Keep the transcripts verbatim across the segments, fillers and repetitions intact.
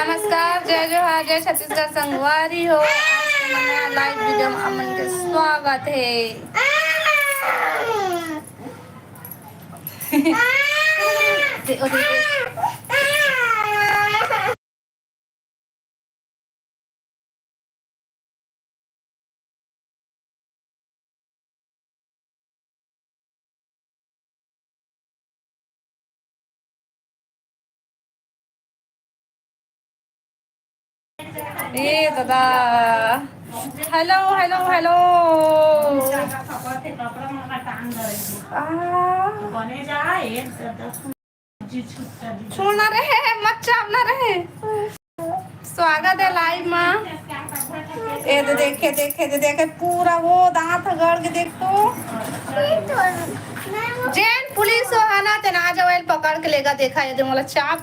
नमस्कार, जय जोहार, जय छत्तीसगढ़ संगवारी हो। आज के नया live video में आप मन के स्वागत हे। दे, ओ दे, दे। ए दादा, hello, hello, hello। आ, छोड़ना रहे, मत चापना रहे। स्वागत है live मा। ए दे देखे, देखे, दे देखे, पूरा वो दांत ह गड़ के देख तो। जेन पुलिस हो है ना, तेन आ जाओ, एल पकड़ के लेगा। देखा, ये दे मोला चाप।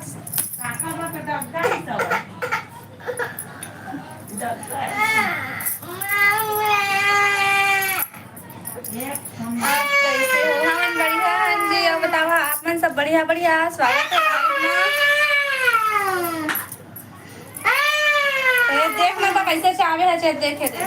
आप कैसे हो? हमन बढ़िया हन जी, अब बतावा, आप मन सब बढ़िया, बढ़िया। स्वागत है live मा। ए, देख ना तो कैसे चावे है, चेत देखे दे।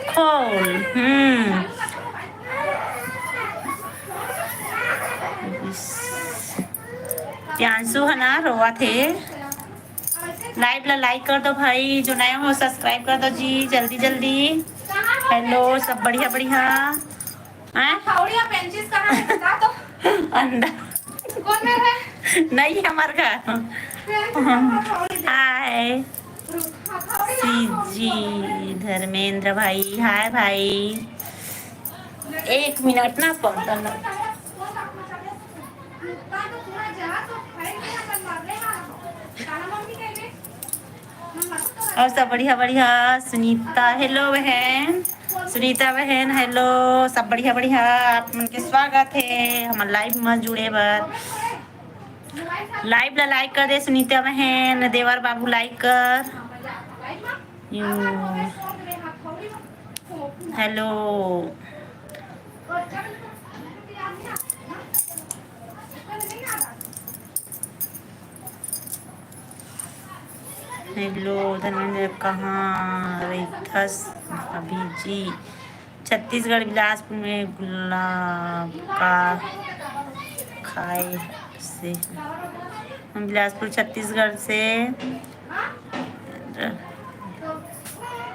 कौन? हम्म। प्रियांशु है ना, रोवत हे। Live ला like कर दो भाई, जो नया हो subscribe कर दो जी, जल्दी जल्दी। Hello, सब बढ़िया बढ़िया। हैं? हथौड़ी या पेंचिस कहाँ है? बता तो। अंदर। कौन में है? नहीं, हमार घर। पेंचिस कहाँ है? हथौड़ी दे। Hi। हथौड़ी सी जी, धर्मेंद्र भाई, hi भाई। एक मिनट ना, पहुंचल। और सब बढ़िया बढ़िया। सुनीता, hello बहन। सुनीता बहन, hello। सब बढ़िया बढ़िया, आप मन के स्वागत है हमर live में जुड़े बर। Live ला like कर दे सुनीता बहन, देवर बाबू like कर। You, hello। Hello धर्मेंद्र, कहाँ रहिथस अभी जी? छत्तीसगढ़, बिलासपुर में गुलाब का खाए से। हम बिलासपुर, छत्तीसगढ़ से।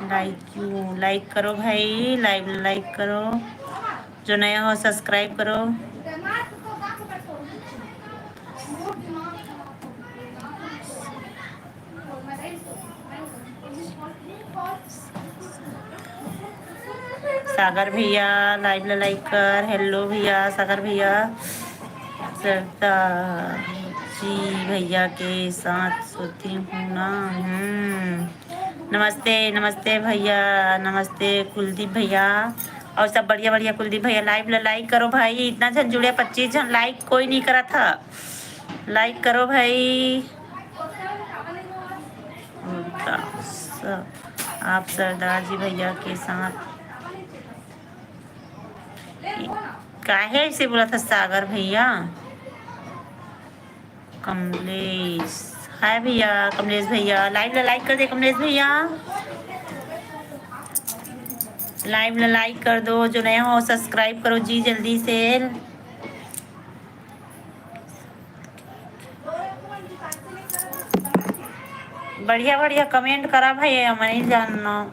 Like you, like करो भाई, live like करो। जो नया हो subscribe करो। सागर भैया, live ला like कर। Hello भैया, सागर भैया। सरदार जी भैया के साथ सोती हूँ ना। हम्म। नमस्ते, नमस्ते भैया, नमस्ते कुलदीप भैया। और सब बढ़िया बढ़िया कुलदीप भैया, live ला like करो भाई। इतना झन जुड़े, पच्चीस झन, like कोई नहीं करा था। Like करो भाई। आप सरदार जी भैया के साथ काहे ऐसे बोला था सागर भैया? कमलेश, hi भैया, कमलेश भैया, live ला like कर दे कमलेश भैया। लाइव ला लाइक कर दो, जो नया हो सब्सक्राइब करो जी जल्दी से। बढ़िया बढ़िया कमेंट करा भाई, हमन नहीं जानना।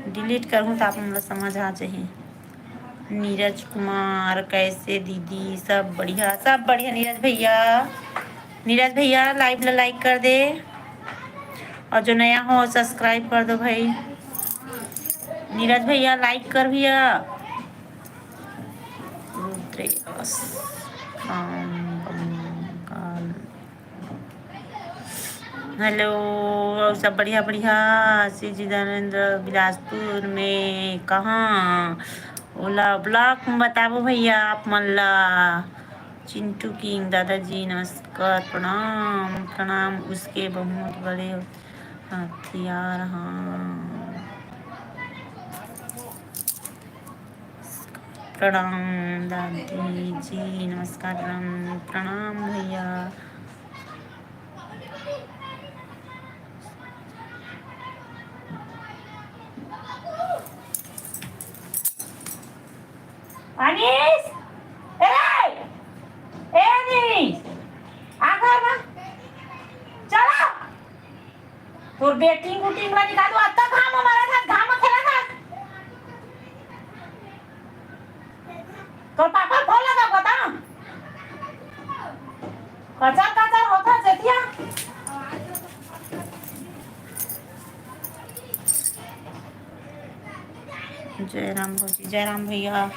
डिलीट करहूँ त आप मन ला समझ आ जाही। नीरज कुमार, कैसे दीदी? सब बढ़िया, सब बढ़िया नीरज भैया। नीरज भैया, लाइव ला लाइक कर दे, और जो नया हो सब्सक्राइब कर दो भाई। नीरज भैया, लाइक कर भैया। रुद्रेश, राम, बंगाल। हेलो, और सब बढ़िया बढ़िया। आशीष जी, धनेंद्र, बिलासपुर में कहाँ? ओला ब्लॉग में बताबो भैया आप मन ला। चिंटू किंग, दादाजी नमस्कार, प्रणाम प्रणाम। उसके बहुत बड़े हथियार, हाँ। प्रणाम दादी जी, नमस्कार, प्रणाम, प्रणाम भैया। अनीस, ए, ए अनीस, आ घर मा, चला। तोर बेटिंग उटिंग ला निकालू, अत्ता घाम मारा था, घाम खेला था। तोर पापा फोन लगा बता। कचर कचर होता जेतिया। जय राम भौजी, जय राम भैया,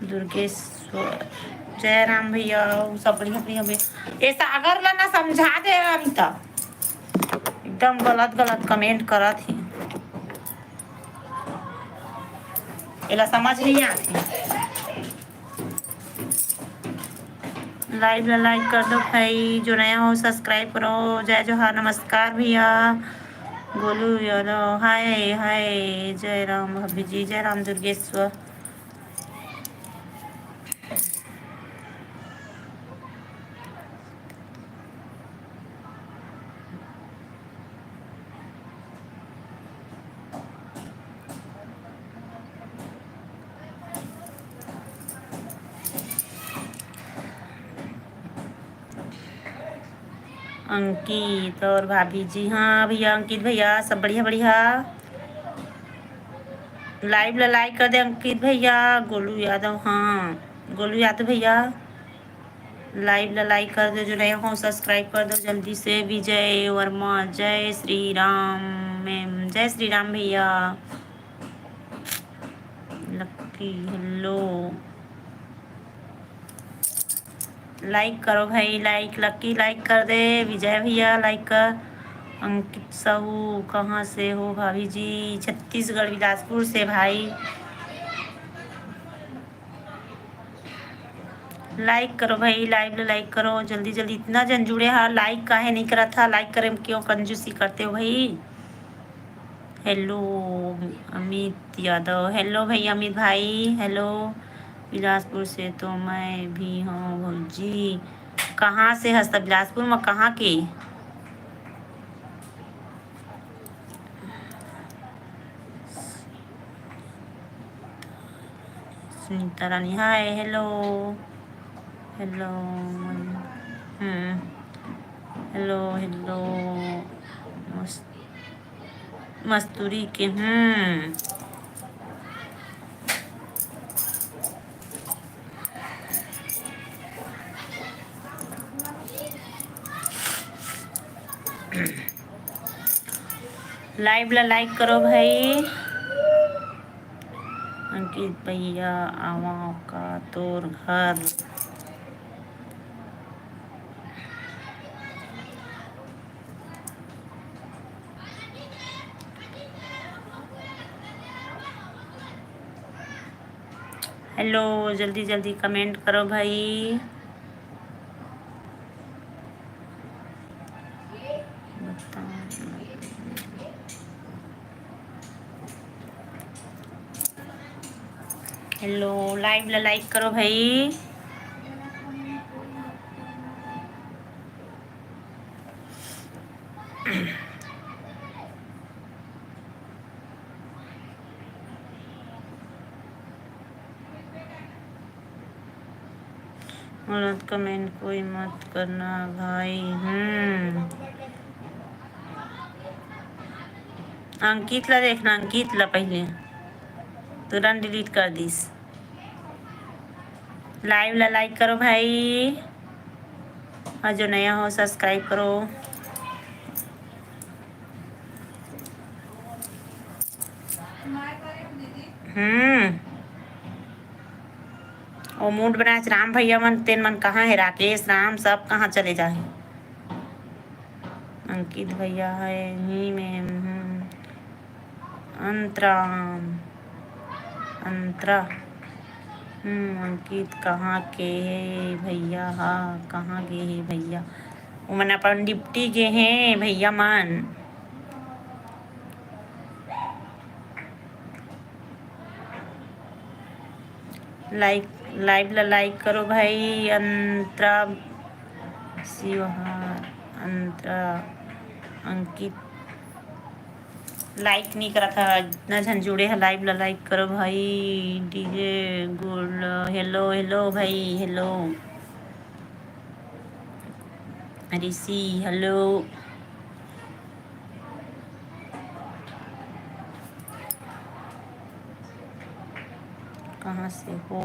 दुर्गेश्वर, जय राम भैया, उ सब बढ़िया बढ़िया भैया। ये सागर ला ना समझा दे अनिता, एकदम गलत गलत कमेंट करत ही, एला समझ नहीं आती। लाइव ला लाइक कर दो भाई, जो नया हो सब्सक्राइब करो। जय जोहार, नमस्कार भैया। गोलू यादव, हाय हाय। जय राम भाभी जी, जय राम दुर्गेश्वर। अंकित और भाभी जी, हाँ भैया, अंकित भैया, सब बढ़िया बढ़िया। लाइव ला लाइक कर दे अंकित भैया, गोलू यादव, हाँ गोलू यादव भैया, लाइव ला लाइक कर दो, जो नया हो सब्सक्राइब कर दो जल्दी से। विजय वर्मा, जय श्री राम मैम, जय श्री राम भैया। लक्की हेलो, लाइक करो भाई, लाइक, लक्की लाइक कर दे, विजय भैया लाइक कर। अंकित साहू, कहाँ से हो भाभी जी? छत्तीसगढ़, बिलासपुर से भाई। लाइक करो भाई, लाइव ला लाइक करो जल्दी जल्दी। इतना जन जुड़े हा, लाइक काहे नहीं करत हा? लाइक करे में क्यों कंजूसी करते हो भाई? हेलो अमित यादव, हेलो भाई अमित भाई, हेलो। बिलासपुर से तो मैं भी हूँ भौजी। कहाँ से हस त? बिलासपुर में कहाँ के? सुनीता रानी, हाय, हेलो, हेलो, हम्म, हेलो, हेलो, मस-, मस्तूरी के, हम्म। लाइव ला लाइक करो भाई। अंकित भैया, आवा का तोर घर? हेलो, जल्दी जल्दी कमेंट करो भाई। हेलो, लाइव ला लाइक करो भाई। गलत कमेंट कोई मत करना भाई। हम्म, अंकित ला देखना, अंकित ला पहले तुरंत डिलीट कर दिस। लाइव ला लाइक करो भाई, और जो नया हो सब्सक्राइब करो। हम्म, ओ मूड बनाए राम भैया मन, तेन मन कहाँ है? राकेश, राम, सब कहाँ चले जाए? अंकित भैया है यहीं में। हम्म। अंतरा, अंतरा। हम्म, अंकित कहाँ के हे भैया? हाँ, कहाँ गे हे भैया? ओमन अपन डिप्टी गे हे भैया मन। लाइक, लाइव ला लाइक करो भाई। अंतरा, शिवहार, अंतरा, अंकित लाइक नहीं करत ह। इतना झन जुड़े ह, लाइव ला लाइक करो भाई। डीजे गोल, हेलो, हेलो भाई, हेलो। ऋषि, हेलो। कहाँ से हो?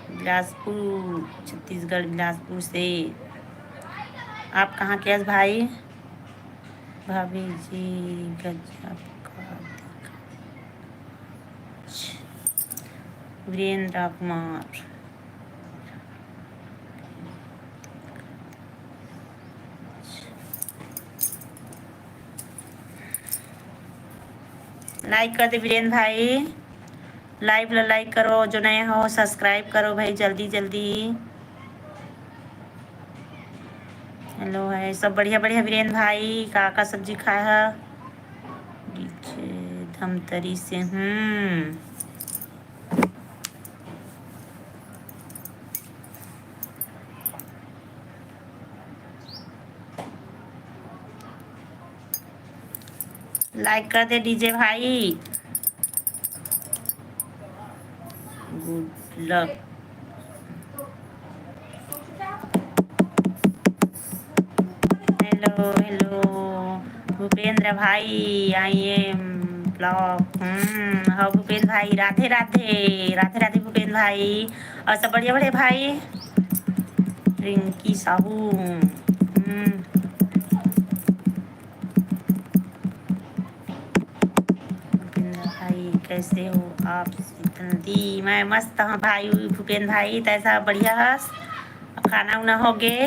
बिलासपुर, छत्तीसगढ़, बिलासपुर से। आप कहाँ के हस भाई? भाभी जी, गजब का दिखा। वीरेंद्र कुमार। लाइक कर दे वीरेंद्र भाई, लाइव ला लाइक करो, जो नया हो सब्सक्राइब करो भाई, जल्दी जल्दी। हेलो है सब बढ़िया बढ़िया वीरेंद्र भाई, का का सब्जी खाए ह? धमतरी से। हम्म, लाइक कर दे डीजे भाई। गुड लक। हेलो, हेलो भूपेंद्र भाई, आई एम ब्लॉक। हम्म, हाँ भूपेंद्र भाई, राधे राधे, राधे राधे भूपेंद्र भाई। और सब बढ़िया बढ़िया भाई। रिंकी साहू। हम्म। भूपेंद्र भाई, कैसे हो आप? शीतल दी, मैं मस्त हूँ भाई। भूपेंद्र भाई, तैसा बढ़िया हस? खाना उना हो गे?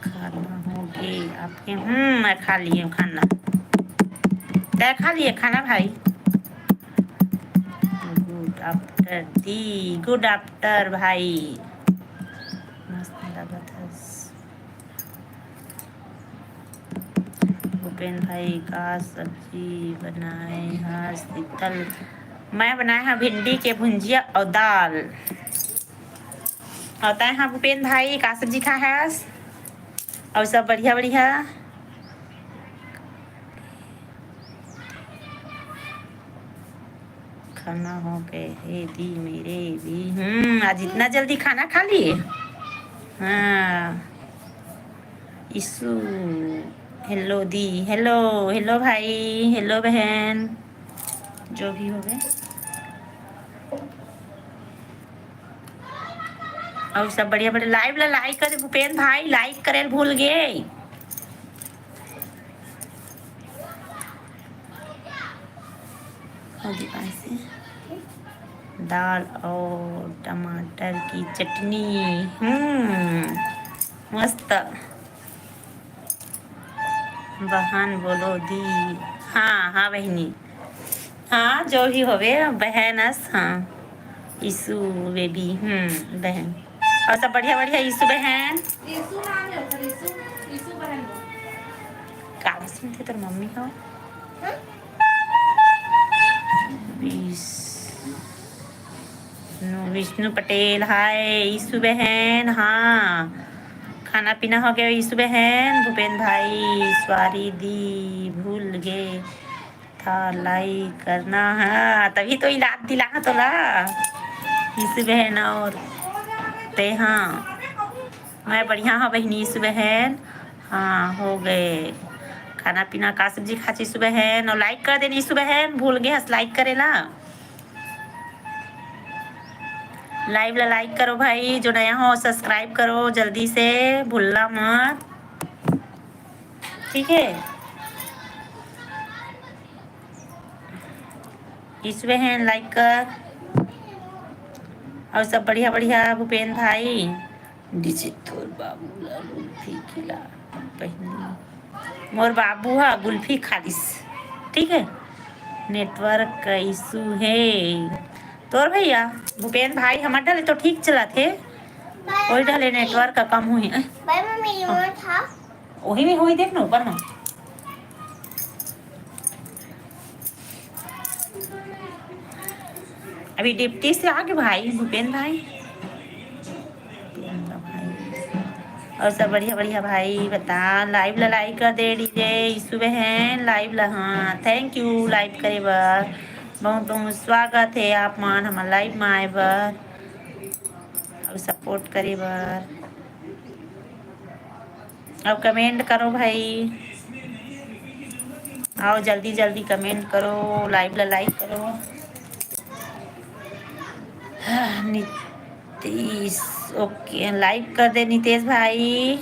खाना हो गे आपके? हम्म, मैं खा लिए खाना। तय खा लिए खाना भाई? गुड आफ्टर दी, गुड आफ्टर भाई। मस्त लगत हस। भूपेन भाई, का सब्जी बनाए ह शीतल? मैं बनाए ह भिंडी के भुंजिया और दाल। और तय ह भूपेन भाई, का सब्जी खाए हस? और सब बढ़िया बढ़िया? खाना हो गए हे दी मेरे भी। हम्म, आज इतना जल्दी खाना खा लिए? हाँ। ईशु, हेलो दी, हेलो, हेलो भाई, हेलो बहन, जो भी हो गए। और सब बढ़िया बढ़िया। लाइव ला लाइक करे भूपेन भाई, लाइक करे भूल गए। और दी पास से दाल और टमाटर की चटनी। हम्म, मस्त। बहन बोलो दी। हाँ, हाँ बहनी। हाँ, जो भी होवे, बहन अस, हाँ। ईशु बेबी, हम्म, बहन। और सब बढ़िया, बढ़िया, ईशु बहन। ईशु नाम है ओकर, ईशु, ईशु बहन बोल। का सुनते तोर मम्मी हो? विष्णु, विष्णु पटेल, हाय, ईशु बहन, हाँ। खाना पीना हो गया ईशु बहन, भूपेन भाई, स्वारी दी, भूल गए था लाइक करना, हाँ, तभी तो इलाज दिला तोला। ईशु बहन और ते हाँ, मैं बढ़िया हूँ बहिनी सुबहन। हाँ, हो गए खाना पीना। का सब्जी खाची सुबहन? और लाइक कर देनी सुबहन, भूल गए हस लाइक करे ला। लाइव ला लाइक करो भाई, जो नया हो सब्सक्राइब करो जल्दी से, भूलना मत, ठीक है? ईश्वे हैं लाइक कर। और सब बढ़िया बढ़िया भूपेन भाई। डीजे तोर बाबू ला गुल्फी खिला पहली। मोर बाबू हा गुल्फी खालिस, ठीक है? नेटवर्क इशू है तोर भैया। भूपेन भाई हमर ढले तो ठीक चला थे, वही ढले नेटवर्क का कम हुई है। भाई, मम्मी, रिमोट था। वही में हुई, देख ना ऊपर में। अभी डिप्टी से आगे भाई, भूपेन भाई। और सब बढ़िया बढ़िया भाई बता, लाइव ला लाइक कर दे डीजे ईशु बहन, लाइव ला। हाँ, थैंक यू लाइव करे बर, बहुत बहुत स्वागत है आप मन हमर लाइव में आए बर और सपोर्ट करे बर। अब कमेंट करो भाई, आओ जल्दी जल्दी कमेंट करो, लाइव ला लाइक करो। नितीश, ओके, लाइक कर दे नितेश भाई।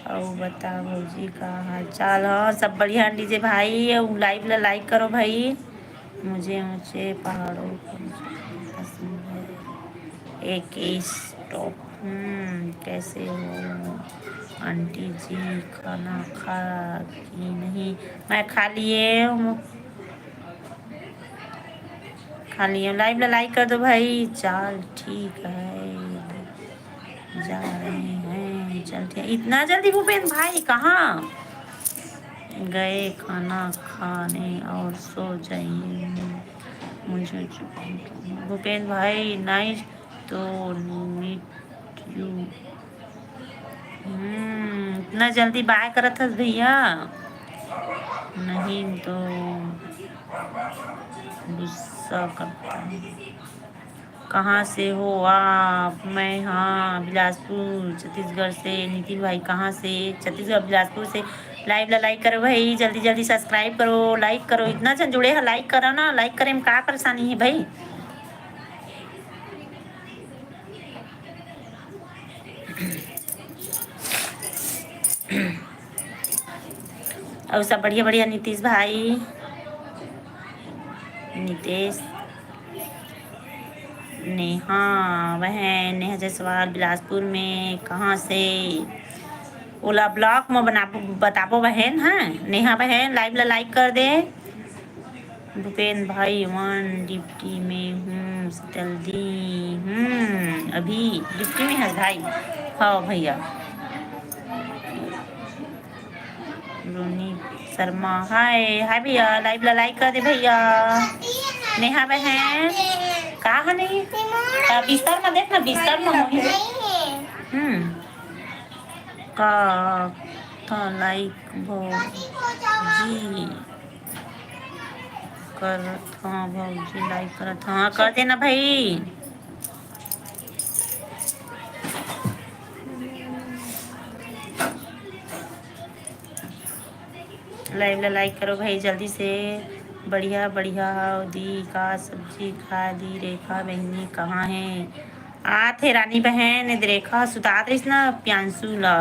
और बता भौजी का हाल चाल? हाँ, सब बढ़िया डीजे भाई। और लाइव ला लाइक करो भाई। मुझे ऊंचे पहाड़ों पर पसंद है। एक स्टॉप। हम्म, कैसे हो आंटी जी, खाना खा कि नहीं? मैं खा लिए हूँ, खा लिए। लाइव ला लाइक कर दो भाई। चाल ठीक है, जा रहे हैं, चलते हैं। इतना जल्दी भूपेन भाई कहाँ गए? खाना खाने और सो जाइए। मुझे भूपेन भाई, नाइस तो मीट यू। हम्म, इतना जल्दी बाय करत हस भैया, नहीं तो गुस्सा करता है। कहाँ से हो आप? मैं, हाँ, बिलासपुर छत्तीसगढ़ से। नितिन भाई कहाँ से? छत्तीसगढ़ बिलासपुर से। लाइव ला लाइक करो भाई, जल्दी जल्दी सब्सक्राइब करो, लाइक करो। इतना जन जुड़े है, लाइक करो ना, लाइक करे में का परेशानी है भाई? और सब बढ़िया बढ़िया नितीश भाई, नितेश, नेहा बहन, नेहा जायसवाल बिलासपुर में। कहाँ से? ओला ब्लॉग में बना बताबो बहन। हाँ, नेहा बहन लाइव ला लाइक कर दे। भूपेन भाई वन ड्यूटी में हूँ शीतल दी। हम्म, अभी ड्यूटी में है भाई। हाँ भैया। रोनी शर्मा, हाय हाय भैया, लाइव ला लाइक कर दे भैया। नेहा बहन, का है नहीं? आ, बिस्तर में देख ना, बिस्तर में होही। हम्म, का था लाइक भौजी करत हाँ, भौजी लाइक करत हाँ, कर देना भाई। लाइव ला लाइक करो भाई जल्दी से। बढ़िया बढ़िया हव दी, का सब्जी खा दी? रेखा बहिनी कहाँ है? आत हे रानी बहन, एदे रेखा सुतात रहिस ना प्रियांशु ला।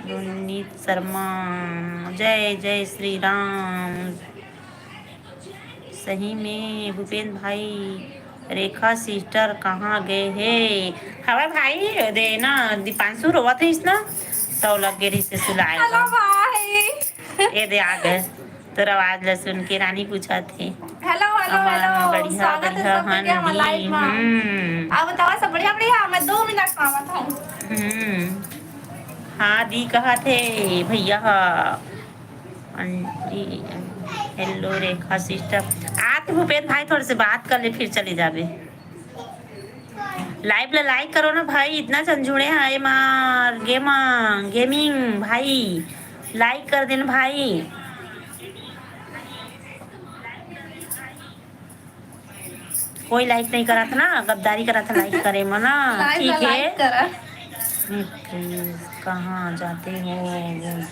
रोनित शर्मा, जय जय श्री राम। सही में भूपेन भाई, रेखा सिस्टर कहाँ गए हे? हवा भाई, दे ना, दीपांशु रोवत रहिस ना, तौ लग गे रहिस सुलाए हेलो बर। भाई। ए दे आ गए, तोर आवाज ला सुन के रानी पूछत हे। हेलो, हेलो, अमन, हेलो। बढ़िया, स्वागत है बढ़िया, सबके हाँ हमारे दी। लाइव में। हम्म। आप बताओ, सब बढ़िया, बढ़िया? मैं दो मिनट में आवत हूँ। हम्म। हाँ दी, कहत हे भैया हा। आंटी, हेलो रेखा सिस्टर। आते भूपेन भाई, थोड़े से बात कर ले, फिर चले जाबे। लाइव ला लाइक करो ना भाई, इतना झन जुड़े हैं। एमा गेमा गेमिंग भाई, लाइक कर देना भाई। कोई लाइक नहीं करत ना, गद्दारी करत है लाइक करे में ना। लाइक ठीक ला है। लाइक करा। प्लीज, कहाँ जाते हो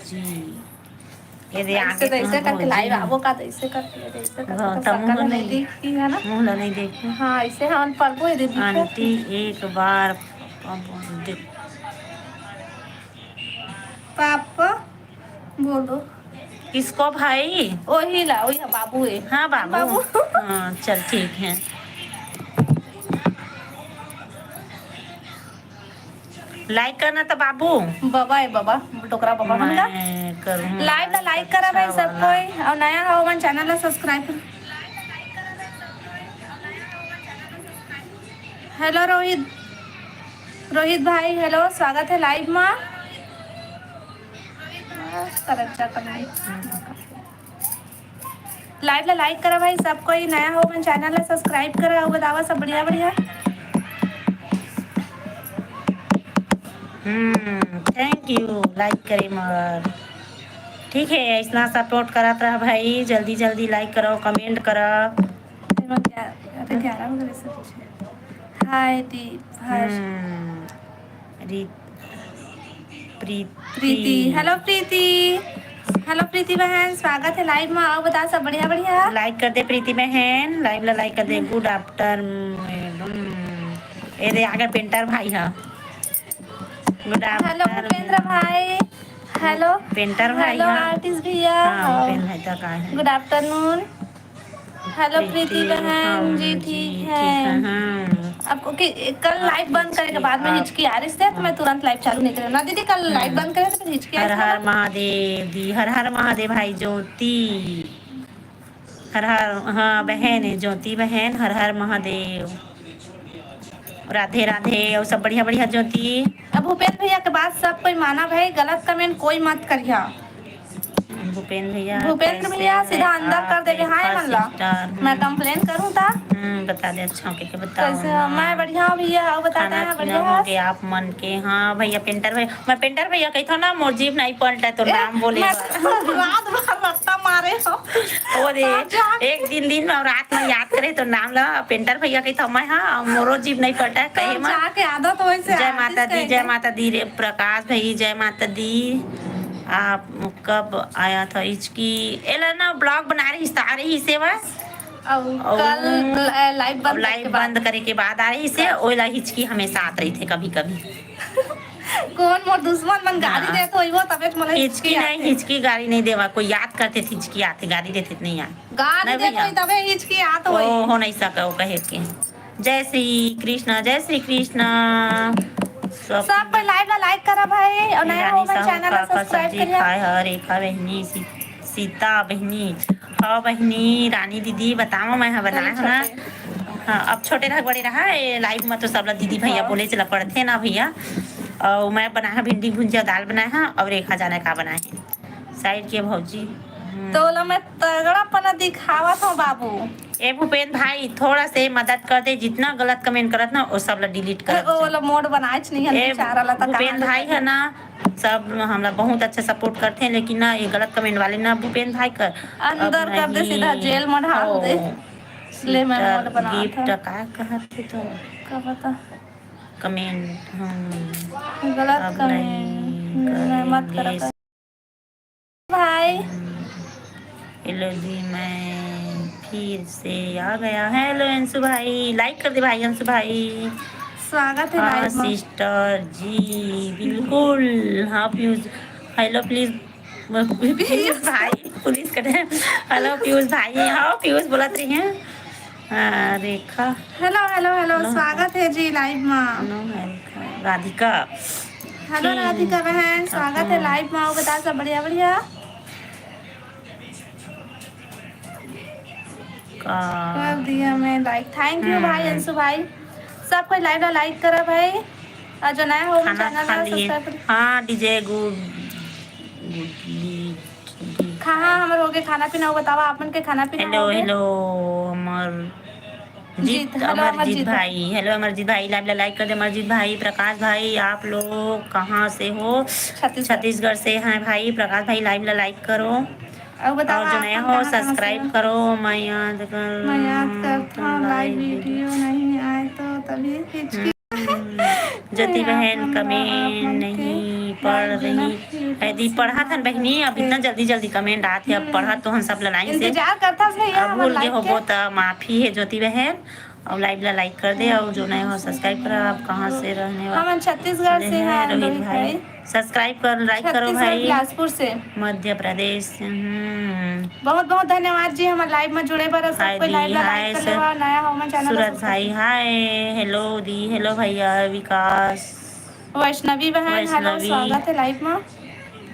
जी? ये दे ऐसे आगे तो ऐसे तुम करके लाइव भौजी। आबो का तो ऐसे करके ये ऐसे करके हाँ, तो तब मुँह सकल नहीं नहीं देखी है ना। मुँह ला नहीं देखी। हाँ, ऐसे हम पढ़बो ये दीदी को। आंटी एक बार अब देख। पापा बोलो। किसको भाई? वही ला, वही बाबू है। हाँ बाबू। बाबू। हाँ, चल ठीक है। लाइक करना तो बाबू। बाबा है बाबा, डोकरा बाबा हम ना। मैं करूँ लाइव ला लाइक करा भाई सब कोई, और नया हो मन चैनल ला सब्सक्राइब कर। हेलो रोहित, रोहित भाई हेलो, स्वागत है लाइव में। करत जा कमेंट। लाइव ला लाइक करा भाई सब कोई, नया हो मन चैनल ला सब्सक्राइब करा, और बतावा सब बढ़िया बढ़िया। हम्म, थैंक यू लाइक करे मगर। ठीक है, ऐसना सपोर्ट करत रहा भाई, जल्दी जल्दी लाइक करो, कमेंट करो। अरे ग्यारह बजे से पूछे। हाय दीप हर्ष। हम्म, री- प्रीति। प्रीति, हेलो प्रीति। हेलो प्रीति बहन, स्वागत है लाइव में। आओ बता सब बढ़िया बढ़िया। लाइक कर दे प्रीति बहन, लाइव ला लाइक कर दे। गुड आफ्टरनून। ए दे आगे पेंटर भाई हा। गुड हेलो आफ्टरनून। भूपेंद्र भाई। हेलो पेंटर भाई हेलो हा। आर्टिस्ट भैया। हाँ, पेन है तो का है। गुड आफ्टरनून। हेलो प्रीति बहन जी, ठीक है। हाँ। आपको कि कल लाइव बंद करे के बाद में हिचकी आ रही थी, तो मैं तुरंत लाइव चालू नहीं करी ना दीदी। कल लाइव बंद करे तो फिर हिचकी आ हर रही थी हर ना। महादेव दी, हर हर महादेव भाई ज्योति। हर हर, हाँ बहन है ज्योति बहन, हर हर महादेव। राधे राधे। और सब बढ़िया बढ़िया ज्योति। अब भूपेंद्र भैया के बात सब कोई माना भाई, गलत कमेंट कोई मत करिया। भूपेंद्र भैया, भूपेंद्र भैया, कैसे सीधा अंदर आप कर देवे, हाय रेखा मन ला। सिस्टर? मैं कंप्लेन करूँ ता? हम्म, बता दे, अच्छा के, के बताओ कैसे ना। हो? मैं बढ़िया हूँ भैया, और बताते खाना हैं पीना बढ़िया हो है। गया आप मन के? हाँ भैया, पेंटर भैया, मैं पेंटर भैया कहता हूँ ना, मोर जीभ नहीं पलटा तो नाम बोले मैं बस। रात भर रट्टा मारे हो। ओ दे, अच्छा। एक दिन दिन में और रात में याद करे तो नाम ला, पेंटर भैया कहता हूँ मैं, हाँ, मोरो जीभ नहीं पलटा है, कहे तो मैं। जाके आदत वैसे जय आदत माता दी, कहेंगे। जय माता दी रे प्रकाश भाई, जय माता दी। आप कब आया था हिचकी? एला ना ब्लॉग बना रही, आ रही सेवा। और कल लाइव बंद लाइव करके बाद। बंद करे के बाद आ रही से, ओला हिचकी हमेशा आत रही थे कभी कभी। कौन मोर दुश्मन मन गाली हाँ। देत होई वो तबे मोला हिचकी नहीं, हिचकी गाली नहीं देवा, कोई याद करते थे हिचकी आते, गाली देते नहीं यार। गाली नहीं देत भैया। होई तबे हिचकी आत होई। ओ हो नहीं सका वो कहे के। जय श्री कृष्णा, जय श्री कृष्णा। सब सब कोई लाइव ला लाइक करा भाई, और नया हो रानी भाई साहू चैनल ला का, का सब्सक्राइब सब्जी करिया। खाए ह रेखा बहनी, सी-, सीता बहनी। हाँ बहनी, रानी दीदी बताओ, मैं ह बनाए हो ना। हाँ, अब छोटे रह बड़े रहा, ए लाइव में तो सब ला दीदी भैया हाँ। बोले चला पड़ते ना भैया। और मैं बनाए ह भिंडी भुंजिया, दाल बनाए ह, और रेखा जाने का बनाए ह साइड के भौजी। हम्म। तो ओला मैं तगड़ा पना दिखावत हूँ बाबू। ए भूपेंद्र भाई, थोड़ा से मदद कर दे, जितना गलत कमेंट करत ना, वो सब ला डिलीट कर ओ, ओला मोड़ बनाएच नहीं है, ए बेचारा ला तक भूपेंद्र भाई है ना, सब हमला बहुत अच्छा सपोर्ट करते हैं, लेकिन ना ये गलत कमेंट वाले ना भूपेंद्र भाई कर अंदर कर दे, सीधा जेल में डाल दे। ले मैं मोड़ बनावत गिफ्ट हूँ। का कहत थे तो का पता कमेंट हम गलत अब कमेंट नहीं मैं मत करेंगे। करा भाई। हेलो जी, मैं फिर से आ गया। हेलो अंशु भाई, लाइक कर दे भाई अंशु भाई। स्वागत है हाँ लाइव में। सिस्टर जी, बिल्कुल। हाँ पीयूष, हेलो प्लीज, पीयूष भाई, पुलिस कटे। हेलो पीयूष भाई, हाँ पीयूष बोलत रही हैं। हाँ रेखा, हेलो हेलो हेलो, हेलो। स्वागत है जी लाइव में। नो है रेखा, राधिका। हेलो की राधिका बहन, स्वागत है ठाकुर। लाइव में। और बता सब बढ़िया बढ़िया। का कर दिया मैं लाइक, थैंक यू भाई हम्म। अंशु भाई। सब कोई लाइव ला लाइक करा भाई, और जो नया हो खाना चैनल खा ला लिए। सब्सक्राइब कर। हाँ डीजे गुड गुडली। खा हाँ, हमर हो गए खाना पीना, वो बतावा आप मन के खाना पीना हेलो हो गए? हेलो अमर जीत, जीत, हेलो अमरजीत अमरजीत। भाई, हेलो अमरजीत भाई, लाइव ला लाइक कर दे अमरजीत भाई। प्रकाश भाई, आप लोग कहाँ से हो? छत्तीसगढ़। छत्तीसगढ़ से हैं भाई। प्रकाश भाई, लाइव ला लाइक करो। अउ बताओ, जो नया हो, सब्सक्राइब करो। मैं याद कर, मैं याद करता हूँ, लाइव वीडियो नहीं आए तो तभी हिचकी। ज्योति बहन, कमेंट नहीं पढ़ रही है दी। पढ़त हन बहिनी, अब इतना जल्दी जल्दी कमेंट आत हे, अब पढ़त तो हन सब ला लाइन से। इंतजार करता भैया, अब भूल गे होबो त माफी है ज्योति बहन। अउ लाइव ला लाइक कर दे, अउ जो नए हो सब्सक्राइब करा। आप कहाँ से रहने वाले? हम छत्तीसगढ़ से हैं, रोहित भाई। सब्सक्राइब कर, लाइक करो भाई। बिलासपुर से। मध्य प्रदेश। हम्म। बहुत बहुत धन्यवाद जी, हमर लाइव में जुड़े बर। सबको लाइव ला लाइक कर लेवा, नया हो हमर चैनल सूरज भाई। हाय, हेलो दी, हेलो भैया विकास। वैष्णवी बहन, हेलो, स्वागत है लाइव में।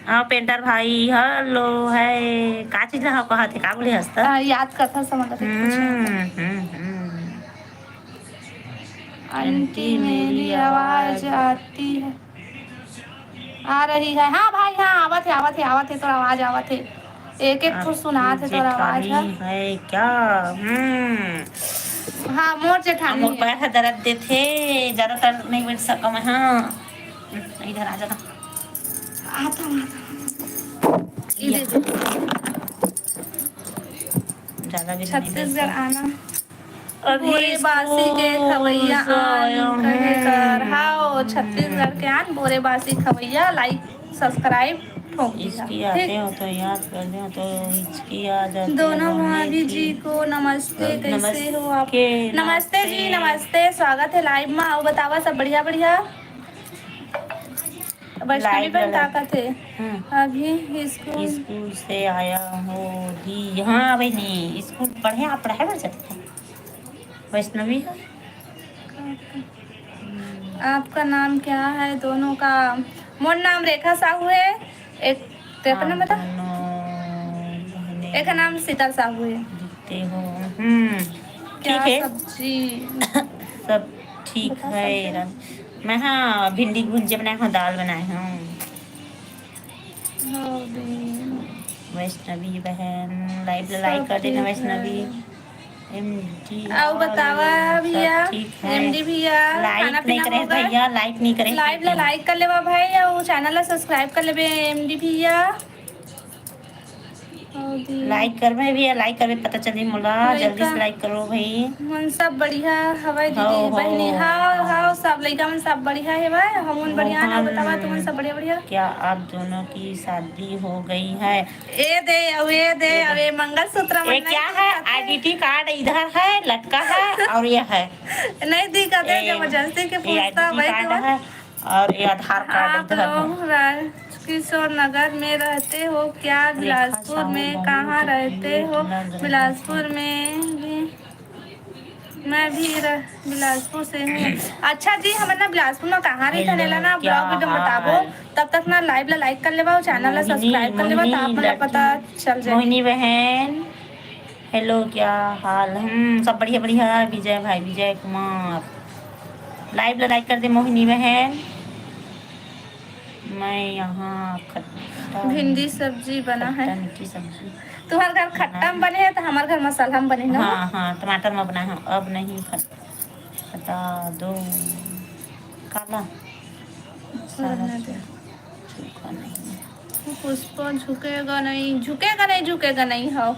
हाँ, पेंटर भाई, हेलो, है। का चीज ला कहा थे, का बोले हंसता? आ, याद कथा समझ थे कुछ। हम्म, हम्म, हम्म। आंटी, मेरी आवाज आती है? आ रही है। हाँ भाई, हाँ, आवत है, आवत है, आवत है, तोर आवाज आवत है। एक एक ठो सुनात है तोर आवाज ह। है क्या? हम्म। हाँ, मोर जेठानी मोर पैर ह दर्द देथे, ज्यादातर नहीं बैठ सकम। हाँ, इधर आ जाना। आता हूँ, आता हूँ। ये दे दे। ज्यादा भी नहीं छत्तीसगढ़ आना। बोरे बासी के खवैया आन कहे कर। हाओ, छत्तीसगढ़ के आन, बोरे बासी खवैया, लाइक सब्सक्राइब ठोक दिया। इसकी आते हो तो याद कर दे, तो हिचकी आ जाती है। दोनों भाभी जी को नमस्ते, कैसे हो आप? नमस्ते जी, नमस्ते, स्वागत है लाइव में। आओ बतावा सब बढ़िया बढ़िया। वैष्णवी बहन का कथे? हम्म। अभी स्कूल, स्कूल से आया हो दी। हाँ बहनी, स्कूल पढ़े, आप पढ़ाई बर जाते थे वैष्णवी? आपका नाम क्या है दोनों का? मोर नाम रेखा साहू है। एक, तेरे नाम बता। एक नाम शीतल साहू है। दिखते हो। हम्म। क्या ठीक है। सब्जी? सब ठीक है। मैं हाँ भिंडी भुंजिया बनाए हूँ, दाल बनाए हूँ। वैष्णवी बहन, लाइव ला लाइक कर देना वैष्णवी। एमडी, अउ बतावा भैया, एमडी भैया, लाइक नहीं करे भैया, लाइक नहीं करे। लाइव ला लाइक कर लेवा भाई, अउ चैनल ला सब्सक्राइब कर लेबे एमडी भैया। लाइक करबे भैया, लाइक करबे पता चली मोला। जल्दी से लाइक करो भाई। मन सब बढ़िया हवय दीदी बहनी। हाँ हाँ, सब लइका मन सब बढ़िया हेवय, हमन बढ़िया ना बतावा, तुमन सब बढ़िया बढ़िया। क्या आप दोनों की शादी हो गई है? ए दे, अउ ए दे, अउ ए मंगलसूत्र मन ए क्या है? आइडेंटिटी कार्ड इधर है, लटका है, और ये है। नहीं दिखा दे, जबरदस्ती के पूछता भाई तो। और ये आधार कार्ड इधर है। राजकिशोर नगर में रहते हो क्या? बिलासपुर में कहाँ रहते हो? बिलासपुर में भी मैं भी रह, बिलासपुर से हूँ। अच्छा जी, हमन ना बिलासपुर में कहाँ रही थन, एला ना ब्लॉग वीडियो में बताबो। तब तक ना लाइव ला लाइक कर लेवा, चैनल ला सब्सक्राइब कर लेवा, तो आप मन ला पता चल जाए। मोहिनी बहन, हेलो, क्या हाल? हम सब बढ़िया बढ़िया। विजय भाई, विजय कुमार, लाइव ला लाइक कर दे मोहिनी बहन। मैं यहाँ खट्टा भिंडी सब्जी बना है। खट्टा मीठी सब्जी। तुम्हार घर खट्टा में बने है तो हमार घर मसाला में बने ना। हाँ हाँ, टमाटर में बनाए हूँ। अब नहीं खट-, हटा दो काला सारा। सूखा नहीं। पुष्पा झुकेगा नहीं, झुकेगा नहीं, झुकेगा नहीं हो।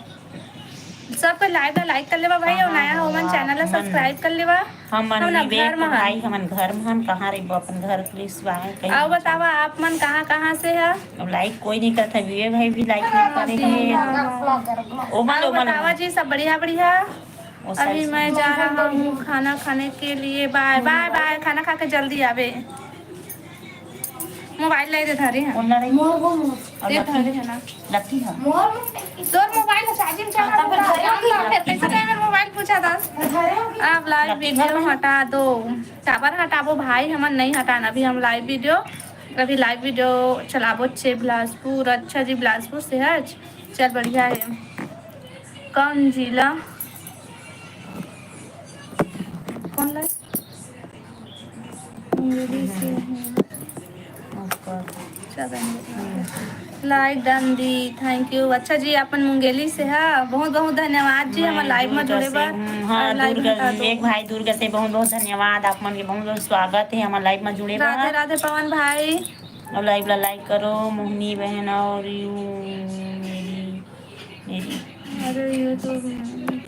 सबके लाइव ला लाइक कर लेवा भाई, और नया हो मन चैनल ला सब्सक्राइब कर लेवा। हम मन घर में भाई, हमन घर में हन, कहाँ रहिबो अपन घर पुलिस वाले कहीं। आओ बतावा आप मन कहाँ कहाँ से है? अब लाइक कोई नहीं करता, विवे भाई भी लाइक नहीं करेंगे। ओ मन, ओ मन बतावा जी, सब बढ़िया बढ़िया। अभी मैं जा रहा हूँ खाना खाने के लिए, बाय बाय बाय, खाना खा के जल्दी आवे। मोबाइल ले दे धरे हैं। मोर वो मोर। दे धरे है ना। लकी है। मोर मोर। तोर मोबाइल चार्जिंग चला। हाँ, तब फिर धरे होगी। फिर कैसे टाइम में मोबाइल पूछा था? धरे होगी। आप लाइव वीडियो हटा दो। टावर हटाबो भाई, हमन नहीं हटाना अभी हम लाइव वीडियो। अभी लाइव वीडियो चलाबो छे बिलासपुर। अच्छा जी, बिलासपुर से है। चल बढ़िया है। कौन जिला? कौन live? Like done the, thank you. अच्छा जी, अपन मुंगेली से है, बहुत बहुत धन्यवाद जी, हमर लाइव में जुड़े बर। हाँ, एक भाई दुर्ग से बहुत बहुत धन्यवाद, आप मन के बहुत बहुत स्वागत है हमर लाइव में जुड़े बर। राधे राधे पवन भाई। और लाइव ला लाइक करो मोहिनी बहन, और यू मेरी मेरी। अरे, ये तो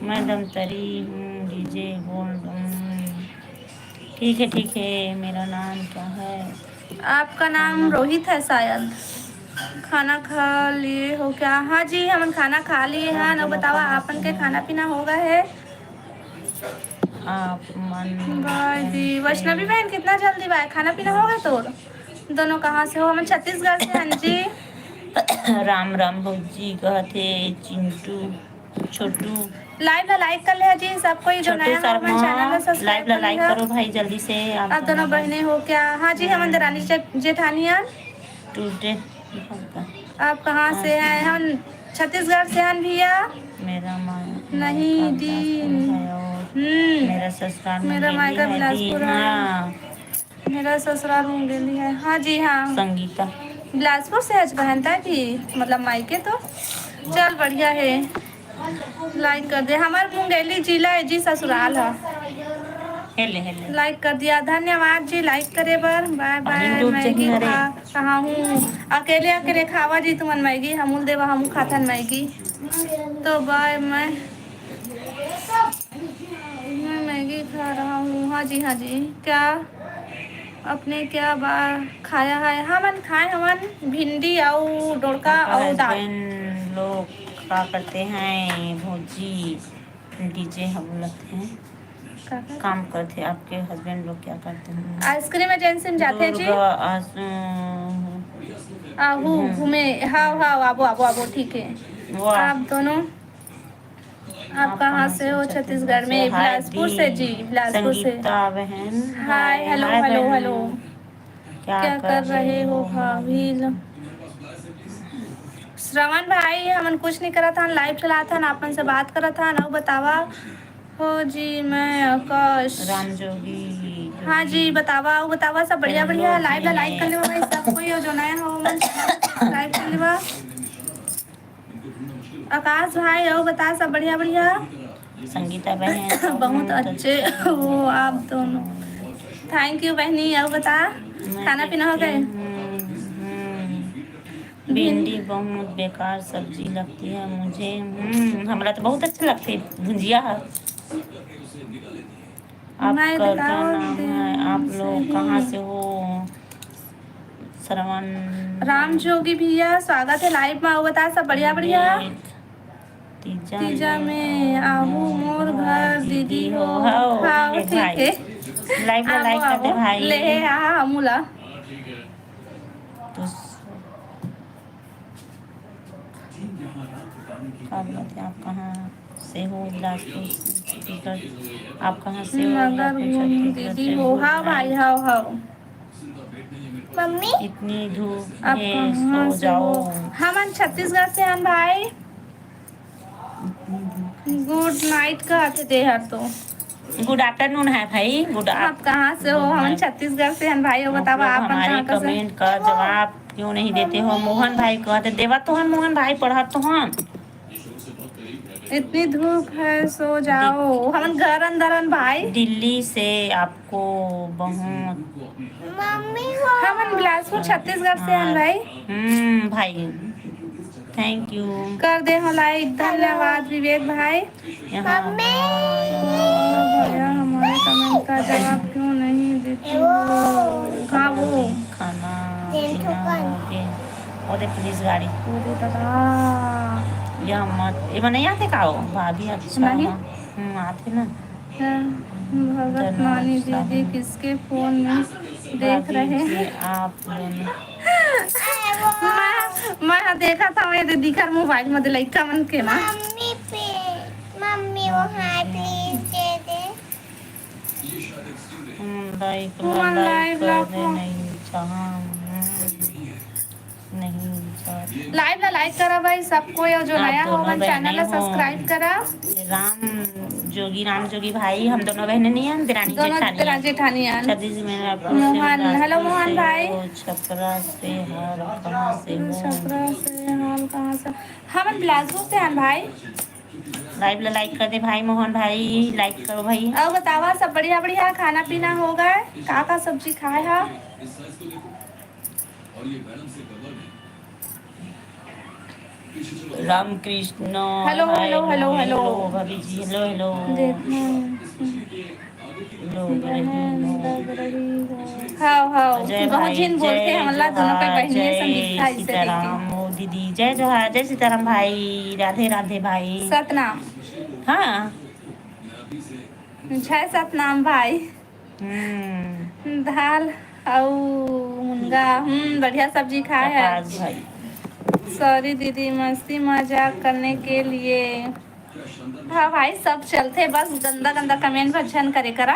मैं दमतरी हूँ, डीजे बोल रही हूँ। ठीक है, ठीक है, मेरा नाम क्या है? आपका नाम रोहित है शायद। खाना खा लिए हो क्या? हाँ जी, हमन खाना खा लिए हैं। ना बतावा, आपन के खाना पीना होगा है? आप मन भाई जी, वैष्णवी बहन, कितना जल्दी बा, खाना पीना हो गए तोर? दोनों कहाँ से हो? हमन छत्तीसगढ़ से हन जी। राम राम भौजी, कहत हे चिंटू, छोटू। Live ला like कर ले जी, सब कोई जो छोटू नया हो, शर्मा, हमन channel ला subscribe live ला कर like लिहा। करो भाई, जल्दी से। आप आप दोनों दोनों बहने हो क्या? हाँ जी, हमन हम्म। देरानी जे-, जेठानी हन। टूटे। आप कहाँ से हैं? हम छत्तीसगढ़ से हन भैया। मेरा माँ नहीं का दी। बिलासपुर है और हम्म। मेरा ससुराल मेरा मुंगेली मायका है दी। बिलासपुर है। हाँ। मेरा ससुराल मुंगेली है। हाँ जी, हाँ। संगीता। बिलासपुर से हज बहन ता की, मतलब मायके तो। चल, बढ़िया है। Like कर दे। हमार मुंगेली जिला है जी, ससुराल है। हेले, हेले। Like कर दिया, धन्यवाद जी like करे बर। Bye bye। YouTube Maggi channel हरे। खा कहाँ हूँ, अकेले अकेले खावा जी तुमन मैगी, हमू ल देवा, हमू खाथन मैगी। तो bye, मैं, मैं मैगी खा रहा हूँ। हाँ जी, हाँ जी। क्या अपने क्या बा खाया है? हमन खाए हवन भिंडी अउ डोड़का आपका अउ दाल। Husband लोग क्या करते हैं भौजी? डीजे हम बोलते हैं। का करते? काम करते। आपके husband लोग क्या करते हैं? Ice cream agency में जाते हैं जी। दुर्गा आस-, आहू, हम्म। घूमे। हाँ, हाँ, आबो, आबो, आबो, ठीक है। वाह। आप दोनों, आप आप कहाँ कहाँ से से हो? हो? छत्तीसगढ़ छत्तीसगढ़ में। से। हाय बिलासपुर से दी। जी, बिलासपुर से। संगीता बहन। हाय, हाय, hello, हाय hello, बहन। Hello। क्या क्या कर कर रहे रहे हो हो भाभी? भाभी? श्रवण भाई, हमन कुछ नहीं करत हन, live चलात हन, आपन से बात करत हन। अउ बतावा हो जी, मैं आकाश। रामजोगी। हाँ जी, बतावा, अउ बतावा, सब बढ़िया, हम बढ़िया। लोग Live ला भी like कर हैं। लेवा भाई, सब कोई हो जो नया हो, मन subscribe कर लेवा। आकाश भाई, अउ बता, सब बढ़िया, बढ़िया। संगीता बहन, बहुत बहुत अच्छे अच्छे हो आप दोनों। Thank you बहनी। अउ बता, मैं खाना पीना हो देखती गए? हूँ, हम्म, भिंडी बहुत बेकार सब्जी लगती है मुझे। हम्म, हमरा तो बहुत अच्छा लगती है भुंजिया है। मैं आपका क्या बताओ, नाम है? आप लोग कहाँ से हो? श्रवण। राम जोगी भैया, स्वागत है live में। अउ बता, सब बढ़िया, बढ़िया? तीजा तीजा में में आहू मोर घर दीदी हो। हाओ, हाओ, ये ठीक भाई। है। Live में आबो, like कर दे आबो। भाई। ले, आ, हमू ला। तो का बात है, आप कहाँ से हो? बिलासपुर, छत्तीसगढ़। आप कहाँ से हो? मगर बिलासपुर, घूम छत्तीसगढ़ दीदी से हो। बोल हाँ रहे भाई, हैं। हाँ, हाँ। मम्मी, इतनी धूप आप है, कहाँ सो से जाओ। हो? हमन छत्तीसगढ़ से हन भाई। Good night कहत हे तेहर तो। Good afternoon है भाई, good आप कहाँ से हो? हम छत्तीसगढ़ से हन भाई, वो बतावा आप हमारे comment का जवाब क्यों नहीं देते हो? मोहन भाई कहत हे, देवा तो हन मोहन भाई, पढ़त तो हन। इतनी धूप है, सो जाओ। हमन घर अंदर हन भाई। दिल्ली से आपको बहुत मम्मी वो हमन बिलासपुर, छत्तीसगढ़ से हन भाई। हम्म, भाई। Thank you। कर दे हो like, धन्यवाद विवेक भाई। यहाँ मम्मी। भैया हमारे comment का जवाब क्यों नहीं देती हो? हाँ, वो। खाना पीना हो गया। वो देख पुलिस गाड़ी। वो दे दादा। ये मत, ये नहीं आते का हो? भाभी आप नहीं। हम्म, आते ना। भगत नानी दीदी किसके फोन में देख रहे हैं? आप दोनों। मैं, मैं हा देखा था, ये दीदी कर मोबाइल में लइका मन के ना। मम्मी पे, मम्मी वो हाय प्लीज दे दे। हम्म, लाइक ला, लाइक कर दे, नहीं चाहा। हम्म। नहीं, sorry। Live ला like करा भाई सब कोई, और जो आप नया हो, दोनों हमारे channel ला बहनें हो। Subscribe करा। राम जोगी, राम जोगी भाई, हम दोनों बहनें नहीं हैं, देरानी दोनों जेठानी देरानी हैं। जेठानी हैं। छत्तीस में आपको मोहन, hello मोहन भाई। छपरा से हर कहाँ से हो? छपरा से हर कहाँ से? हम बिलासपुर से हैं भाई। Live ला like कर दे भाई मोहन भाई, like करो भाई। और बतावा सब बढ़िया बढ़िया खाना पीना होगा? का का सब्जी खाए हा? और ये मैडम से गड़बड़ नहीं। Ramakrishna. Hello, hi, hello, hello, hello, hello। Hello भाभी जी, hello, hello। जय, हम्म, hello, बहन, hello। लग रही हो। हाँ, हाँ, अजय बहुत भाई, झिन बोलते हैं, जय हमला दोनों पे जोहार, बहनिये सन जय दिखता है, इससे सीताराम, देख के। ओ दीदी, जय जोहार, जय सीताराम भाई, राधे राधे भाई। सतनाम। हाँ। जय सतनाम भाई। हम्म। दाल अउ मुनगा, हम्म, बढ़िया सब्जी खाए है। आकाश भाई। Sorry दीदी, मस्ती मजाक करने के लिए। हाँ भाई, सब चलथे, बस गंदा गंदा comment भर झन करे करा।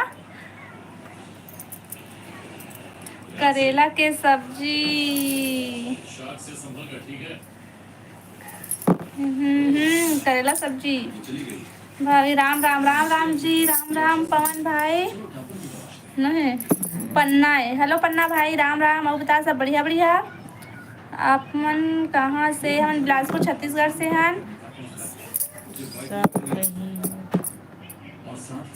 करेला के सब्जी। हम्म, हम्म, करेला सब्जी। भाई राम राम, राम राम जी, राम राम पवन भाई। नहीं, पन्ना है। Hello पन्ना भाई, राम राम। अउ बता, सब बढ़िया बढ़िया? आप मन कहाँ से? हमन बिलासपुर छत्तीसगढ़ से हन। सब बढ़िया।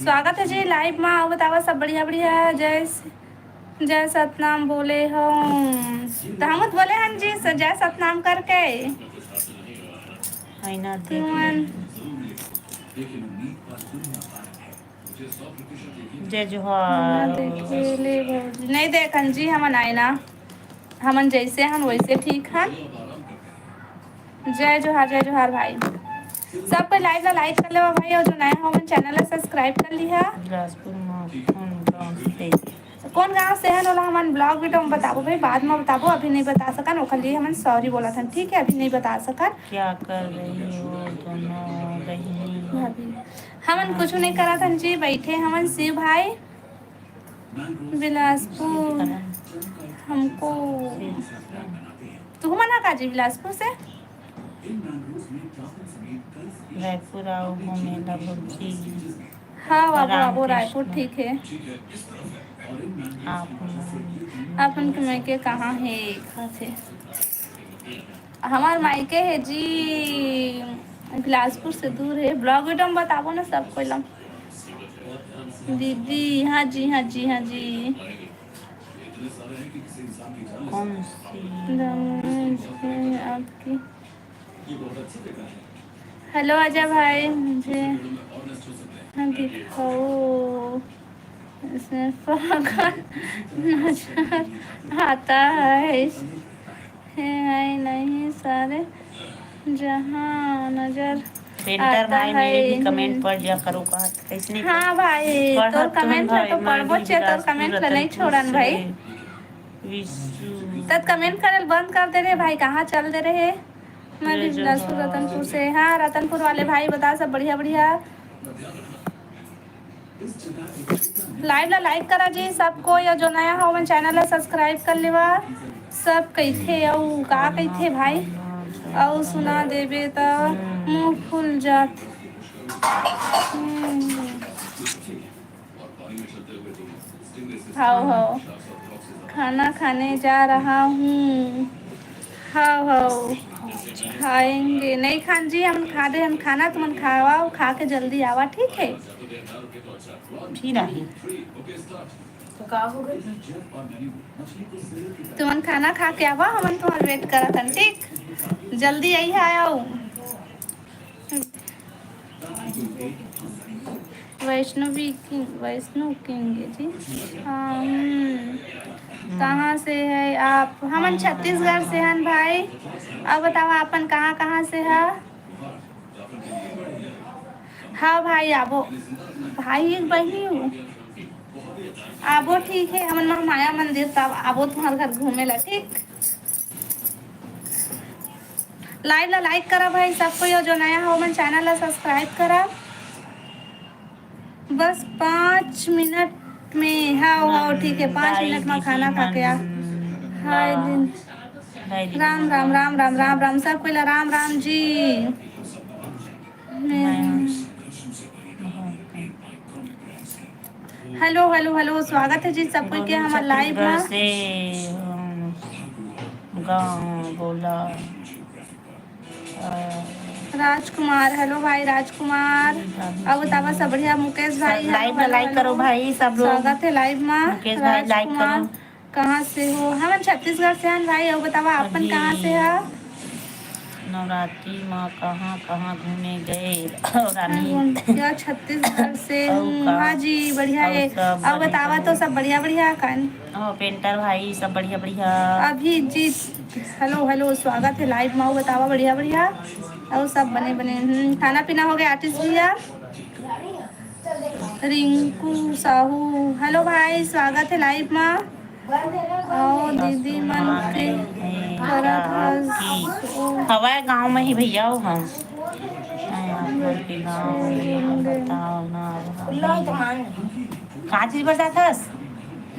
स्वागत है जी live मा। अउ बतावा, सब बढ़िया बढ़िया? जय स-, जय सतनाम बोले हो। तो हम तो बोले हन जी, स-, जय सतनाम करके। आईना देख तुमन ले। जय जोहार। देखे ले भौजी। नहीं देखन जी, हमन आईना, हमन जैसे हन वैसे ठीक हन। जय जोहार, जय जोहार भाई। सब कोई live ला like कर लेवा भाई, अउ जो नया हो, हमन channel ला subscribe कर लिहा। बिलासपुर मा कौन गाँव से? कौन गाँव से हन, ओला हमन vlog video में बताबो भाई, बाद में बताबो, अभी नहीं बता सकन, ओकर लिए हमन sorry बोलत हन, ठीक है, अभी नहीं बता सकन। क्या कर रही हो दोनों बहिनी? भाभी, हमन कुछ नहीं करत हन जी, बैठे हमन शिव भाई। बिलासपुर। हमको, तुहू मन हा का जी बिलासपुर से? रायपुर आओ घूमे ला भौजी। हाँ, आबो, आबो, रायपुर ठीक है। आप मन। अपन के मायके कहाँ है? कहाँ से? हमार मायके है जी, बिलासपुर से दूर है। Vlog video में बताबो ना सब कोई ला। दीदी, हाँ जी, हाँ जी, हाँ जी। कौन सी? दमन जी, आपकी। Hello अजय भाई, मुझे हाँ दिखाओ, इसमें पागल नजर आता है। हे, है नहीं सारे, जहाँ नजर पेंटर आता भाई, है। मेरे भी comment पढ़ लिया करो, कहत कैसे नहीं हाँ भाई, पढ़त तोर तुम comment ला भाई, तो मैं पढ़बो भी चे, तोर बिलासपुर comment ला नहीं रतनपुर छोड़न से भाई। विशु। तब comment करल बंद कर दे रहे भाई, कहाँ चल दे रहे? मैं भी जय बिलासपुर जवान। रतनपुर से। हाँ, रतनपुर वाले भाई बता, सब बढ़िया बढ़िया। Live ला like करा जी सब कोई, अउ जो नया हो, हमन channel ला subscribe कर लेवा। सब कहिथे, अउ का कहिथे भाई? अउ सुना देबे त मुंह फूल जात। हम्म। हाव, हाव। खाना खाने जा रहा हूँ। हाव, हाव। खाएंगे। नहीं खान जी, हम खा दे, हम खाना तुमन खावा, खा के जल्दी आवा, ठीक है? फिर आही। तो का हो गई? तुमन खाना खा के आवा, हमन तुम्हार wait करत हन, ठीक? जल्दी आई है, आओ। वैष्णवी किंग, वैष्णव किंग है जी। हाँ, हम्म। कहाँ से है आप? हमन छत्तीसगढ़ से हन भाई। अब बताओ, आपन कहाँ, कहाँ से है? हाँ भाई, आबो। भाई, एक बहिनी हूँ। आबो, ठीक है, हमन महामाया मंदिर तब आबो तुम्हार घर घूमे ला, ठीक? Live ला like करा भाई सब कोई, अउ जो नया हो, हमन channel ला subscribe करा। बस पाँच मिनट में, हाव, हाव, ठीक है, पाँच bye मिनट में दीदी खाना खा के आ। मन। हाय दिन। Bye दीदी राम, मन। राम, राम, राम, राम, राम, सब कोई ला राम, राम जी। मैं। Hello, hello, hello, स्वागत है जी सब कोई के हमर live में। छत्तीसगढ़ से, हम, गाँव बोला। राजकुमार, hello भाई राजकुमार। अउ बतावा सब बढ़िया? मुकेश भाई, सब live में like करो भाई, सब लोग। स्वागत है live में। मुकेश भाई, like करो। कहाँ से हो? हमन छत्तीसगढ़ से हन भाई। अउ बतावा, आपन कहाँ से हा? नवरात्रि म कहाँ कहाँ घूमे गए? रानी। क्या छत्तीसगढ़ से हूँ। हाँ जी, बढ़िया है। अब बतावा तो सब बढ़िया बढ़िया कान। हाँ, पेंटर भाई सब बढ़िया बढ़िया। अभिजीत, हेलो हेलो, स्वागत है लाइव में। बतावा बढ़िया बढ़िया। और सब बने बने। हम्म, खाना पीना हो गया आर्टिस्ट भैया? रिंकू साहू, हेलो भाई, स्वागत है लाइव में। आओ दीदी मन के करत हस। हवय गाँव में ही भैया हो हम। हाँ, आप मन के गाँव में बताओ ना। का चीज बर जात हस?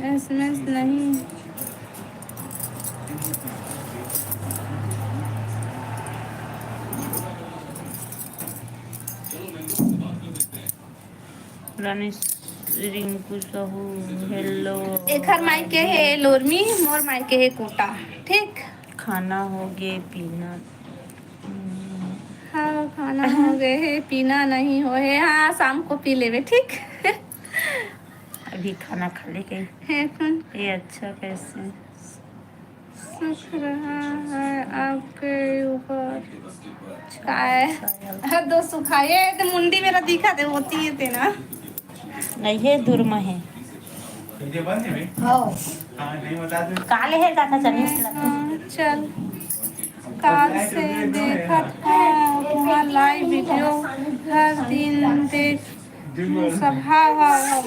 एसएमएस नहीं। रानी रिंकू साहू, हेलो। एखर मायके हे लोरमी, मोर मायके हे कोटा। ठीक। खाना हो गे पीना। हाँ, खाना हो गए हे, पीना नहीं हो हे। हाँ, शाम को पी लेवे, ठीक। अभी खाना खा ले के। हे, कौन? ये अच्छा कैसे? सुख रहा है आपके ऊपर। काय? दो सुखा, ये तो मुंडी मेरा दिखा दे, होती है तेना। नहीं है, दूर में है। हाँ। काले है दादा चली। हाँ, चल। काल से देखत हूँ तुम्हार लाइव वीडियो, हर दिन देख सब। हाँ, हाँ, हाँ।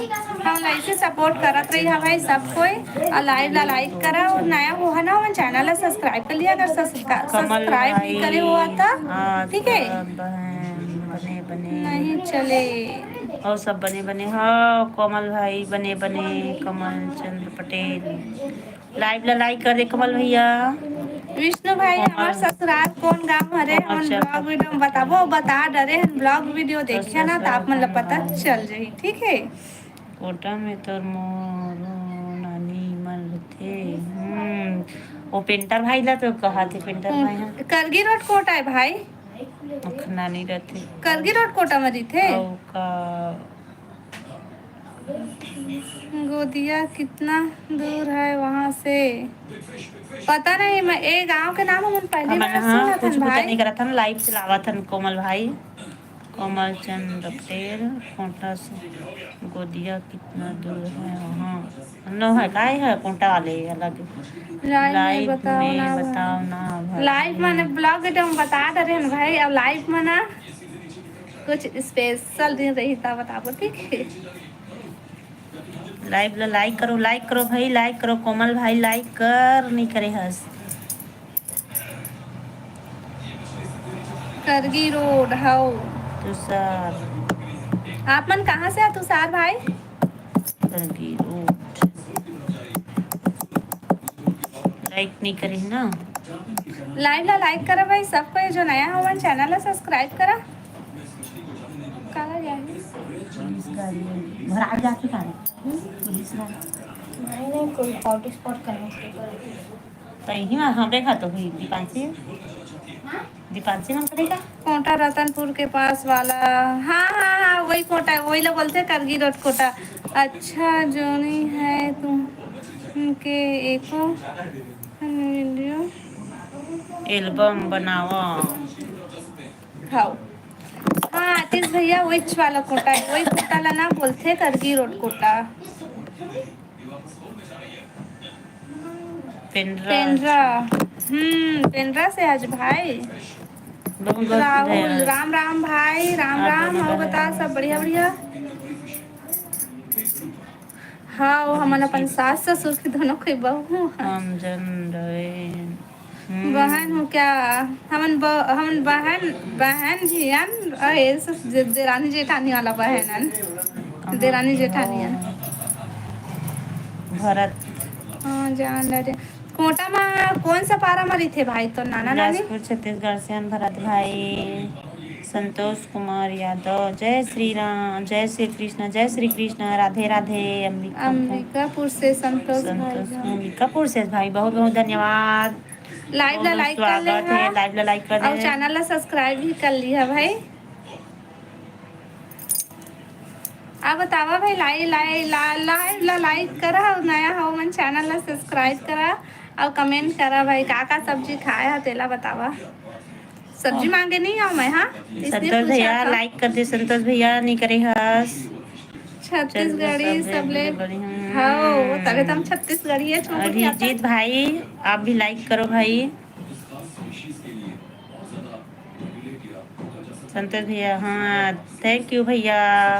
हम ऐसे सपोर्ट करत रही है भाई सब कोई। और लाइव ला लाइक करा और नया हो है ना, हमन चैनल ला सब्सक्राइब कर लिया, अगर सब्सक्रा-, कमल सब्सक्राइब नहीं भाई, करे हुआ था, हाँ, ठीक है? सब बहन बने बने। नहीं चले। और सब बने बने, हाँ, कोमल भाई बने बने, कमल चंद्र पटेल। लाइव ला लाइक कर दे कमल भैया। विष्णु भाई, कमल। हमार ससुराल कौन गांव हरे? कमल हमन चंद्र ब्लॉग वीडियो में बताबो, बता डरे हन, ब्लॉग वीडियो देखिए ना, तो आप मन ला पता चल जाही, ठीक है? कोटा में तोर मोर नानी मन रथे। हम्म, वो पेंटर भाई ला तो कहा थे, पेंटर भाई, हाँ। करगी रोड कोटा है भाई। ओखर नानी रथे। करगी रोड कोटा में रथे। अउ का गोदिया कितना दूर है वहाँ से? पता नहीं, मैं, ए गांव के नाम हमन पहली बार सुनत हन भाई। नहीं करत हन, लाइव चलावत हन कोमल भाई, कोमल चंद पटेल, कोटा से। गोदिया कितना दूर है वहाँ? नो है, काय है कोटा वाले अलग। लाइव में लाइव बताओ में ना भाई। बताओ ना भाई। लाइव माने ब्लॉग वीडियो में बता दे रहे हैं भाई, अब लाइव में ना कुछ स्पेशल दिन रही तब बताबो, ठीक है? लाइव ला लाइक करो, लाइक करो भाई, लाइक करो। कोमल भाई लाइक कर नहीं करे हस। करगी रोड हव। तुषार। आप मन कहाँ से आ तुषार भाई? करगी रोड। लाइक नहीं करे ना। लाइव ला लाइक करा भाई, सब कोई जो नया हवन चैनल ला सब्सक्राइब करा। काला जाही? पुलिस गाड़ी है। भरा जाती का रे? पुलिस गाड़ी। नहीं, नहीं, कोई हॉटस्पॉट कनेक्ट नहीं करे। तो यही में हमरे घर तो हुई दीपांशी। दीपांशी मन करेगा? कोटा रतनपुर के पास वाला। हाँ, हाँ, हाँ, वही कोटा है, वही ला बोलते हैं करगी रोड कोटा। अच्छा, जोनी है तुम के एको वीडियो एल्बम बनावा। हाँ। हाँ, आतिश भैया, वही वाला कोटा है, वही कोटा ला ना बोलते करगी रोड कोटा। पेंड्रा। पेंड्रा। हम्म, पेंड्रा से आज भाई। बहुत बहुत राहुल, धन्यवाद। राम राम भाई, राम आप राम। दोनों और बता, बहन। सब बढ़िया बढ़िया? हाँ, वो हमन अपन सास ससुर के दोनों कोई बहू हन। हम जन रहे। हम्म। बहन हो क्या? हमन ब-, हमन बहन, बहन जियन, अहे, स-, जे-, जेरानी जेठानी वाला बहन हन। कहाँ देरानी जेठानी हन। भरत। हाँ, जान डरे। कोटा मा कौन सा पारा मा रहिथे भाई तोर नाना नानी? बिलासपुर, छत्तीसगढ़ से हन भरत भाई। संतोष कुमार यादव, जय श्री राम, जय श्री कृष्ण, जय श्री कृष्ण, राधे राधे। अंबिका, अंबिकापुर से संतोष भाई संतोष, जान। अंबिकापुर से भाई, बहुत बहुत धन्यवाद। लाइव ला बहुत लाइक कर ले स्वागत है, हाँ। लाइव ला लाइक कर और दे। चैनल ला सब्सक्राइब भी कर लिया भाई। अब बतावा भाई, लाइव, लाइव, ला-, लाइव ला लाइक करा और नया हो मन चैनल ला सब्सक्राइब करा और कमेंट करा भाई, का का सब्जी खाए हा तेला बतावा। सब्जी मांगे नहीं आऊँ मैं, हाँ? इसलिए संतोष पूछा भैया, था। Like कर दे संतोष भैया, नहीं करे हस। छत्तीसगढ़ी चल, सब सबले ले बड़ी, हम्म। हाँ, तबे तो हम छत्तीसगढ़ी है, छोड़ के अभिजीत भाई, आप भी like करो भाई। संतोष भैया, हाँ, thank you भैया,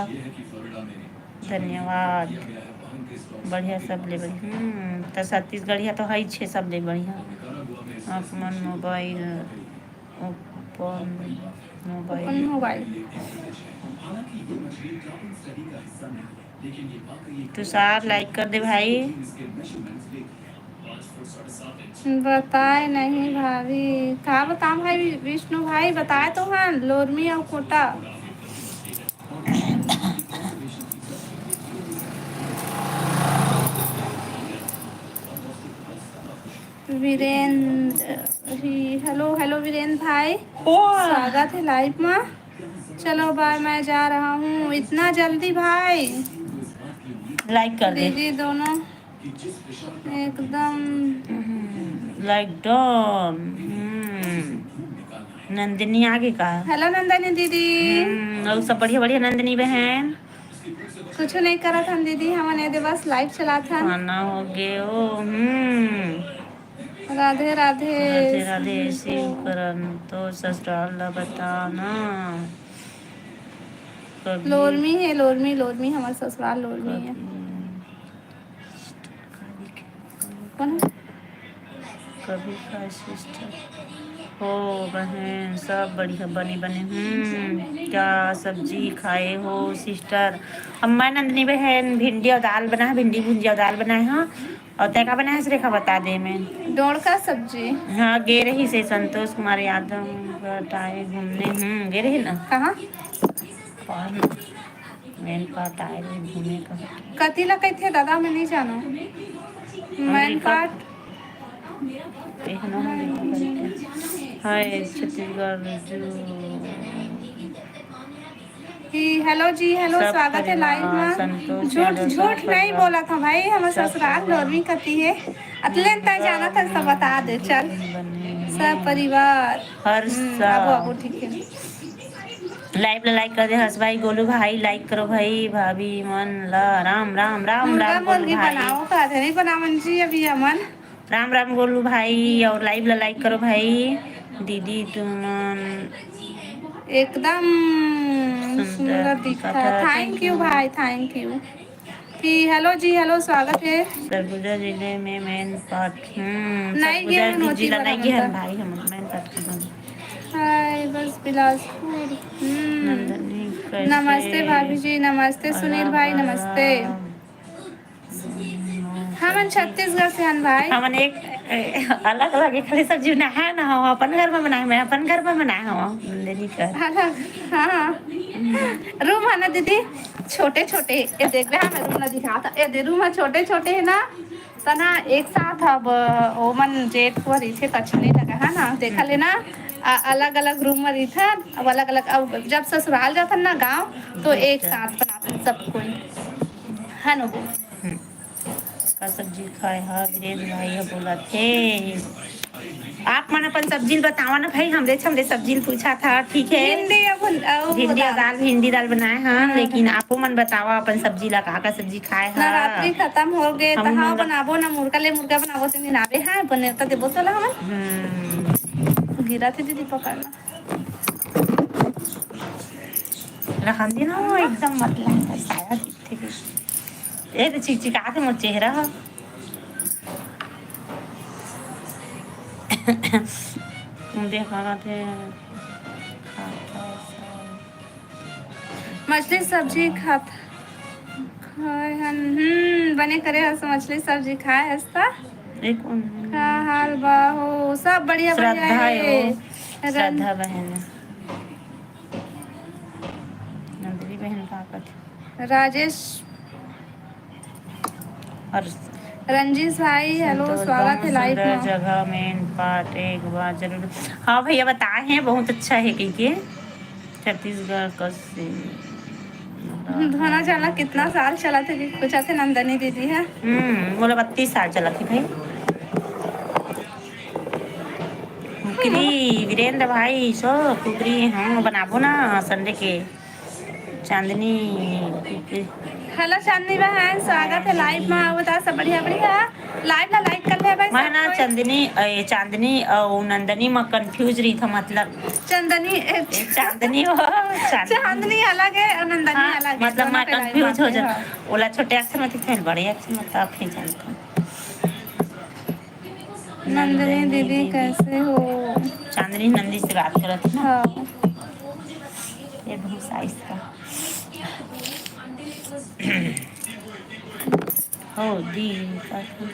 धन्यवाद। बढ़िया, सबले बढ़िया। हम्म, त छत्तीसगढ़िया तो है छे, सबले बढ़िया। अपन मोबाइल, अपन मोबाइल। अपन मोबाइल। तुषार, like कर दे भाई। बताए नहीं भाभी, का बताऊं भाई, विष्णु भाई बताए तो हैं, लोरमी और कोटा। वीरेंद्र ही, hello, hello वीरेंद्र भाई, ओ। स्वागत है live में। चलो bye, मैं जा रहा हूँ। इतना जल्दी भाई? Like कर दे। दीदी दोनों एकदम। Like done। हम्म। नंदिनी आगे का? Hello नंदिनी दीदी। हम्म, और सब बढ़िया बढ़िया नंदिनी बहन? कुछ नहीं करत हन दीदी, हमन एदे बस live चलात हन। खाना हो गए ओ, हम्म। राधे राधे। राधे राधे शिव करण, तो ससुराल ला बता ना। कभी लोरमी है, लोरमी, लोरमी, हमर ससुराल लोरमी है। कभी कौन है? कभी का sister? हो बहन, सब बढ़िया, बने बने। हम्म, क्या सब्जी खाए हो sister? हम, मैं नंदिनी बहन, भिंडी और दाल बनाए, भिंडी भुंजिया और दाल बनाए हैं। और तै का बनाए हस रेखा, बता दे मैं। डोड़का सब्जी। हाँ, गे रही से संतोष कुमार यादव बटाए घूमने, हम्म, गे रही ना। कहाँ? कौन? Main part आए रहे घूमे का। कति ला कहिथे दादा, मैं नहीं जानो। Main part। हाय छत्तीसगढ़ जो। जी, hello जी, hello, सब स्वागत है live में। झूठ, झूठ नहीं बोला था भाई, हमर ससुराल लोरमी कती है। अतले तय जाना था, सब बता दे, चल। सब परिवार। हर हम्म, आबो, आबो, ठीक है। Live ला like कर दे हर्ष भाई, गोलू भाई, like करो भाई, भाभी मन ला राम राम राम राम। मुर्गा मुर्गी बनाओ, का नहीं बनावन जी अभी हमन। राम राम गोलू भाई, और live ला like करो भाई। दीदी तुमन एकदम सुंदर दिखत है। Thank you भाई, thank you। कि hello जी, hello, स्वागत है। सरगुजा जिले में main part, हम्म, नहीं सरगुजा गे हन, जिला नहीं गे हन भाई, हम main part के बन। हाय, बस बिलासपुर। हम्म। नंदनी कैसे? नमस्ते भाभी जी, नमस्ते सुनील भाई, नमस्ते। हमन छत्तीसगढ़ से हन भाई। हमन एक, ए, अलग अलग एक खाली सब्जी बनाए ना हो, अपन घर में बनाए, मैं अपन घर में बनाए हो, नंदनी कर। अलग, हाँ। रूम है ना दीदी, छोटे छोटे, ये देख बे, हाँ, मैं रूम ना दिखा था, ये दे रूम है छोटे छोटे है ना, तना एक साथ अब ओमन जेठ को रहिथे त अच्छा नहीं लगा है ना, देखा लेना। अलग अलग रूम में रहिथन, अब अलग अलग, अब जब ससुराल जाथन ना गाँव, तो एक साथ बनाथन सब कोई, है ना वो। हम्म। का सब्जी खाए हा वीरेंद्र भाई ह बोला थे। आप मन अपन सब्जी ल बतावा ना भाई, हमरे हमरे सब्जी ल पूछा था, ठीक है? भिंडी अउ भुन-, अउ भिंडी अउ दाल। दाल, भिंडी दाल बनाए हन, हाँ, लेकिन हाँ। आपो मन बतावा अपन सब्जी ला, का का सब्जी खाए हा? नवरात्रि खत्म हो गे, हम त हाँ मन बनाबो ना, मुर्गा ले मुर्गा बनाबो, ते दिन आबे है, बने त देबो तोला हमन। हम्म। गिरा थे दीदी पकड़ना। रखन दी ना, वो एकदम मतलब साया दिखथे। ए तो चिकचिका के मोर चेहरा ह। देखा थे। मछली सब्जी खात खाए हन, हम्म, बने करे हस मछली सब्जी खाए हस त। एक उन- का हाल बा हो? सब बढ़िया, बढ़िया श्रद्धा हे। हे वो, रन- श्रद्धा बहन हे। नंदिनी बहन का कथे? राजेश और रंजीश भाई, hello, संतोष, स्वागत हे बहुत live सुंदर में। जगह में part एक बार जरूर। हाँ भैया, बताए हैं, बहुत अच्छा है कहिके। छत्तीसगढ़ का से धोना चाला कितना साल चला थे, पूछा थे नंदनी दीदी है। हम्म, बोला बत्तीस साल चला थे भाई। कुकरी, वीरेंद्र भाई, सो कुकरी हम बनाबो ना संडे के। चांदनी कुकरी। हेलो चांदनी बहन, स्वागत है लाइव में। आओ, बता सब बढ़िया बढ़िया। लाइव ला लाइक कर ले भाई, मैं सब ना कोई। चंदनी, ए, चांदनी और नंदनी में कंफ्यूज रही था, मतलब। चंदनी, ए, चांदनी हो, चांदनी। चांदनी अलग है और नंदनी हाँ, अलग है, मतलब दोनों मैं के लाइव कंफ्यूज हो आते जा। हैं। ओला छोटे अक्षर में लिखे, बड़े अक्षर में तब फिर जानता हूँ। नंदनी दीदी, कैसे हो? चांदनी नंदी से बात करत है ना? हाँ। ये बहुत साइज का। हो दी, का था?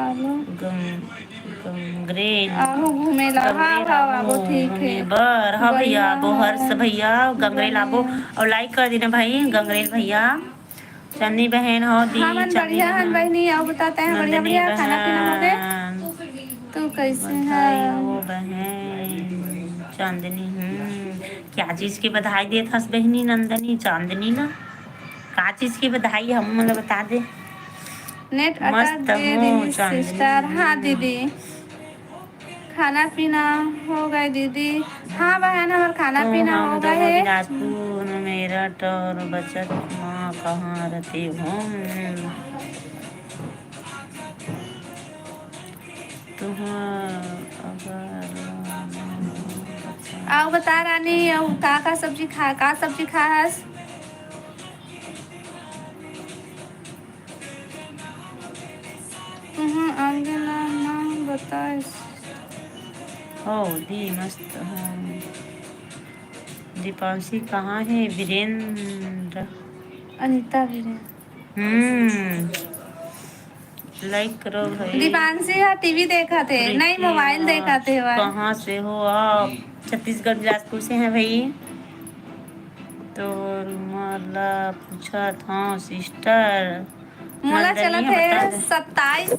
आलू। गम-, गंगरेल। आहू घूमे ला। हाँ, गंगरेल हाँ, आबो, आबो, ठीक है। घूमे बर। हाँ भैया, बढ़िया आबो, है। हर्ष भैया, गंगरेल आबो। बढ़िया। और लाइक कर देना भाई, गंगरेल भैया। चन्नी बहन हो दी, हाँ, मन चन्नी बढ़िया हन बहन। बहनी, अउ बता, तैं बढ़िया, नंदिनी बढ़िया, खाना पीना हो गए? बहन। तू कैसे बधाई है? हो बहन, चांदनी, हम्म, क्या चीज के बधाई देत हस बहनी नंदनी, चांदनी ना? का चीज के बधाई हम मन ल बता दे। नेट मस्त अटक गे हूँ, दीदी, चांदनी। सिस्टर। हाँ हम्म। दीदी। खाना पीना हो गए दीदी? हाँ बहन, हमर खाना ओ, पीना हम हो गए दोनों है। बिलासपुर में मेरठ और बचत माँ कहाँ रहते हो? तुहां अगर अउ बता रानी, अउ का का सब्जी खा, का सब्जी खा हस? तुहां आगे ना, ना बताइस। हो दी मस्त हो। दीपांशी कहाँ है? वीरेंद्र। अनिता वीरेंद्र। हम्म। लाइक करो भाई। दीपांशी हा टीवी देखत हे, नहीं, मोबाइल देखत हे। कहाँ से हो आप? छत्तीसगढ़ बिलासपुर से हैं भाई। तो मोला पूछत हव सिस्टर। मोला नंदनी चलत हे बता दे। सत्ताईस।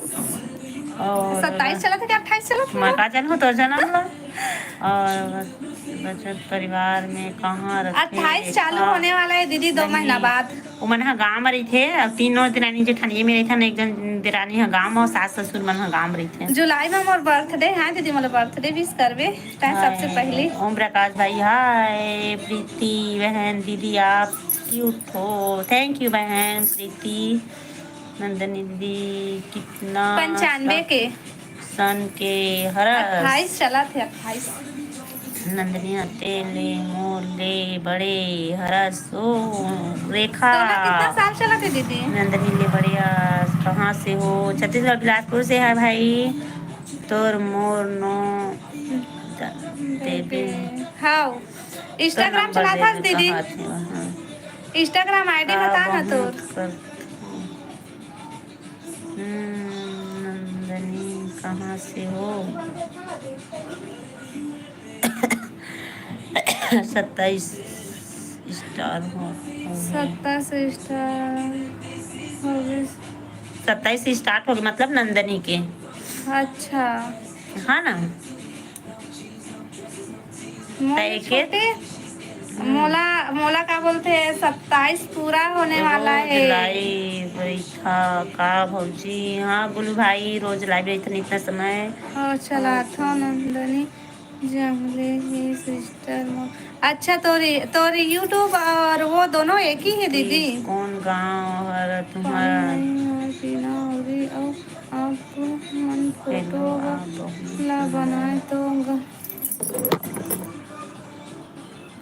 और सत्ताईस चलत हे कि अट्ठाईस चलत हे? मैं का जानहूँ तोर जनम ला। और बचत परिवार में कहाँ रखे अट्ठाईस चालू होने वाला है दीदी, दो महीना बाद। ओ मन ह गाँव म रहिथे, अउ तीनों देरानी जेठानिये में रहिथन, एक जन देरानी ह गाँव म, सास ससुर मन ह गाँव म रहिथे। जुलाई म मोर बर्थडे हे दीदी, मोला बर्थडे विश करबे तैं सबसे पहली। ओम प्रकाश भाई, हाय प्रीति बहन, दीदी आप क्यूट हो। थैंक यू बहन प्रीति। नंदनी दीदी कितना पंचानवे के। सन के हरस। अट्ठाईस चलत हे, अट्ठाईस। नंदनी ह तेले मोर ले बड़े हरस ओ रेखा। तोला कितना साल चलत हे दीदी? नंदनी ले बड़े हरस। कहाँ से हो? छत्तीसगढ़ बिलासपुर से है भाई। तोर मोर नो देबे। हाव। तोर Instagram नंबर चलात हस देबे दीदी? कहात हे, हाँ। Instagram ID बता ना तोर। हम्म, नंदनी कहाँ से हो? सत्ताईस स्टार हो, हो गए। सत्ताईस स्टार हो गए। सत्ताईस स्टार्ट हो गए, मतलब नंदनी के। अच्छा। हाँ ना? मोर तय के छोटे, हम्म। मोला, मोला का बोलथे, सत्ताईस पूरा होने वाला रोज हे। लाइव रहिथा का भौजी? हाँ गोलू भाई, रोज लाइव रहिथन इतना समय। और चलाथो नंदनी जंगले ही सिस्टर मोर। अच्छा, तोरी, तोरी YouTube और वो दोनों एक ही है दीदी? कौन गाँव हर तुम्हारा? नहीं है, पीना होगी। और आप मन फोटो ला बनाए तो ग-,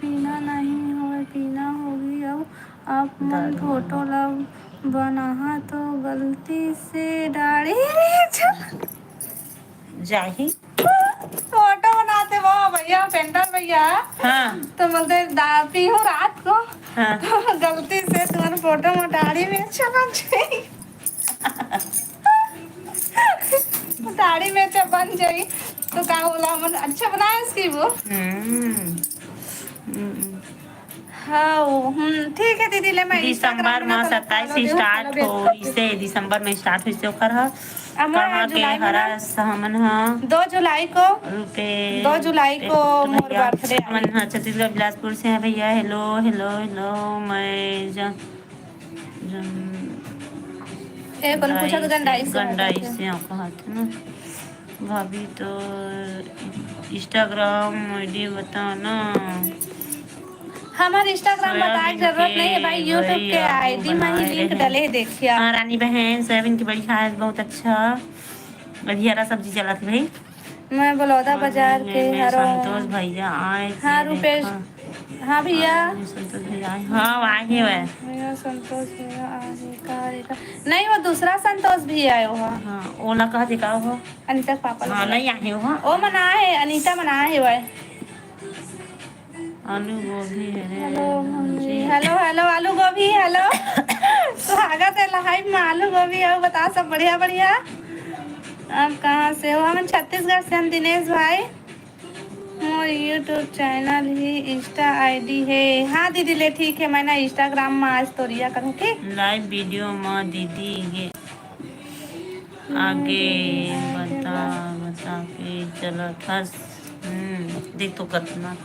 पीना नहीं होय, पीना होगी। अउ आप मन फोटो ला बनाहा तो गलती से डाढ़ी में चल जाही। फोटो बनाते वो भैया, पेंटर भैया। हाँ। तो बोलते, "दा-, पीहू रात को।" हाँ। तो गलती से तुम्हारे फोटो में डाढ़ी में चला जाए। दाढ़ी में अच्छा बन जाई, तो का होला, मन अच्छा बनाए उसकी वो। हम्म। हम्म। हाँ, वो, हम्म, ठीक है दीदी, ले मैं दिसंबर Instagram में ना तो सत्ताईस follow दे, स्टार्ट follow दे। होइसे, दिसंबर में स्टार्ट होइसे ओकर ह। अब मैं कहाँ के जुलाई में ना हरस हमन ह? दो जुलाई को, रुपे-, दो जुलाई को मोर भैया, birthday हमन ह छत्तीसगढ़ बिलासपुर से है भैया। हेलो, हेलो, हेलो, मैं ज-, जन-, ए, कोन पूछा तो गंडाई से गंडाई से। से आप हाथ ना। भाभी तो Instagram ID बताना। हमार Instagram बताए के जरूरत नहीं है भाई, YouTube के ID में ही link डले है, देखिए आप। हाँ रानी बहन, सोयाबीन की बड़ी खाए, बहुत अच्छा। अभी हरा सब्जी चलत है भाई। मैं बलौदा बाजार के हरो। संतोष भैया आए। हाँ रुपेश। हाँ भैया। संतोष भैया आए। हाँ आए हे वह। भैया संतोष भैया आए का रे का? नहीं, वो दूसरा संतोष भैया आए हो। हाँ, ओला कहा थे का हो? अनिता के पापा हाँ, नहीं आए हो। ओ मना है, अनिता मना है वह। आलू गोभी है रे। Hello mummy. हेलो हेलो आलू गोभी, हेलो। स्वागत है live में आलू गोभी। और बताओ सब बढ़िया बढ़िया। आप कहाँ से हो? हम छत्तीसगढ़ से, हम दिनेश भाई। मोर YouTube channel ही Insta ID है। हाँ दीदी ले ठीक है, मैं ना Instagram में आज तोरिया करूँ ठीक। Live video में दीदी ये आगे बता बता के चलत हस। हम्म, देख तो कतना।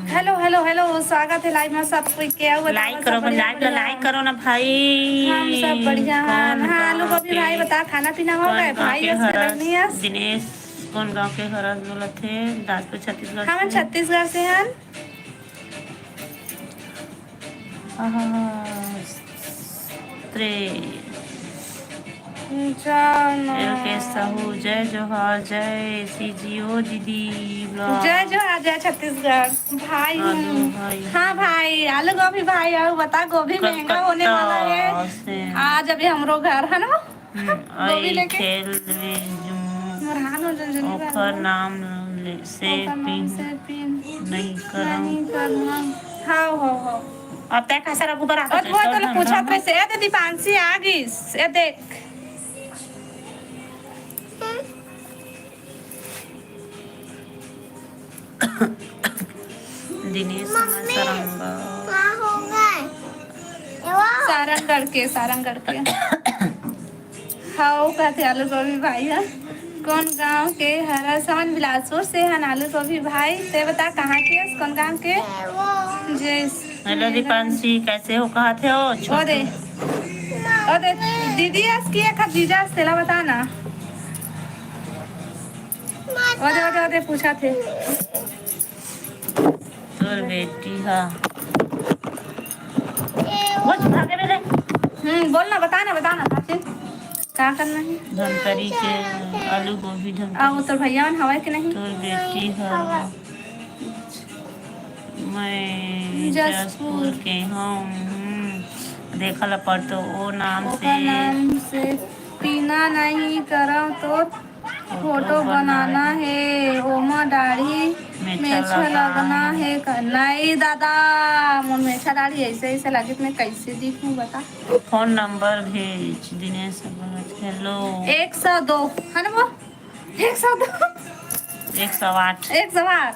हेलो हेलो हेलो, स्वागत है live में सब कोई के। आओ बताओ, like करो, सब बढ़िया, like ला, बढ़िया। Like करो ना भाई। हम सब बढ़िया हैं। हाँ आलू गोभी भाई बता, खाना पीना हो गए भाई? दिनेश कौन गांव के हरस बोलत थे? बिलासपुर छत्तीसगढ़। हम छत्तीसगढ़ से हैं। हाँ, हाँ, हाँ। स्त्री। जाना। एल के साहू, जय जोहार, जय सीजी, ओ दीदी, vlog। जय जोहार, जय छत्तीसगढ़। भाई आलू हूँ। भाई। हाँ भाई, आलू गोभी भाई, आओ बता, गोभी महंगा होने वाला है। कलकत्ता से। आज अभी हमरो घर है ना, हम्म, गोभी आई लेके। खेल में जूं। मोर हाथ में जंजनी बा। ओकर नाम ले, से ओकर नाम पिन से पिन नहीं करम। नहीं करम। हाँ, हो, हो। अब तय का सारा गुब्बारा और वो तो पूछत रहे से, ए दे दीपांशी आ गई, ए देख। दिनेश मम्मी, सरंगा। का हो गए? सारंगढ़ के, सारंगढ़ के। हाँ, वो कहते आलू गोभी भाई है। कौन गांव के हरस? हमन बिलासपुर से हन आलू गोभी भाई। ते बता कहाँ के हस, कौन गांव के? जय हेलो दीपांशी, कैसे हो, कहाँ थे हो? ओ दे, ओ दे, दीदी अस की एक जीजा अस, तेला बता ना। ओ दे, ओ दे, ओ दे, पूछा थे। तोर बेटी हा। वो भागे मेरे। हम्म, बोल ना, बता ना, बता ना, काचिन। का करना है? धमतरी के आलू गोभी धमतरी। आ, वो तोर भैया मन हवय के नहीं? तोर बेटी हा। मैं जसपुर। जसपुर के हूँ। हम्म, देखा ला पड़तो ओ नाम ओकर से। नाम से पीना नहीं करव तो फोटो बनाना हे, ओमा दाढ़ी मेछा मेछा लगना लगना हे। हे का? नहीं दादा, मोर मेछा दाढ़ी ऐसे ऐसे लगे, मैं कैसे दिखूं बता? फोन नंबर भेज, दिनेश बोलत, हेलो। एक सौ दो, है ना वो? एक सौ दो। एक सौ आठ। एक सौ आठ।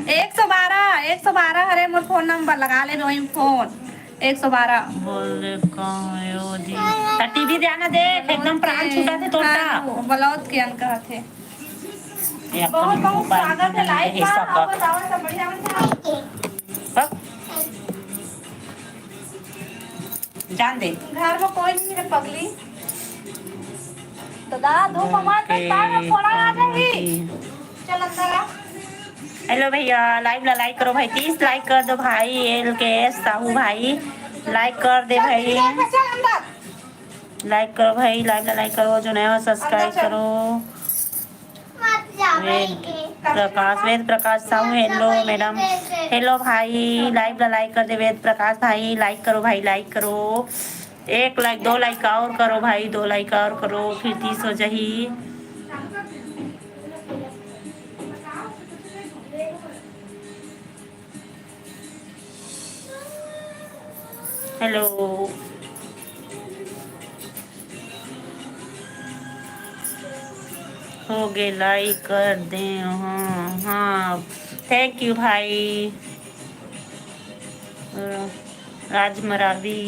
एक सौ बारह, एक सौ बारह, अरे मोर फोन नंबर लगा ले, वही फोन। एक सौ बारह। बोल रे, कहाँ है ओ दी? त टीवी ध्यान देख, एकदम प्राण छूटा थे तोर ता। हाँ, बलौद के अंक थे। ये अपन बहुत, बहुत mobile स्वागत है live में। सब। आओ, बताओ, सब बढ़िया, बढ़िया। बस। जान दे। घर में कोई नहीं है पगली। तो दा, धूप मत, तार में फोड़ा आ जाएगी। चल अंदर आ। हेलो भैया, live ला like करो भाई, तीस like कर दो भाई, एल के एस साहू भाई, like कर दे भाई। चल अंदर। Like करो भाई, live ला like करो, जो नया हो subscribe करो। Ved Prakash, Ved Prakash Sahu, hello madam, hello भाई, live ला like कर दे वेद प्रकाश भाई, like करो भाई, like करो, एक like, दो like और करो भाई, दो like और करो, फिर तीस हो जाही। हेलो। हो गे, like कर दे। हाँ, हाँ, thank you भाई। राज मरावी,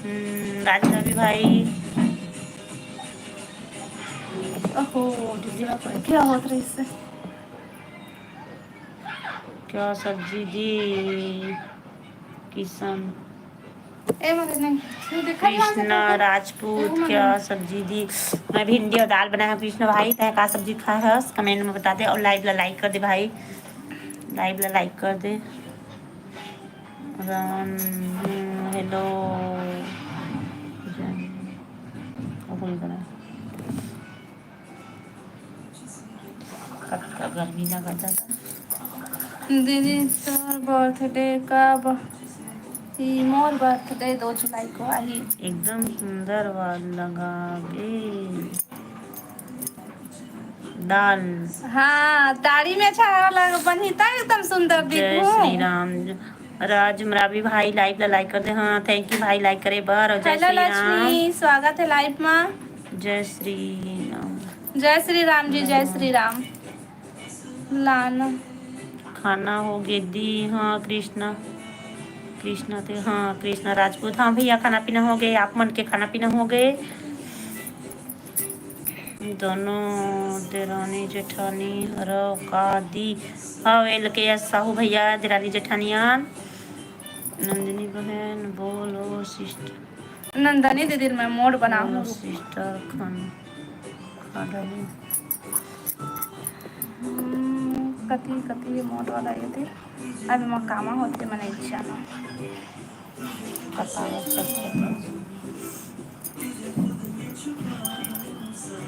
हम्म, राज मरावी भाई। ओहो, दीदी बाबा, क्या होत रहिस? क्या सब्जी दी किशन? ए मरे नहीं, तू देखा था कृष्णा राजपूत, क्या सब्जी दी? मैं भिंडी और दाल बनाया हूँ। कृष्णा भाई, तय का सब्जी खाए हस? कमेंट में बता दे और लाइव ला लाइक कर दे भाई, लाइव ला लाइक कर दे। राम, हम्म, हेलो। जय, ओ, भूल गया। कतका गर्मी लगत हे। दीदी, तोर बर्थडे कब? ई मोर बर्थडे दो जुलाई को आही। एकदम सुंदर वाल लगाबे। दाल। हाँ, दाढ़ी में अच्छा लग-, बनही त एकदम सुंदर जय दिखहूँ। श्री राम। राज मरावी भाई, लाइव ला लाइक कर दे। हाँ, थैंक यू भाई, लाइक करे बर। और जय हेलो श्री राम। लक्ष्मी, स्वागत है लाइव में। जय श्री राम। जय श्री राम जी, जय श्री राम। लाना। खाना हो गे दी। हाँ, कृष्णा, कृष्णा ते, हाँ, कृष्णा राजपूत। हाँ भैया, खाना पीना हो गे, आप मन के खाना पीना हो गे? दोनों देरानी जेठानी हरव का दी? हव, एल के एस साहू भैया, देरानी जेठानियान। नंदिनी बहन, बोलो सिस्टर। नंदनी दीदी, मैं मोड़ बनाहूँ। बोलो सिस्टर, खाना खा डाली। हम्म, कति, कति मोड़ वाला ये थे। अब मैं कामा होते, मैंने इच्छा ना। पता है, सब पता है।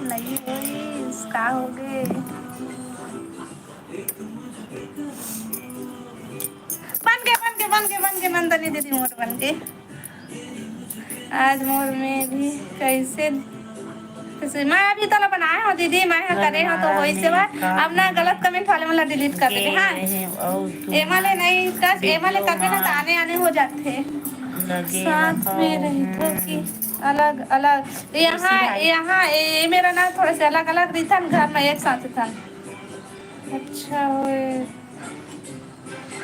नहीं होइस, का हो गे? बन के, बन के, बन के, बन के, नंदनी दीदी मोर बन के। आज मोर में भी कैसे, कैसे, मैं अभी तला बनाए हो दीदी, मैं हा करे हो तो वही से बा। अब ना गलत कमेंट वाले मन ला डिलीट कर देते, हाँ। एमा ले नहीं कर, एमा ले करबे ना त आने आने हो जाथे। साथ में रही तो कि अलग अलग। यहाँ, यहाँ ए, ए मेरा ना थोड़ा सा अलग अलग रहिथन, घर में एक साथ रहिथन। अच्छा होए।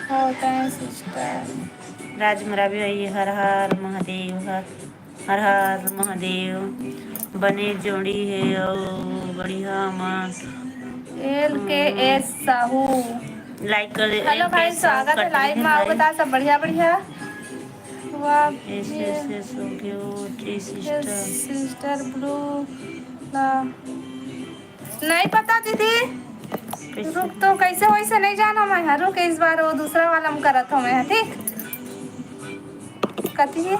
होता है सिस्टर। राज मरावी भाई, हर हर महादेव, हर हर हर महादेव। बने जोड़ी हे अउ बढ़िया मस्त। एल के एस साहू। लाइक कर दे, हेलो एल के भाई, एस साहू स्वागत है कट लाइव में। आप बता, सब बढ़िया बढ़िया? वाह, एस एस एस हो गयो, थ्री सिस्टर। सिस्टर ब्लू ना। नहीं पता दीदी। रुक तो, कैसे वैसे नहीं जाना मैं, हाँ, रुक, इस बार वो दूसरा वाला में करत हूँ मैं, ठीक? कथी है?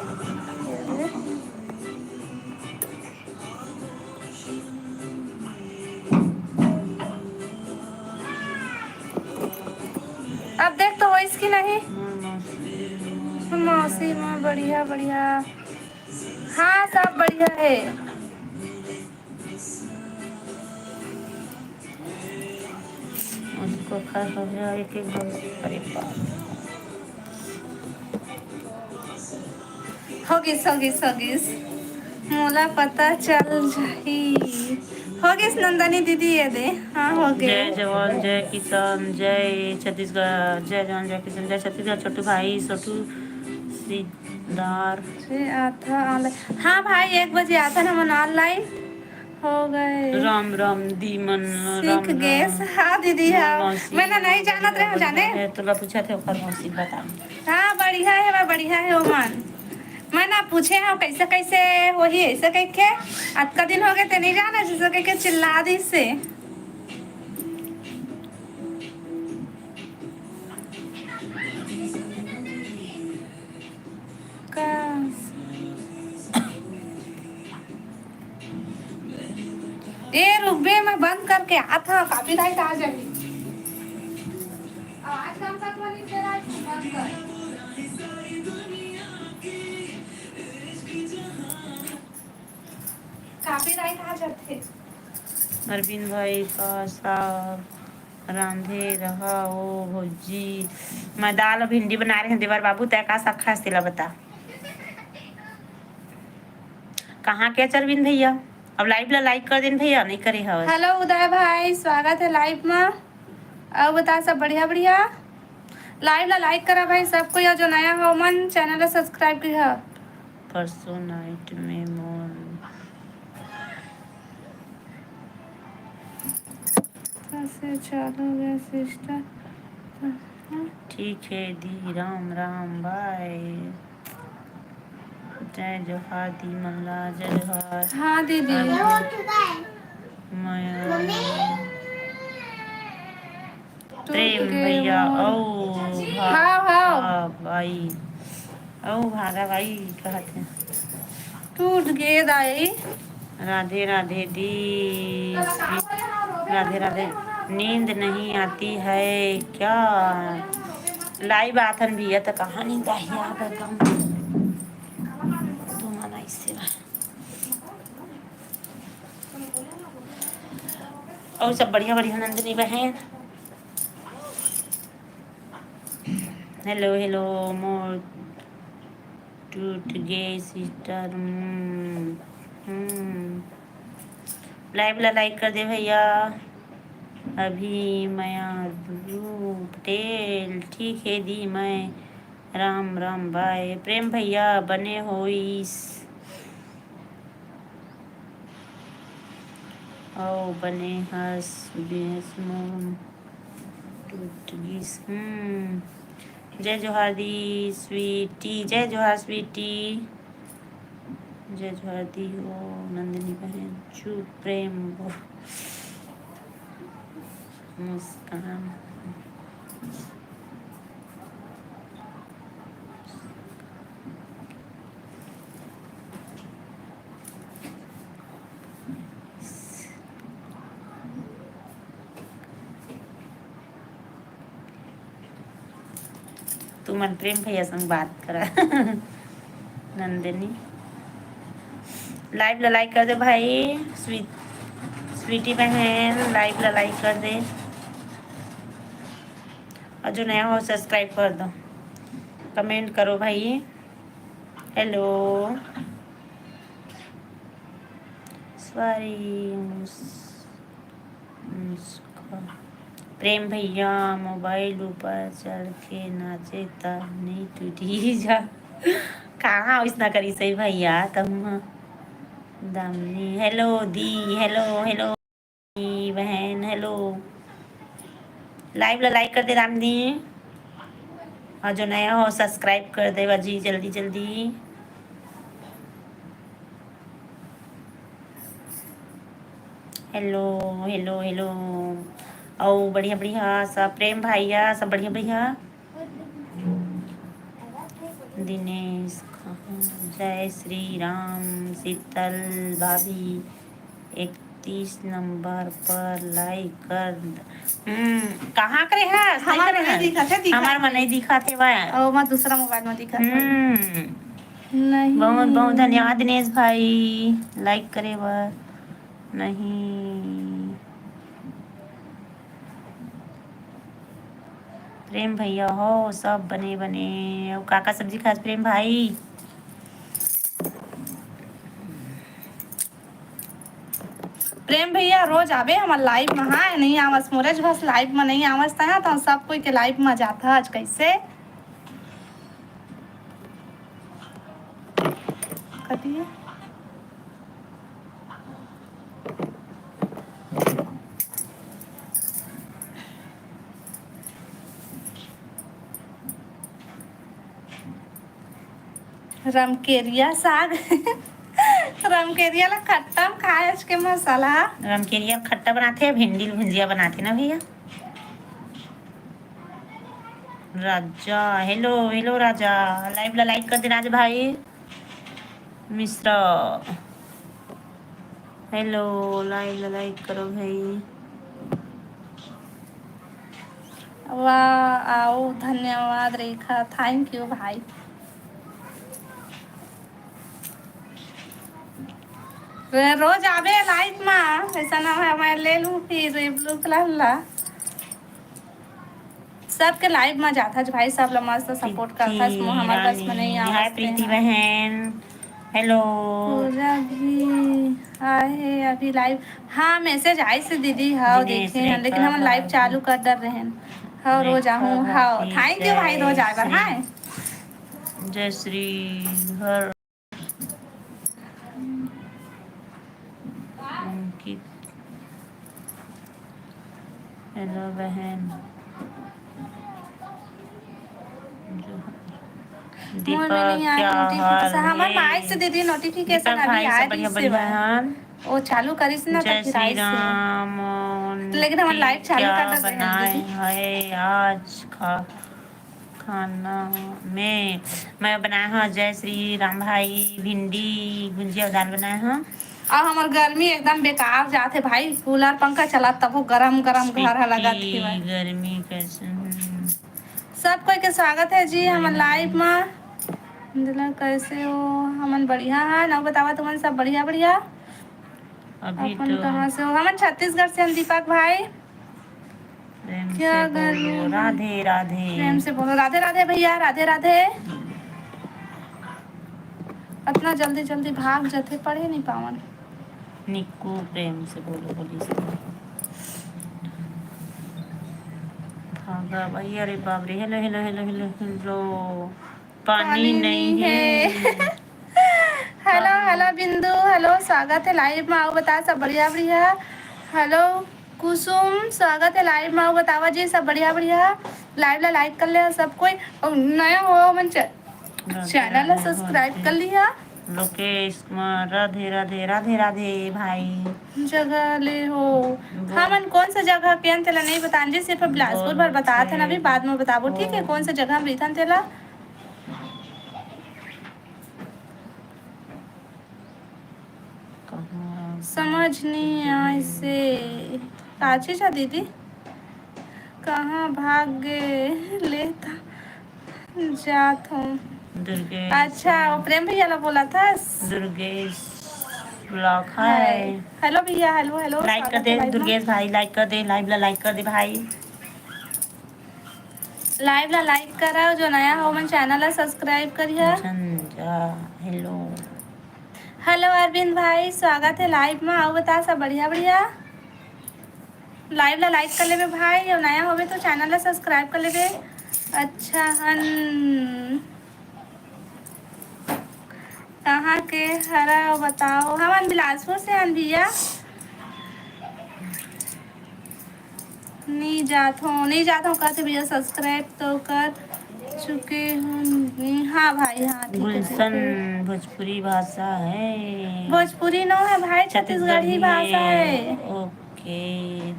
अब देख तो वैसे कि नहीं? मौसी में बढ़िया, बढ़िया। हाँ, सब बढ़िया है। उसको खा हो गया एक एक दो। अरे बाप। हो गिस, हो गिस, हो गिस। मोला पता चल जाही। हो गिस नंदनी दीदी, ये दे। हाँ, हो गए। जय जवान, जय किसान, जय छत्तीसगढ़, जय जवान, जय किसान, जय छत्तीसगढ़, छोटू भाई, छोटू सिद्धार। अरे, आथा online। हाँ भाई, एक बजे आथन हमन online। हो गए। राम राम दी मन, सीख राम गेस। राम। हाँ दीदी, हाँ। मौसी मैं ना नहीं जानत रहे, जाने। है, तोला पूछा थे, ओकर मौसी बता। हाँ, बढ़िया है, मैं बढ़िया है, ओमन। मैं ना पूछे हूँ, कैसे, कैसे होही, ऐसे कह के। अतका दिन हो गए, ते नहीं जाना, जैसे कह के चिल्ला दी से। का? ए, रुकबे, मैं बंद करके आत हूँ, copyright आ जाही। आवाज कम कर, वाली तेरा बंद कर। Copyright आ जाथे। अरविंद भाई का साग रांधे रहा ओ भौजी। मैं दाल और भिंडी बना रहे हैं देवर बाबू, तय का साग खास तेला बता। कहाँ के अरविंद भैया? अब लाइव ला लाइक कर देन भैया, नहीं करे हवस। हेलो उदय भाई, स्वागत है लाइव में। अउ बता, सब बढ़िया बढ़िया? लाइव ला लाइक करा भाई सब कोई, अउ जो नया हो मन चैनल ला सब्सक्राइब किहा। परसों नाइट में मोर से चालू गए सिस्टर। ठीक है दी, राम राम, बाय। जय जोहार दी मन ला, जय जोहार। हाँ दीदी। अभी मया टूट प्रेम गे भैया मोर। अउ हाँ, हाँ। भागा बाई, अउ भागा बाई कहत हे। टूट गे दाई। राधे राधे दी। राधे राधे। नींद नहीं आती है क्या? Live आथन भैया, त कहाँ नींद आही आप एकदम। तुमन ऐसे बा। अउ सब बढ़िया बढ़िया नंदिनी बहन। Hello hello मोर टूट गे sister। हम्म, हम्म। Live ला like कर दे भैया। अभी मया पटेल, ठीक है दी, मैं राम राम बाय। प्रेम भैया बने होइस। अउ बने हस, बेस मोर टूट गिस। हम्म। जय जोहार दी स्वीटी, जय जोहार स्वीटी, जय जोहार दी हो नंदिनी बहन। चुप प्रेम वो मुस्कान। तुमन प्रेम भैया संग बात करा। नंदिनी, live ला like कर दे भाई। स्वीट, स्वीटी बहन, live ला like कर दे, और जो नया हो subscribe कर दो, comment करो भाई। Hello। सॉरी, मुस-, मुस्का-, प्रेम भैया मोबाइल ऊपर चढ़ के नाचे त नहीं टूटी जा। कहाँ उसना करी सही भैया तुम? दामिनी, hello दी, hello hello। बहन, hello। Live ला like कर दे रामदी, और जो नया हो subscribe कर दे जी जल्दी जल्दी। Hello hello hello। अउ बढ़िया बढ़िया सब प्रेम भैया, सब बढ़िया बढ़िया। दिनेश, जय श्री राम। शीतल भाभी, इकतीस नंबर पर like कर द-, हम्म, कहाँ करे है? हमार में नहीं दिखत है, दिखत हमार में नहीं दिखत है भाई। ओ, मैं दूसरा मोबाइल में दिखत है। हम्म। नहीं। बहुत बहुत धन्यवाद दिनेश भाई, like करे बर। नहीं। प्रेम भैया हो, सब बने बने। अउ का का सब्जी खास प्रेम भाई? प्रेम भैया रोज आबे हमर live में, हाँ, नहीं आवस मोरेज बस live में नहीं आवस तहा, तो सब कोई के live में जाता आज कैसे? कटिए। रमकेरिया साग। रमकेरिया ला खट्टा में खाए के मसाला। रमकेरिया खट्टा बनाथे, भिंडी भुंजिया बनाथे ना भैया। राजा, hello hello राजा, live ला like कर दे राजा भाई। मिश्रा, hello, live ला like करो भाई। वाह, आओ, धन्यवाद रेखा, thank you भाई। वे रोज आबे live मा, ऐसा ना है मैं ले लूँ फिर blue colour ला। सबके live मा जाथस भाई, सब ला मस्त support करथस। मो हमर बस में नहीं आवत। हाय प्रीति बहन, hello। पूजा भी आहे अभी live। हाँ, message आइस दीदी, हाँ देखे हन, लेकिन हम live चालू कर डर रहे हैं। हाँ, रोज आहूँ। हाँ, thank you भाई, रोज आए बर। हाँ, जय श्री हर अंकित, hello बहन। मोर में नहीं आया notification। हमर माई से दीदी notification अभी आए रहिस हे। वो चालू करिस ना, जय श्री राम। लेकिन हमर live चालू कर दे बनाए है आज खा खाना में मैं बनाए हव जय श्री राम भाई, भिंडी भुंजिया दाल बनाए हव। अब हमर गर्मी एकदम बेकार जात हे भाई, cooler पंखा चलत तभो गरम गरम घर ह लगत हे भाई। गर्मी कैसे? सब कोई के स्वागत हे जी हमर live मा। दिला कैसे हो? हमन बढ़िया हन। अउ बतावा तुमन सब बढ़िया बढ़िया? अभी अपन तो कहाँ से हो? हमन छत्तीसगढ़ से हन दीपक भाई। प्रेम से बोलो राधे राधे। प्रेम से बोलो राधे राधे भैया, राधे राधे। अतना जल्दी जल्दी भाग जथे, पढ़े नहीं पावन। निक्कू प्रेम से बोलो, बोलिस तो। भागा भाई, अरे बाप रे, hello hello hello hello hello। पानी नहीं है। Hello hello बिंदु, hello, स्वागत हे live मा। अउ बता सब बढ़िया बढ़िया। Hello कुसुम, स्वागत हे live मा। अउ बतावा जी सब बढ़िया बढ़िया। Live ला like कर ले सब कोई। अउ नया हो मन channel ला subscribe कर लिहा। लोकेश कुमार, राधे राधे राधे राधे भाई। जगह ले हो। हमन कौन सा जगह के हन तेला नहीं बतान जी, सिर्फ बिलासपुर भर बतात हन अभी, बाद में बताबो, ठीक है? कौन सा जगह में रहिथन तेला। समझ नहीं आइसे। का चीज हे दीदी? कहाँ भाग गे? लेता जात हूँ। दुर्गेश। अच्छा, वो प्रेम भैया ला बोला था। दुर्गेश vlog है। Hello भैया, hello hello, like कर दे दुर्गेश भाई, like कर दे, live ला like कर दे भाई। Live ला like करा, जो नया हो मन channel ला subscribe करिहा। झंझा, hello। Hello अरविंद भाई, स्वागत हे live मा। अउ बता सब बढ़िया बढ़िया? Live ला like कर लेबे भाई, अउ नया होबे तो channel ला subscribe कर लेबे। अच्छा हन। कहाँ के हरा बताओ? हमन बिलासपुर से हन भैया। नी जात हो, नी जात हो कहते भैया, subscribe तो कर चुके हो। हाँ भाई, हाँ, ठीक है, ठीक है। गुलशन भोजपुरी भाषा है। भोजपुरी नो है भाई, छत्तीसगढ़ी भाषा है। OK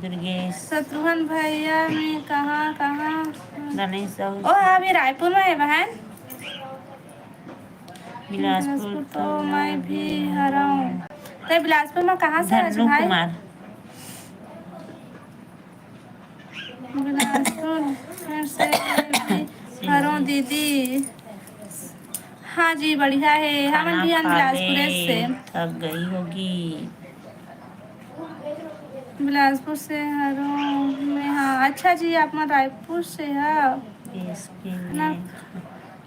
दुर्गेश। शत्रुघ्न भैया में कहाँ, कहाँ? गणेश साहू। ओ, अभी रायपुर में है बहन। बिलासपुर तो मैं भी हरौं। ते बिलासपुर में कहाँ से हस धन्नू भाई? कुमार। बिलासपुर से भी हरौं दीदी। हाँ जी, बढ़िया है। हमन भी हन बिलासपुर से। थक गई होगी। बिलासपुर से हरौं मैं। हाँ, अच्छा जी, आप मन रायपुर से हा। ना,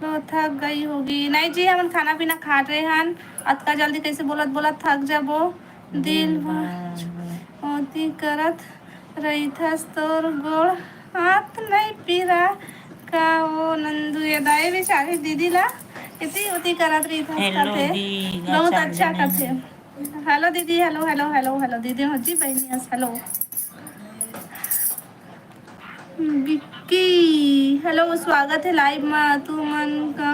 तो थक गई होगी। नहीं जी, हमन खाना पीना खा रहे हन। अतका जल्दी कैसे बोलत बोलत थक जाबो। दिन भर ओती करत रहिथस, तोर गोड़ हाथ नहीं पीरा का? वो नंदू ये दाई बेचारी दीदी ला एती ओती करत रहिथस। Hello कथे। बहुत अच्छा कथे। Hello दीदी, hello hello hello hello दीदी हो जी, बहनी हस, hello। विक्की, hello, स्वागत है live मा। तू मन का,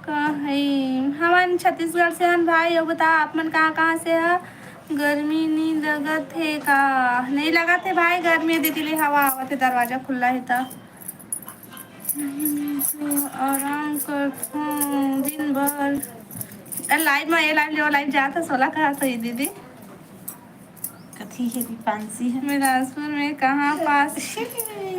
का है? हमन छत्तीसगढ़ से हन भाई। अउ बता, आप मन कहाँ, कहाँ से ह? गर्मी नी लगत हे का? नहीं लगत हे भाई, गर्मी दीदी ले हवा आवत हे, दरवाजा खुल्ला हे त। तो आराम करथों दिन भर। ए, live मा, ये live, जो live जात हे, सोला कहा सही दीदी? कथी हे दीपांशी हे? बिलासपुर में कहाँ पास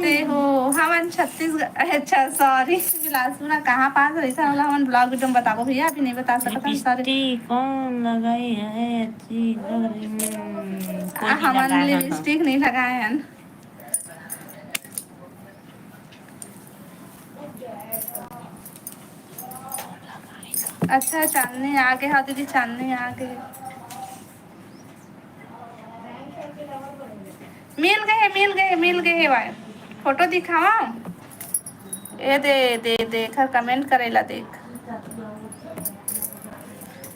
ते हो? हमन छत्तीसगढ़, अच्छा, sorry, बिलासपुर में कहाँ पास रहिथन, ओला हमन vlog video में बताबो भैया, अभी नहीं बता सकत हन, sorry। लिपस्टिक कौन लगाए है अच्छी गर्मी में? कोई नहीं हमन लगाए हन। लिपस्टिक नहीं लगाए हन। अच्छा, चांदनी आ गे, हाँ दीदी, चांदनी आ गे। मिल गए, मिल गए, मिल गए भाई। फोटो दिखावा। ए दे, दे, दे, एखर comment करेला देख।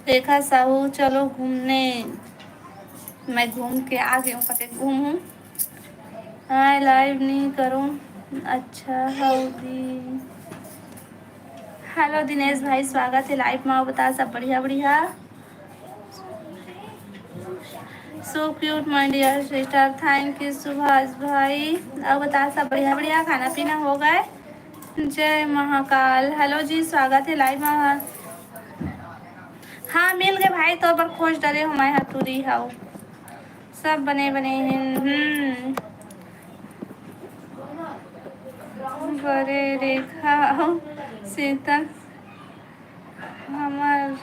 रेखा साहू, चलो घूमने। मैं घूम के आ गई हूँ, कते घूमूँ। हाँ, live नहीं करूँ। अच्छा, हौदी। Hello दिनेश भाई, स्वागत हे live मा। बता, सब बढ़िया बढ़िया? So cute my dear sister, thank you Subhash भाई। अब बता, सब बढ़िया बढ़िया? खाना पीना हो गए? जय महाकाल। Hello जी, स्वागत हे live मा। हाँ, मिल गए भाई, तो बर खोज डरे हो, मैं हतुरी हव। सब बने बने हे। हम्म। बरे रेखा अउ सीता हमर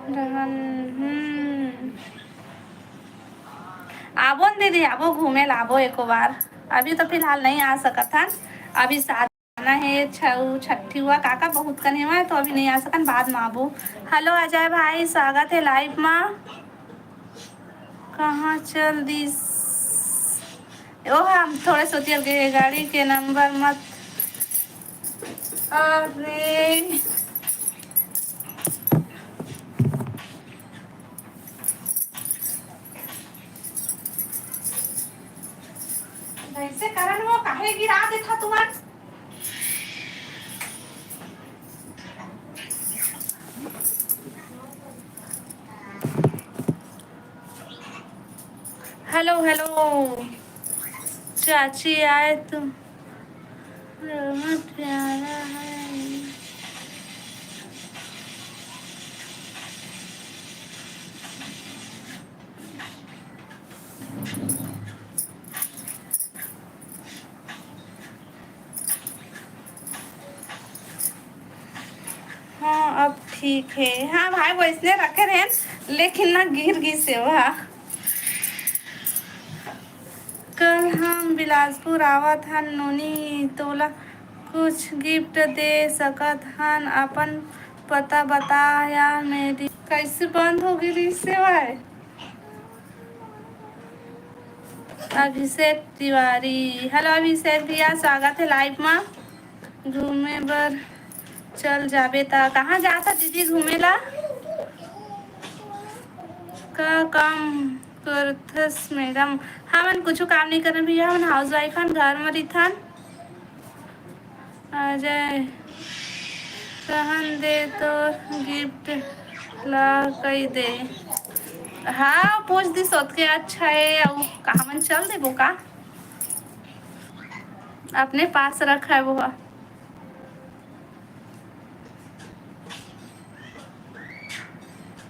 रहन। हम्म। आबो न दीदी, आबो घूमे ला, आबो एको बार। अभी तो फिलहाल नहीं आ सकत हन, अभी शादी जाना हे, छऊ छठी हुआ काका बहुत कन हेवय, तो अभी नहीं आ सकन, बाद में आबो। Hello अजय भाई, स्वागत हे live मा। कहाँ चल दिस? ओह, हम थोड़े सोचिए के गाड़ी के नंबर मत। अरे, वैसे करन वो काहे गिरा देथा तुमन? Hello, hello। चाची आए तो बहुत प्यारा है। हाँ, अब ठीक हे। हाँ भाई, वैसने रखे रहेन, लेकिन ना गिर गिस हे वह। कल हम बिलासपुर आवत हन नोनी, तोला कुछ gift दे सकत हन, अपन पता बता यार मेरी। कैसे बंद हो गिस हे भाई? अभिषेक तिवारी, hello अभिषेक भैया, स्वागत हे live मा। घूमे बर चल जाबे त कहाँ जात ह दीदी घूमे ला? का काम करथस मैडम? हमन कुछु काम नहीं करन भैया, हमन house wife हन, घर म रहिथन। अजय, रहन दे, तोर gift ला कई दे। हाँ, पूछ दिस ओतके अच्छा हे, अउ का हमन चल देबो का? अपने पास रखा है वो।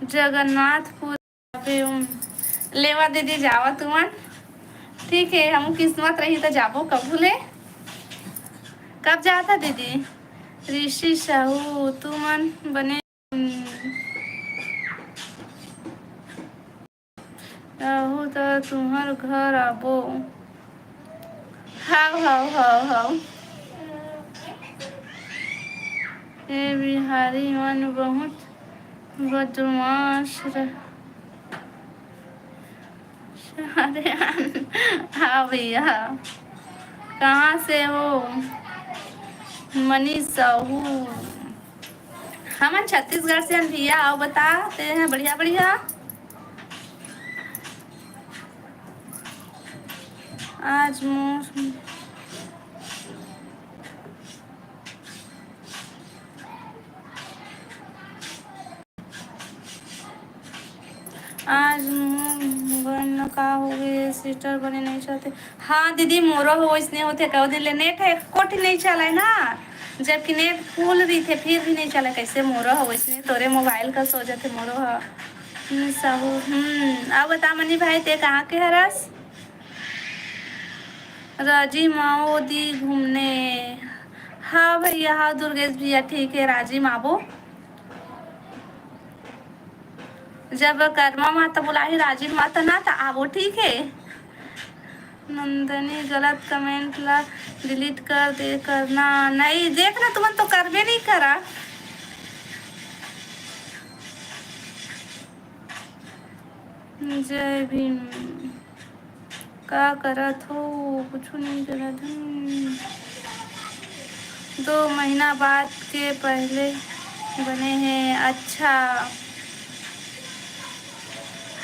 जगन्नाथपुर। अबे, उम, लेवा दीदी, जावा तुमन। ठीक है, हम किस्मत रही तो जाबो कभू ले। कब जाता दीदी? ऋषि साहू, तुमन बने, उम, रहू त तुहर घर आबो। हाव, हाव, हाव, हाव। ए बिहारी मन बहुत बदमाश रह-, अरे, हाँ भैया, कहाँ से हो? मनीष साहू, हमन छत्तीसगढ़ से हन भैया। आओ बता, ते हैं बढ़िया, बढ़िया। आज मौसम आज मुंह बन का हो गए, sister बने नहीं चाहते। हाँ दीदी, मोरो हो इसने होते, कई दिन ले net है, कोठी नहीं चला है ना, जबकि net full रही थे, फिर भी नहीं चला। कैसे मोरो हो इसने, तोरे mobile का सो जाते मोरो हो। हम्म, साहू, हम्म, अब बता मनी भाई, ते कहाँ के हरस? राजी माओ दी घूमने। हाँ भैया, हाँ दुर्गेश भैया, ठीक है, राजी माबो। जब कर्मा माता बुलाही राजिम माता ना, त आबो, ठीक है। नंदनी, गलत comment ला delete कर दे करना। नहीं, देख ना, तुमन तो करबे नहीं करा। जय भीम। का करत हो? कुछु नहीं करत हन। दो महीना बाद के पहले बने हे। अच्छा।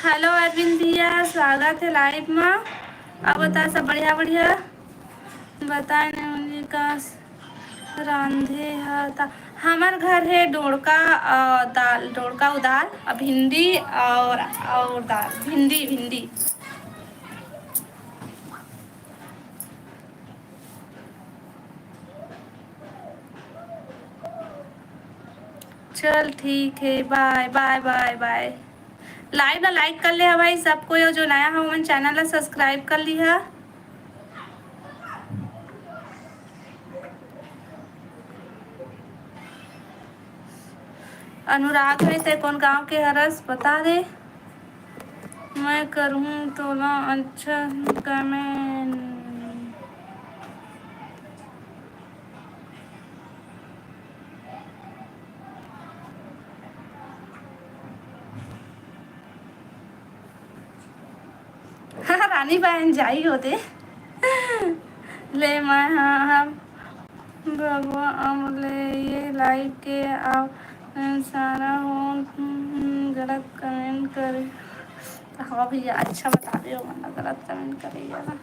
Hello अरविंद भैया, स्वागत है live मा। अब बता, सब बढ़िया, बढ़िया? बताए ने उन्हें का रांधे ह ता-, हमर घर हे डोड़का, अ, दाल, डोड़का अउ दाल, अ, भिंडी और, और दाल, भिंडी, भिंडी। चल ठीक हे, bye, bye, bye, bye। Live ला like कर ले हा भाई सब कोई, अउ जो नया हा ओमन channel ला subscribe कर लिहा। अनुराग भाई, तैं कोन गांव के हरस, बता दे, मैं करहूं तोला अच्छा comment। रानी बहन जाई होते। ले मैं, हाँ, हम भगवा अब ले ये live के, आप सारा हो, हम्म, गलत comment करे। हाँ भैया, अच्छा बता दे हो, मतलब गलत comment करे यार।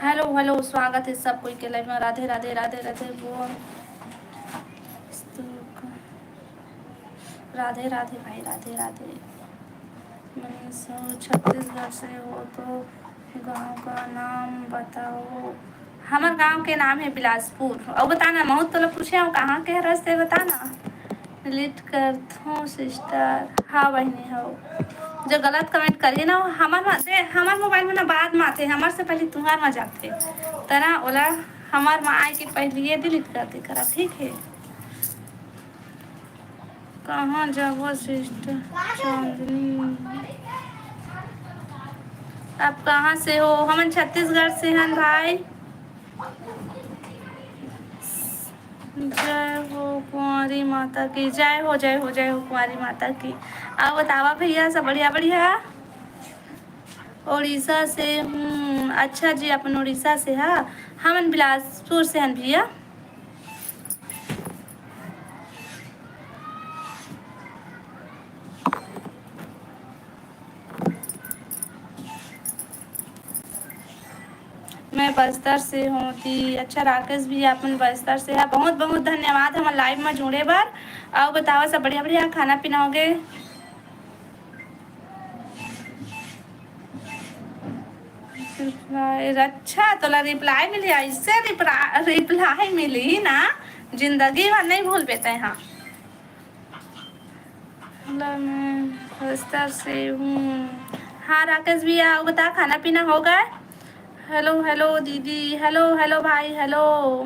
Hello, hello, स्वागत हे सब कोई के live में। राधे, राधे, राधे, राधे, बोल। राधे, राधे भाई, राधे, राधे। मनीष हो, छत्तीसगढ़ से हो तो गांव का नाम बताओ। हमर गांव के नाम हे बिलासपुर। अउ बता ना, महूं तोला पूछे हंव, कहाँ के हरस, तैं बता ना। Delete करथों sister। हाँ बहिनी, हव। जो गलत comment करही ना, हमर मा-, दे, हमर mobile में ना बाद में आथे, हमर से पहले तुंहर में जाथे। त ना ओला हमर में आए के पहले ये delete कर दे करा, ठीक है? कहाँ जाबो sister चांदनी? आप कहाँ से हो? हमन छत्तीसगढ़ से हन भाई। जय हो कुंवारी माता की, जय हो, जय हो, जय हो कुंवारी माता की। अउ बतावा भैया, सब बढ़िया, बढ़िया? उड़ीसा से हूँ। अच्छा जी, अपन उड़ीसा से हा? हमन बिलासपुर से हन भैया। मैं बस्तर से हूँ दी। अच्छा राकेश भैया, अपन बस्तर से हा। बहुत बहुत धन्यवाद हमर live में जुड़े बर। अउ बतावा, सब बढ़िया बढ़िया खाना पीना होगे? Reply, अच्छा, तोला reply मिली, ऐसे reply, reply मिली ना, जिंदगी भर नहीं भूलबे तैं हा। हेलो, मैं बस्तर से हूँ। हाँ राकेश भैया, अउ बता, खाना पीना हो गए? हेलो, हेलो दीदी, हेलो, हेलो भाई, हेलो।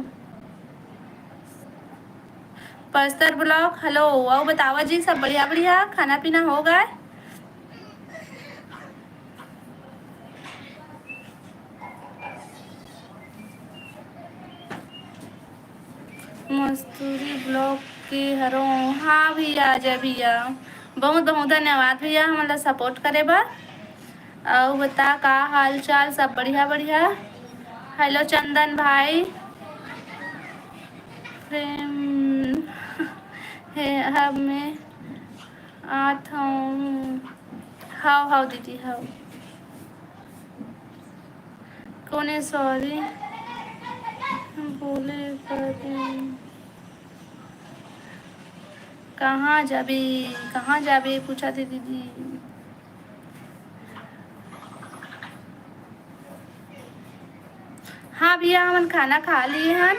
Bastar block, hello. अउ बतावा जी, सब बढ़िया, बढ़िया, खाना पीना हो गए? मस्तूरी block के हरो। हाँ भैया, जय भैया, बहुत बहुत धन्यवाद भैया, हमन ला support करे बर। अउ बता, का हाल चाल? सब बढ़िया, बढ़िया। हेलो चंदन भाई, प्रेम हे, अब मैं आत हूँ। हाव, हाव दीदी, हाव। कोने sorry बोले करे? कहाँ जाबे, कहाँ जाबे, पूछा थे दीदी। हाँ भैया, हमन खाना खा लिए हन।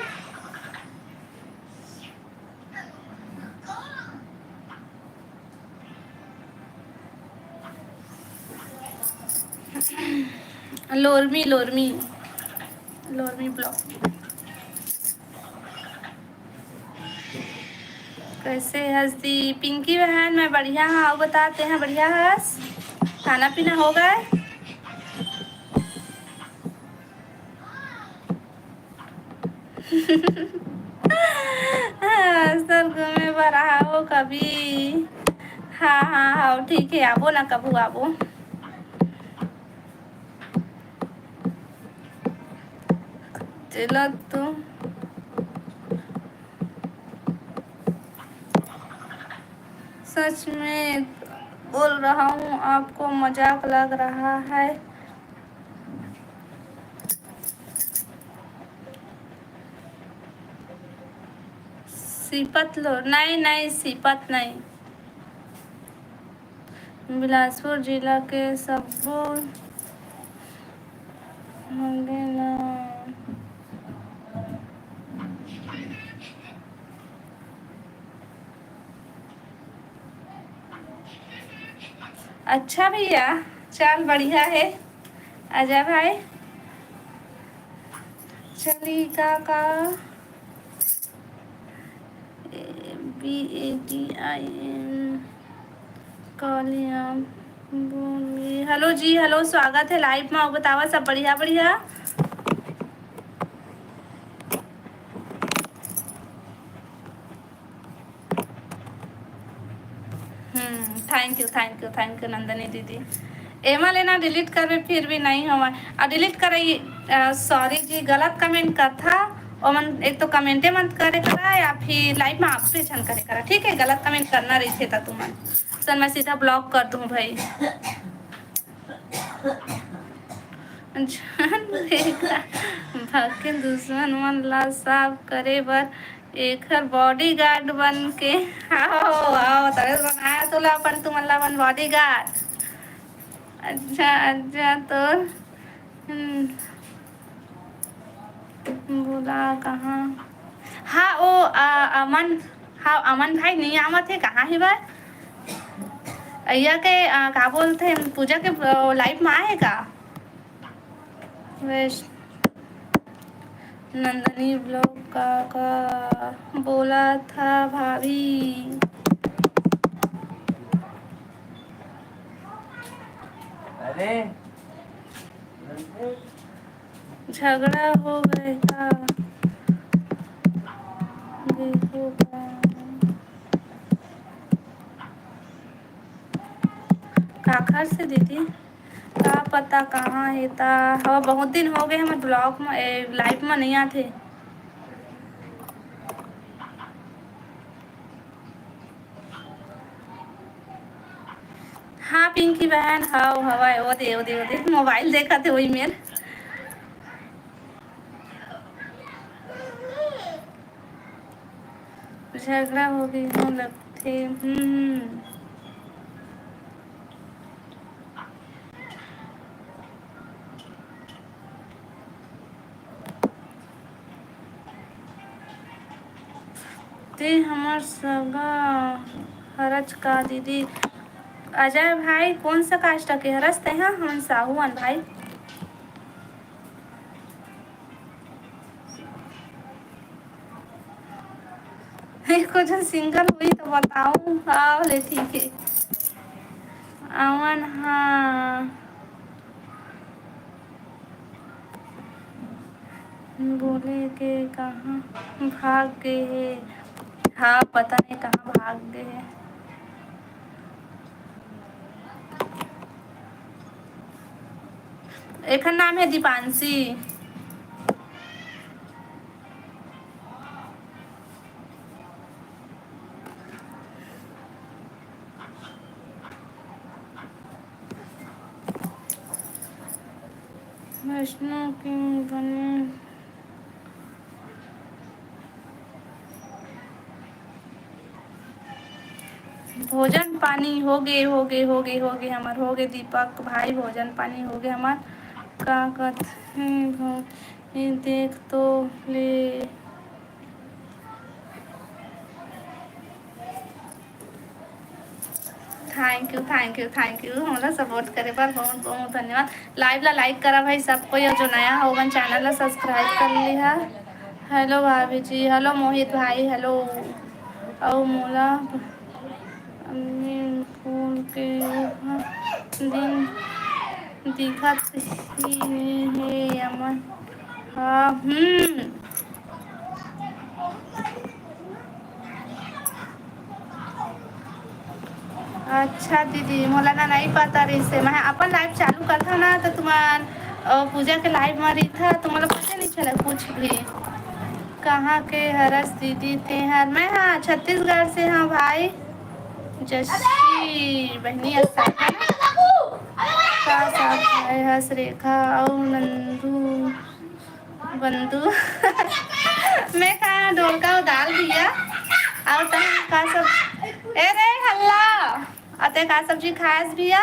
लोरमी, लोरमी, लोरमी block। कैसे हस दी? पिंकी बहन, मैं बढ़िया हाँ। अउ बता, तैं हा बढ़िया हस? खाना पीना हो गए? बस्तर घूमे बर आओ कभी। हाँ, हाँ, हाँ, ठीक है, आबो ना, कभू आबो। चला तो सच में बोल रहा हूँ, आपको मजाक लग रहा है। सीपत लो, नहीं, नहीं, सीपत नहीं। बिलासपुर जिला के सब्बो मंगे ना। अच्छा भैया, चल बढ़िया है। आजा भाई, चली का का B A D I M, Kaliya बोली। हेलो जी, हेलो, स्वागत है लाइव में। अउ बतावा, सब बढ़िया बढ़िया? हम्म, thank you, thank you, thank you Nandini दीदी। एमा ले ना delete करबे फिर भी नहीं होवय। अउ delete करई, अ, sorry जी, गलत comment करथा, ओमन एक तो commentे मत करे करा या फिर live में आपसे झन करे करा, ठीक है? गलत comment करना रहिथे त तुमन सन मैं सीधा block कर दूँ भाई। जान लेगा भक्के दुश्मन मन ला साफ करे बर एखर bodyguard बन के। आओ, आओ, तबे तो बनाया तोला अपन, तुमन ला अपन bodyguard। अच्छा, अच्छा, तोर, हम्म, बोला कहाँ? हाँ, ओ, आ, अमन, हाँ, अमन भाई नहीं आवत हे, कहाँ हे बा? अइया के, आ, का बोलथे, पूजा के, ओ, live में आए हे का? वैश-, नंदनी vlog का, का बोला था भाभी? अरे, झगड़ा हो गए का? देखो का। काखर से दीदी? का पता कहाँ हे ता। हव, बहुत दिन हो गए हमर vlog में, ए, live में नहीं आथे। हाँ पिंकी बहन, हव, हवय, ओ दे, ओ दे, ओ दे, mobile देखत हे वही मेर। झगड़ा हो गई हो लगथे। हम्म। ते हमर सगा हरच का दीदी? अजय भाई, कौन सा caste के हरस ते? हाँ, हमन साहू अन भाई। एको झन single होही तो बताऊं। हाँ, ले ठीक है। अमन, हाँ, बोले के कहाँ भाग गए हे? हाँ, पता नहीं कहाँ भाग गए हे। एखर नाम है दीपांशी। वैष्णो के बने भोजन पानी हो गे, हो गे, हो गे, हो गे हमर, हो गे दीपक भाई, भोजन पानी हो गे हमर। का कथे भौजी, देख तो ले। Thank you, thank you, thank you, हमला support करे बर बहुत बहुत धन्यवाद। Live ला like करा भाई सब कोई, और जो नया हो ओमन channel ला subscribe कर लिहा। Hello भाभी जी, hello मोहित भाई, hello। अउ मोला अपने फूल के रूप दिन दिखत ही हे अमन। हाँ, हम्म। अच्छा दीदी, मोला ना नहीं पता रहिसे। मैं अपन live चालू करथव ना, तो तुमन, अ, पूजा के live में रहिथा, तो मोला पता नहीं चला कुछ भी। कहाँ के हरस दीदी तेहर? मैं, हाँ, छत्तीसगढ़ से हाँ भाई। जय श्री बहिनी, अच्छा है ना? का साग खाए हस रेखा अउ नंदू बंदू? मैं खाए हंव डोड़का अउ दाल भैया। अउ तैं का सब, ए रे हल्ला, अउ तैं का सब्जी खाए हस भैया?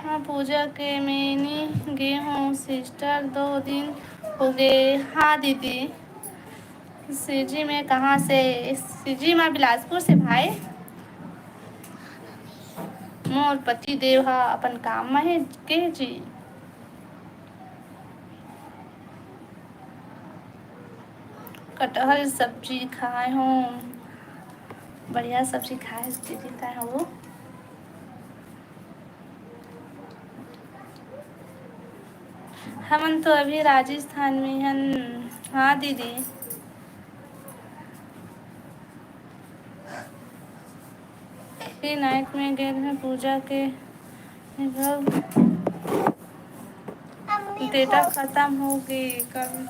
हाँ, पूजा के मैं नी गे हंव sister, दो दिन होगे। हाँ दीदी, सीजी में कहाँ से? सीजी में बिलासपुर से भाई। मोर पति देव ह अपन काम म हे के जी। कटहल सब्जी खाए हंव, बढ़िया सब्जी खाए हस दीदी, तैं हो। हमन तो अभी राजस्थान में हन। हाँ दीदी, अभी night में गे रहेन पूजा के घर। Data खतम हो गे कब?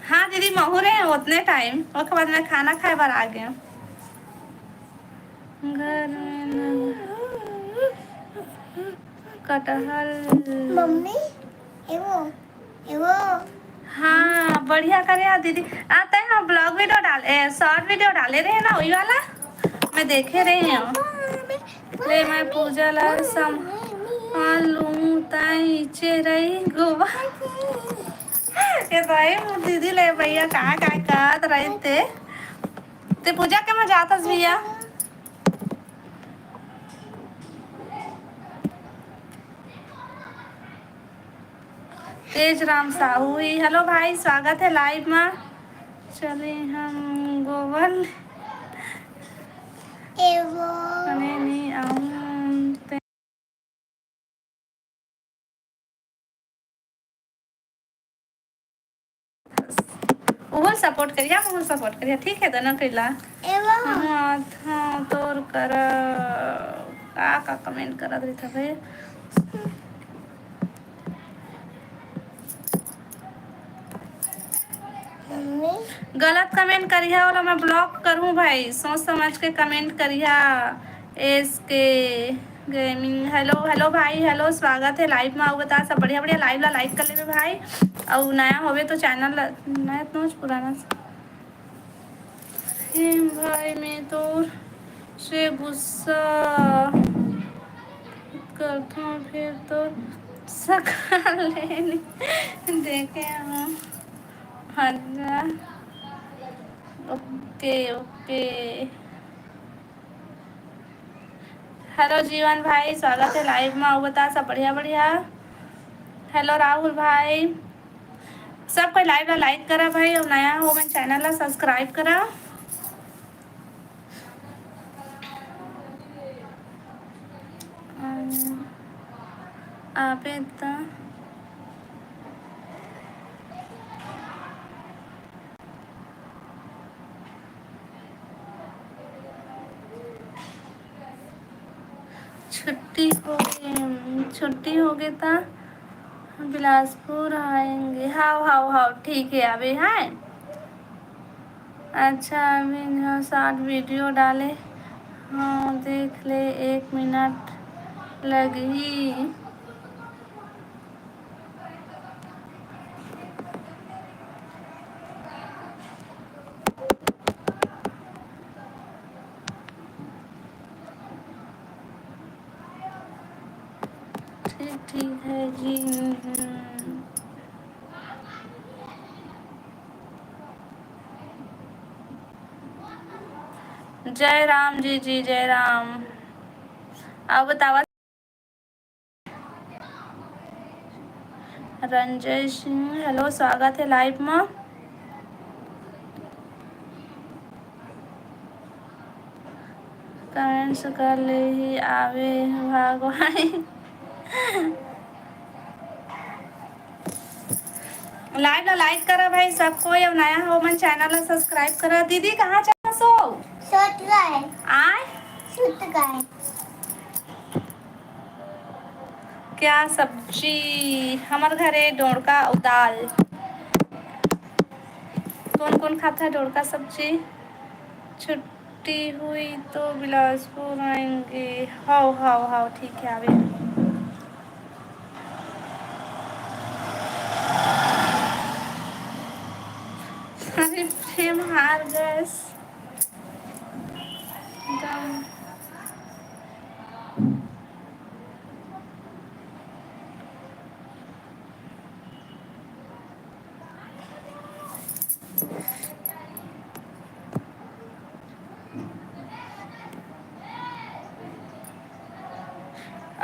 हाँ दीदी, महूँ रहे ओतने time, ओकर बाद मैं खाना खाए बर आ गेंव। घर में न कटहल। मम्मी, एगो, एगो। हाँ, बढ़िया करे हस दीदी। आ, तैं हाँ vlog video डाल, ए, short video डाले रहे ना, वही वाला मैं देखे रहे हंव। ले मैं पूजा ला संभाल लूँ, तैं इचे रही गोवा। ए भाई, मोर दीदी ले भैया का का कहत रहिथे। ते पूजा के में जात हस भैया। तेज राम साहू ही, hello भाई, स्वागत है live में। चले हम गोवन। एगो। अने नी आऊं ते। उहो support करिया, उहो support करिया, ठीक है, दोनों करिला। एगो। हम आत, हाँ, तोर कर, का, का comment करत रहिथे भाई? मम्मी। गलत comment करिहा, ओला मैं block करहूँ भाई, सोच समझ के comment करिहा। एस के गेमिंग, hello, hello भाई, hello, स्वागत है live में। अउ बता, सब बढ़िया, बढ़िया, live ला like कर लेबे भाई, अउ नया होबे तो channel ला, नया तो पुराना। हे भाई, मैं तोर से गुस्सा करथों, फिर तोर सकल ले देखे हूँ। हाँ, OK, OK। Hello जीवन भाई, स्वागत है live में। अउ बता, सब बढ़िया, बढ़िया। Hello राहुल भाई, सब कोई live ला like करा भाई, अउ नया हो मन channel ला subscribe करा। अम, आबे त छुट्टी हो गे, छुट्टी हो गे त बिलासपुर आएंगे। हाव, हाव, हाव, ठीक है, आबे, हाँ। अच्छा, अभी यहाँ short video डाले, हाँ, देख ले, एक minute लगही। ठीक, ठीक है जी। हम्म। जय राम जी, जी, जय राम। अउ बतावा। रंजय सिंह, hello, स्वागत है live में। Comments कर ले ही आवे भाग भाई। Live ला like करा भाई सब कोई, अउ नया हो मन channel ला subscribe करा। दीदी कहाँ चला सो? सुत गए। आय? सुत गए। क्या सब्जी? हमर घरे डोड़का अउ दाल। कौन कौन खाता है डोड़का सब्जी? छुट्टी छुट्टी हुई तो बिलासपुर आएंगे। हाव, हाव, हाव, ठीक है, आवे। अरे, प्रेम हार गए।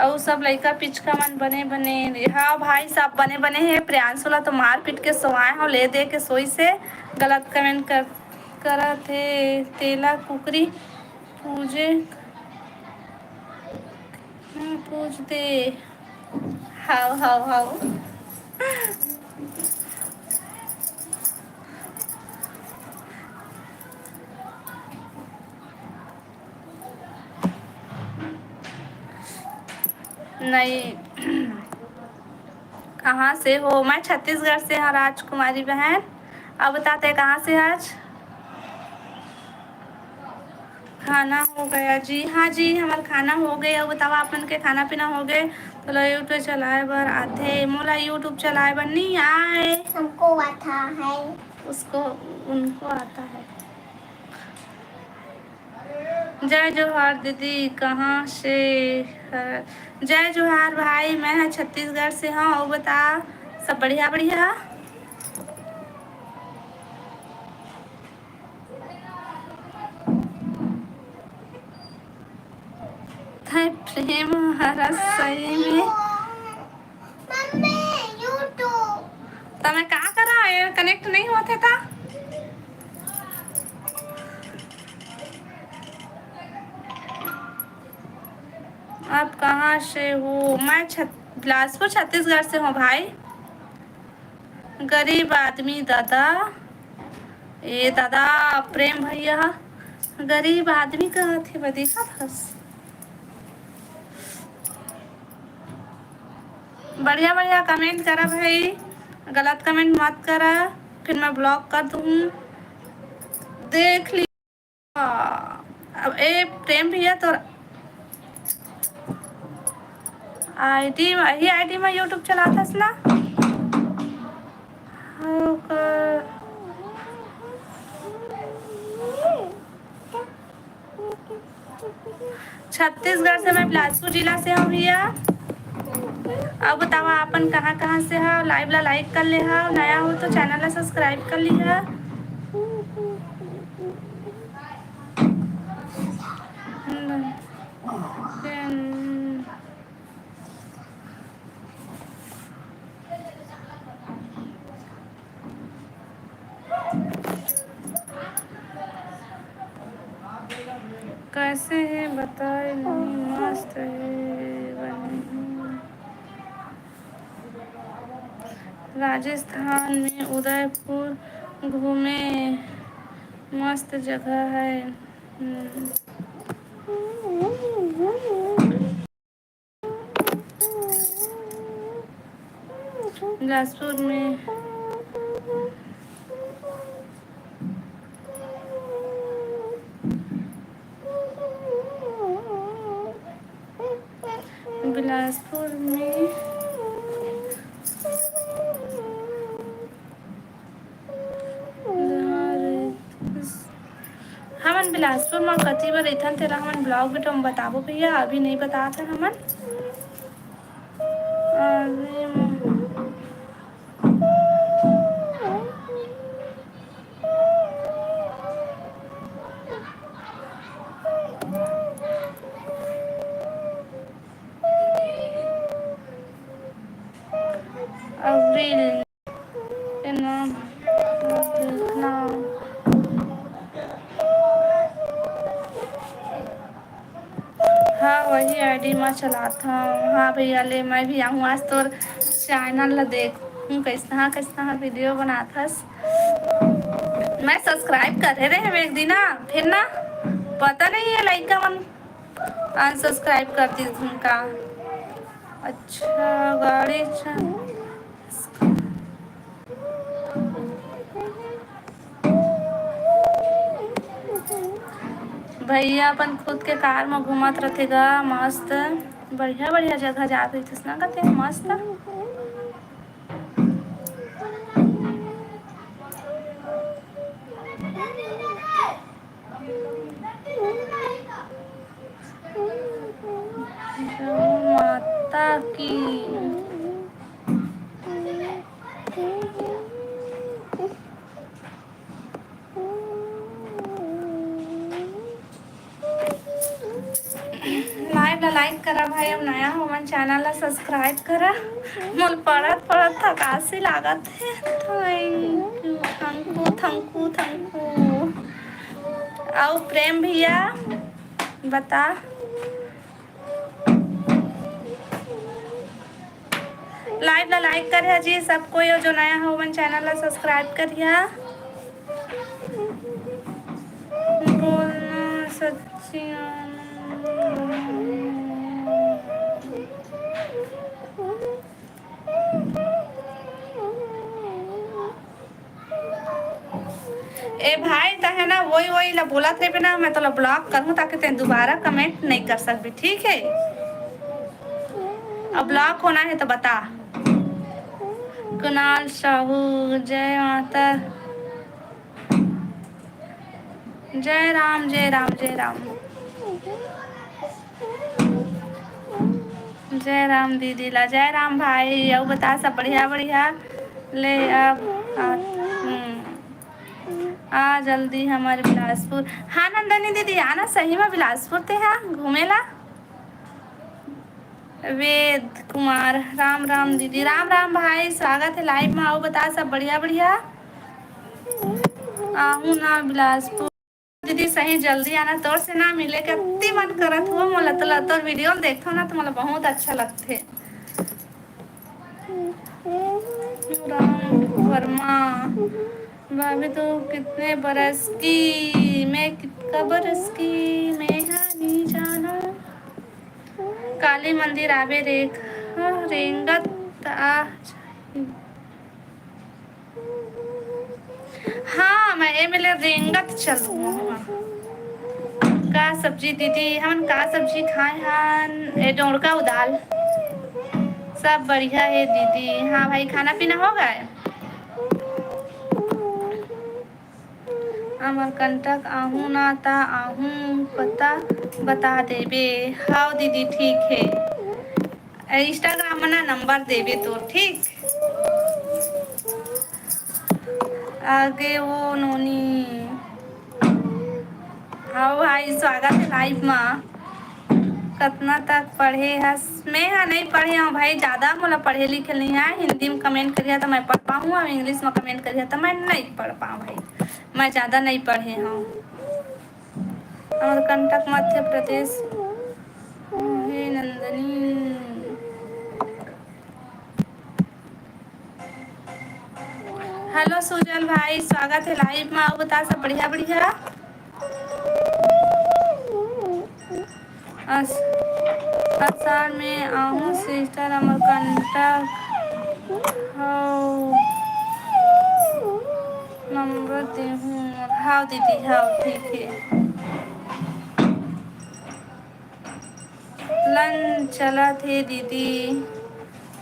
अउ सब लइका पिचका मन बने बने हे। हाँ भाई, सब बने बने हे। प्रियांशु ला तो मार पीट के सोवाए हो, ले दे के सोइस हे। गलत comment कर, करत हे। तेला कुकरी पूजे, हाँ, पूज दे। हाव, हाव, हाव। नहीं। कहाँ से हो? मैं छत्तीसगढ़ से हूँ, राजकुमारी बहन। अब बताते हैं, कहाँ से आज? खाना हो गया जी। हाँ जी, हमार खाना हो गए। अब बताओ, आप मन के खाना पीना हो गए? तो लो, YouTube चलाए बर आथे। मोला YouTube चलाए बर नहीं आए। हमको आता है। उसको, उनको आता है। जय जोहार दीदी, कहाँ से हर? जय जोहार भाई, मैं ह छत्तीसगढ़ से हूँ। अउ बता, सब बढ़िया, बढ़िया? तै प्रेम हरस सही में। Mummy, YouTube। त मैं का करा, ये connect नहीं होत हे त? आप कहाँ से हो? मैं छत-, बिलासपुर, छत्तीसगढ़ से हूँ भाई। गरीब आदमी दादा, ए दादा, प्रेम भैया ह गरीब आदमी कहत हे, बा देखत हस। बढ़िया बढ़िया comment करा भाई, गलत comment मत करा, फिर मैं block कर दूँ। देख ली। अब ए प्रेम भैया, तोर ID, वही ID में YouTube चलाथस ना? हाँ, कर। छत्तीसगढ़ से मैं बिलासपुर जिला से हूँ भैया। अब बतावा, आपन कहाँ कहाँ से हव? Live ला like कर ले हव, नया हो तो channel ला subscribe कर लिहा। कैसे हे बताए नहीं, मस्त हे बने। राजस्थान में उदयपुर घूमे, मस्त जगह है। हम्म। बिलासपुर में बिलासपुर में हमन बिलासपुर म कति बार रहिथन, तेला हमन vlog video म बताबो भैया, अभी नहीं बतात हन हमन। अभी अभी के नाम देखना। हाँ, वही ID मा चलात हूँ। हाँ भैया, ले मैं भी आहूँ आज तोर channel ला देखहूँ, कैसना कैसना video बनात हस। मैं subscribe करे रहे एक दिन, फिर ना पता नहीं ये लइका मन unsubscribe कर दिस हमका। अच्छा, गाड़ी च-, भैया अपन खुद के कार म घूमत रथे गा, मस्त बढ़िया बढ़िया जगह जात रहिथस ना कते मस्त। माता की। Live ला like करा भाई, अब नया हो मन channel ला subscribe करा। मोल पढ़त पढ़त थकासी लागत हे। Thank you, थंकू थंकू थंकू। अउ प्रेम भैया बता। Live ला like करिहा जी सब कोई, जो नया हो मन channel ला subscribe करिहा। बोलना सच्ची। ए भाई, तहे ना वही वही ला बोलत रहिबे ना, मैं तोला block करहूँ, ताकि ते दुबारा comment नहीं कर सकबे, ठीक है? अब block होना है तो बता। कुणाल साहू, जय माता, जय राम, जय राम, जय राम। जय राम दीदी ला, जय राम भाई। अउ बता, सब बढ़िया बढ़िया? ले अब आ, हम्म, आ जल्दी हमर बिलासपुर। हाँ नंदनी दीदी, आना सही में बिलासपुर ते हा घूमे ला। वेद कुमार, राम राम दीदी। राम राम भाई, स्वागत है live में। अउ बता, सब बढ़िया बढ़िया? आहू ना बिलासपुर। दीदी सही जल्दी आना, तोर से ना मिले के अति मन करत हुआ मोला, तोला तोर video ल देखथव ना तो मोला बहुत अच्छा लगथे। राम वर्मा, भाभी तू कितने बरस की, मैं कितना बरस की, मैं हा नहीं जाना। काली मंदिर आबे रेख, हाँ, रेंगत आ। हाँ, मैं ए मेले रेंगत चलूँ। का सब्जी दीदी, हमन का सब्जी खाए हन? ए डोड़का उदाल। सब बढ़िया है दीदी। हाँ भाई, खाना पीना हो गए? अमरकंटक आहूँ ना ता आहूँ पता बता देबे। हाव दीदी, ठीक है। Instagram में ना number देबे तो, ठीक? आगे वो नोनी। हाँ भाई, स्वागत है live में। कतना तक पढ़े हस? मैं हा नहीं पढ़े हूँ भाई, ज़्यादा मोला पढ़े लिखे नहीं है। हिंदी में comment करिया तो मैं पढ़ पाऊँ, और English में comment करिया तो मैं नहीं पढ़ पाऊँ भाई, मैं ज़्यादा नहीं पढ़े हूँ। अमरकंटक मध्य प्रदेश। हे नंदनी। Hello सुजल भाई, स्वागत है live में। अउ बता, सब बढ़िया बढ़िया? अस-, असार में आहूँ sister, अमरकंटक हव, number देहूँ। हाव दीदी, हाव, ठीक है। लन चलत हे दीदी,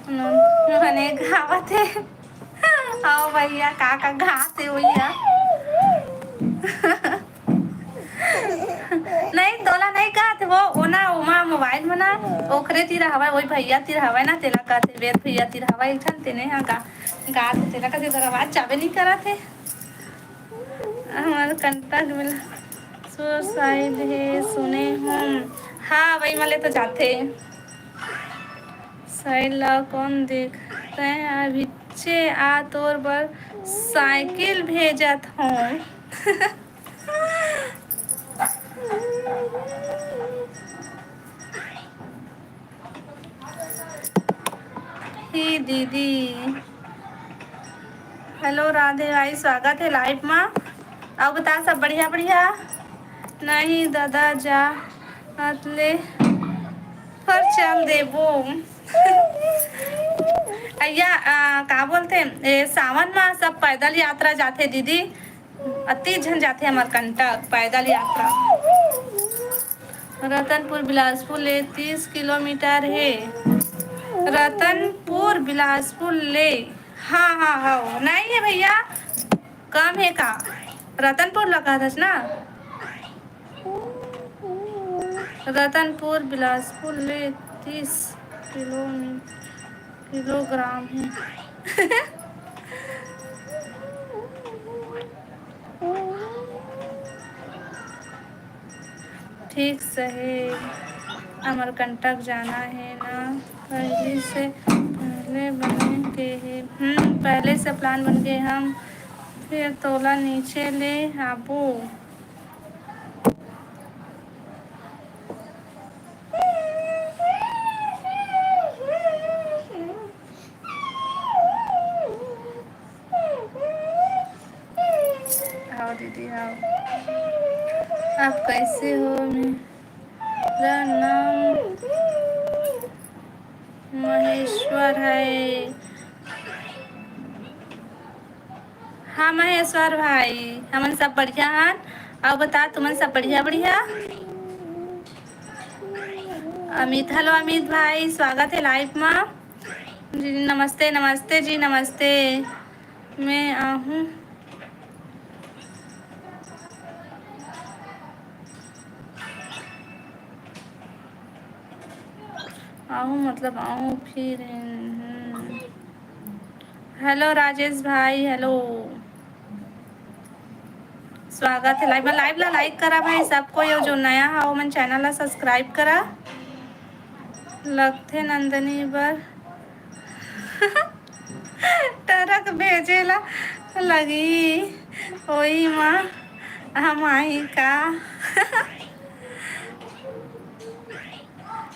मने गावत हे। आओ भैया, का का गात हे भैया। नहीं, तोला नहीं गात हे वो, ओना, ओमा mobile में ना, ओखरे तीर हवय, वही भैया तीर हवय ना, तेला कहत हे, वेद भैया तीर हवय एक ठन, तेने हा गा-, गात हे, तेला कहत हे, तोर आवाज जाबे नहीं करत हे। हमर contact में सुसाइड हे, सुने हूँ। हाँ, वही मले तो जाथे। साइड ला कौन देख? तैं अभिच्चे आ, तोर बर साइकिल भेजत हूँ। हे दीदी। Hello राधे भाई, स्वागत हे live मा। अउ बता, सब बढ़िया बढ़िया? नहीं दादा, जा अतले पर चल देबो। अइया, आ, का बोलथे, ए, सावन मा सब पैदल यात्रा जाथे दीदी। अति झन जाथे अमरकंटक पैदल यात्रा। रतनपुर बिलासपुर ले तीस किलोमीटर हे। रतनपुर बिलासपुर ले, हाँ, हाँ, हाँ, नहीं है भैया, कम है का? रतनपुर लगा था ना। रतनपुर बिलासपुर ले तीस किलोमीटर, किलोग्राम है। ठीक सही, अमरकंटक जाना है ना, पहले से, पहले बने के है। हम्म, पहले से plan बन गए हम, फिर तोला नीचे ले आबो। आओ दीदी, आओ। आप कैसे हो? मेरा नाम महेश्वर है। हाँ महेश्वर भाई, हमन सब बढ़िया हन। अउ बता, तुमन सब बढ़िया, बढ़िया? अमित, hello अमित भाई, स्वागत है live मा। जी नमस्ते, नमस्ते जी, नमस्ते। मैं आहूँ। आहूँ मतलब आहूँ फिर। हम्म। Hello राजेश भाई, hello। स्वागत है live में। Live ला like करा भाई सब कोई, अउ जो नया हा ओमन channel ला subscribe करा। लगथे नंदनी बर ट्रक भेजे ला लगही, ओही मा हम आही का?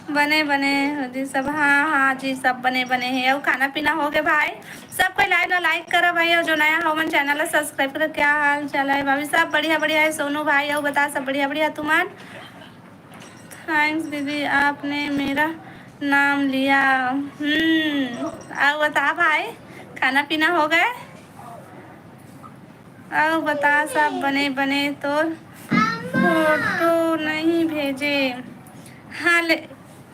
बने बने हो जी सब। हाँ हाँ जी, सब बने बने हे। अउ खाना पीना हो गए भाई? सब कोई live ला like करा भाई, अउ जो नया हो मन channel ला subscribe करा। क्या हाल चाल है भाभी? सब बढ़िया बढ़िया है सोनू भाई। अउ बता, सब बढ़िया बढ़िया तुमन? Thanks दीदी, आपने मेरा नाम लिया। हम्म, अउ बता भाई, खाना पीना हो गए? अउ बता, सब बने बने? तोर फोटो नहीं भेजे? हाँ ले,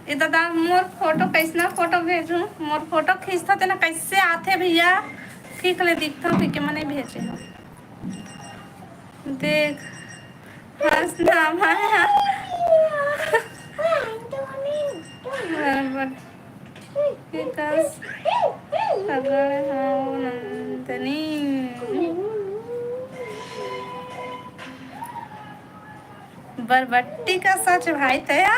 ए दादा, मोर फोटो कैसना फोटो भेजूं? मोर फोटो खींचता तेला कैसे आथे भैया? ठीक ले दिखता, ठीक के मने भेजे हो। देख, हंसना माया। बराबर। विकास पकड़ हो नंदनी। बरबट्टी का सच भाई तया।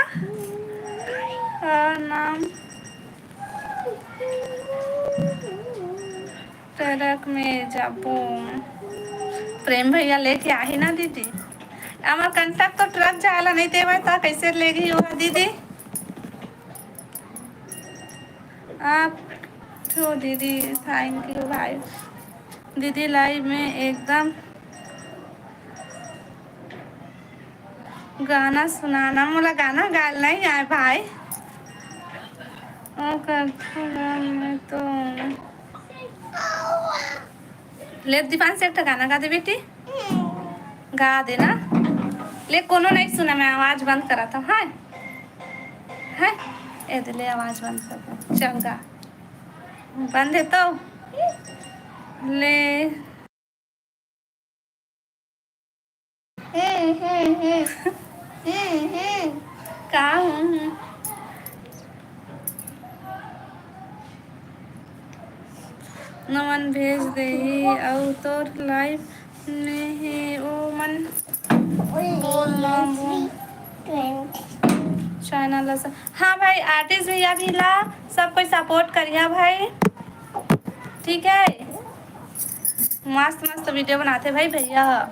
और नाम ट्रक में जाबो। प्रेम भैया लेके आही ना दीदी। अमरकंटक तो ट्रक जाला नहीं देवे, ता कैसे लेगी वो दीदी? आप ठो दीदी, thank you भाई। दीदी live में एकदम गाना सुनाना, मोला गाना गाल नहीं आए भाई। ओ करथो गा मैं तो। ले दीपांशु एक ठो गाना गा दे बेटी। गा देना। ले कोनो नहीं सुना, मैं आवाज बंद करा था। हाँ, हाँ, ए दे ले, आवाज बंद कर दो। चल गा, बंद है तो ले। का हूँ? नमन भेज देही अउ तोर live में हे ओ मन। बोल ना बोल। Channel ला स-, हाँ भाई, artist भैया भी ला, सब कोई support करिया भाई, ठीक है? मस्त मस्त video बनाथे भाई भैया ह।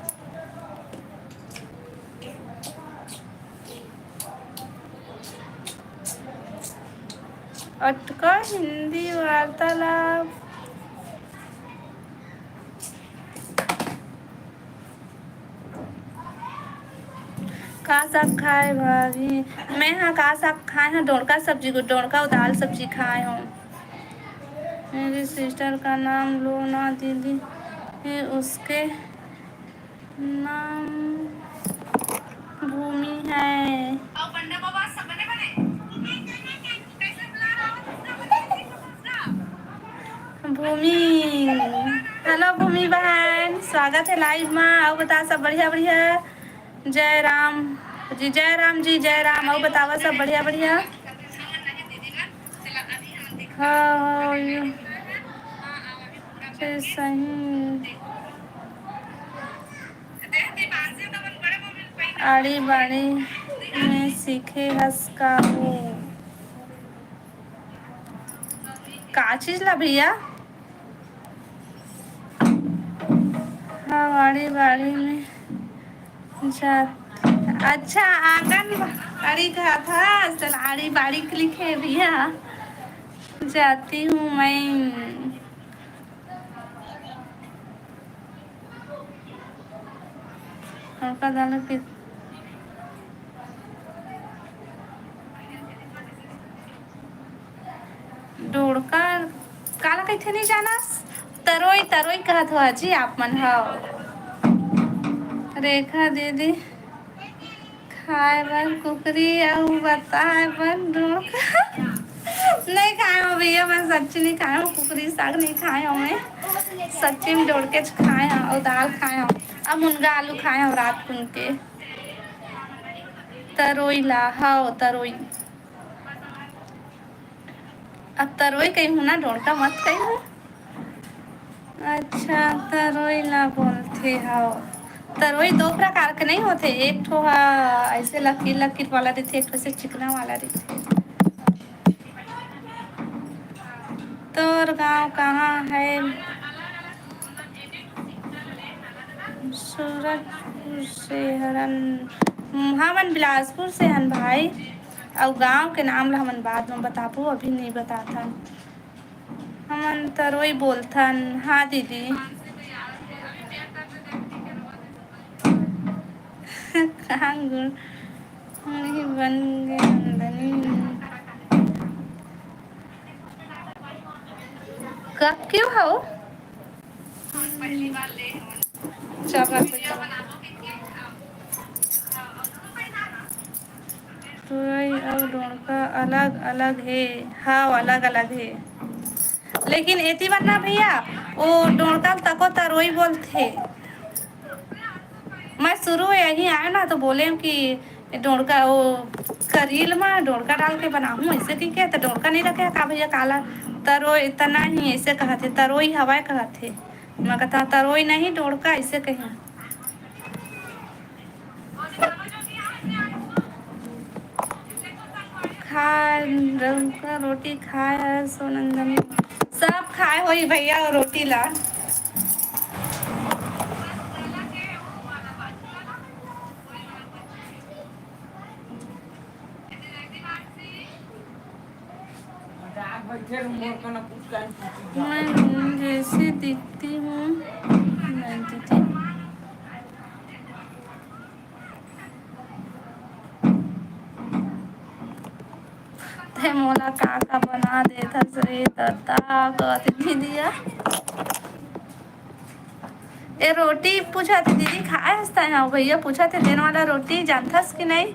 अटका हिंदी वार्तालाप। का साग खाए भाभी? मैं हा का साग खाए हूँ? डोड़का सब्जी को, डोड़का अउ दाल सब्जी खाए हूँ। मेरी sister का नाम लो ना दीदी, ये उसके नाम भूमि है। बहन, स्वागत हे live मा। अउ बता, सब बढ़िया बढ़िया? जय राम जी, जय राम जी, जय राम। अउ बतावा, सब बढ़िया बढ़िया? हाँ, हाँ, ये से सही। आड़ी बाड़ी में सीखे हस का हो? का चीज ला भैया? हाँ, आड़ी बाड़ी में जात, अच्छा, आंगन बाड़ी का था, असल आड़ी बाड़ी के लिखे भैया। जाती हूँ मैं। डोड़का दाल के डोड़का काला कहिथे, नहीं जानस? तरोई, तरोई कहत हो जी आप मन। हव रेखा दीदी, खाए बर कुकरी अउ बताए बर डोड़का। नहीं खाए हो भैया, मैं सच्ची नहीं खाए हो, कुकरी साग नहीं खाए हो मैं। सच्ची में डोड़केच खाए हो अउ दाल खाए हो, अउ मुनगा आलू खाए हो रात कुन के। तरोई ला, हव तरोई। अब तरोई कही हूँ ना, डोड़का मत कही हूँ। अच्छा, तरोई ला बोलथे हव। तरोई दो प्रकार के नहीं होथे, एक ठो हा ऐसे लकीर लकीर वाला रहिथे, एक ठो से चिकना वाला रहिथे। तोर गांव कहाँ है? सूरजपुर से हरन, हमन बिलासपुर से हन भाई। अउ गांव के नाम ला हमन बाद में बताबो, अभी नहीं बताथन। हमन तरोई बोलथन। हाँ दीदी। कांगुर नहीं बन गए नंदनी। कब क्यों हो? चल रहा कोई चल। तरोई अउ डोड़का अलग अलग हे। हाँ, अलग अलग हे। लेकिन एती बर ना भैया, वो डोड़का तको तरोई बोलथे। मैं शुरू यही आयो ना, तो बोले कि डोड़का, वो करील मा डोड़का डाल के बनाहूँ, ऐसे कहिके, तो डोड़का नहीं रखे का भैया, काला तरोई, तना ही ऐसे कहथे, तरोई हवाए कहथे। मैं कहता, "तरोई नहीं, डोड़का," ऐसे कही। खाए, डोड़का रोटी खाए है सोनंदनी। सब खाए होई भैया, वो रोटी ला। मैं जैसे दिखती हूँ, नहीं दीदी। ते मोला का का बना देथस रे ददा, कथी दीदी? ए रोटी पूछत हे दीदी, खाए हस तैं? हाँ भैया पूछत हे, देन वाला रोटी जानथस कि नहीं?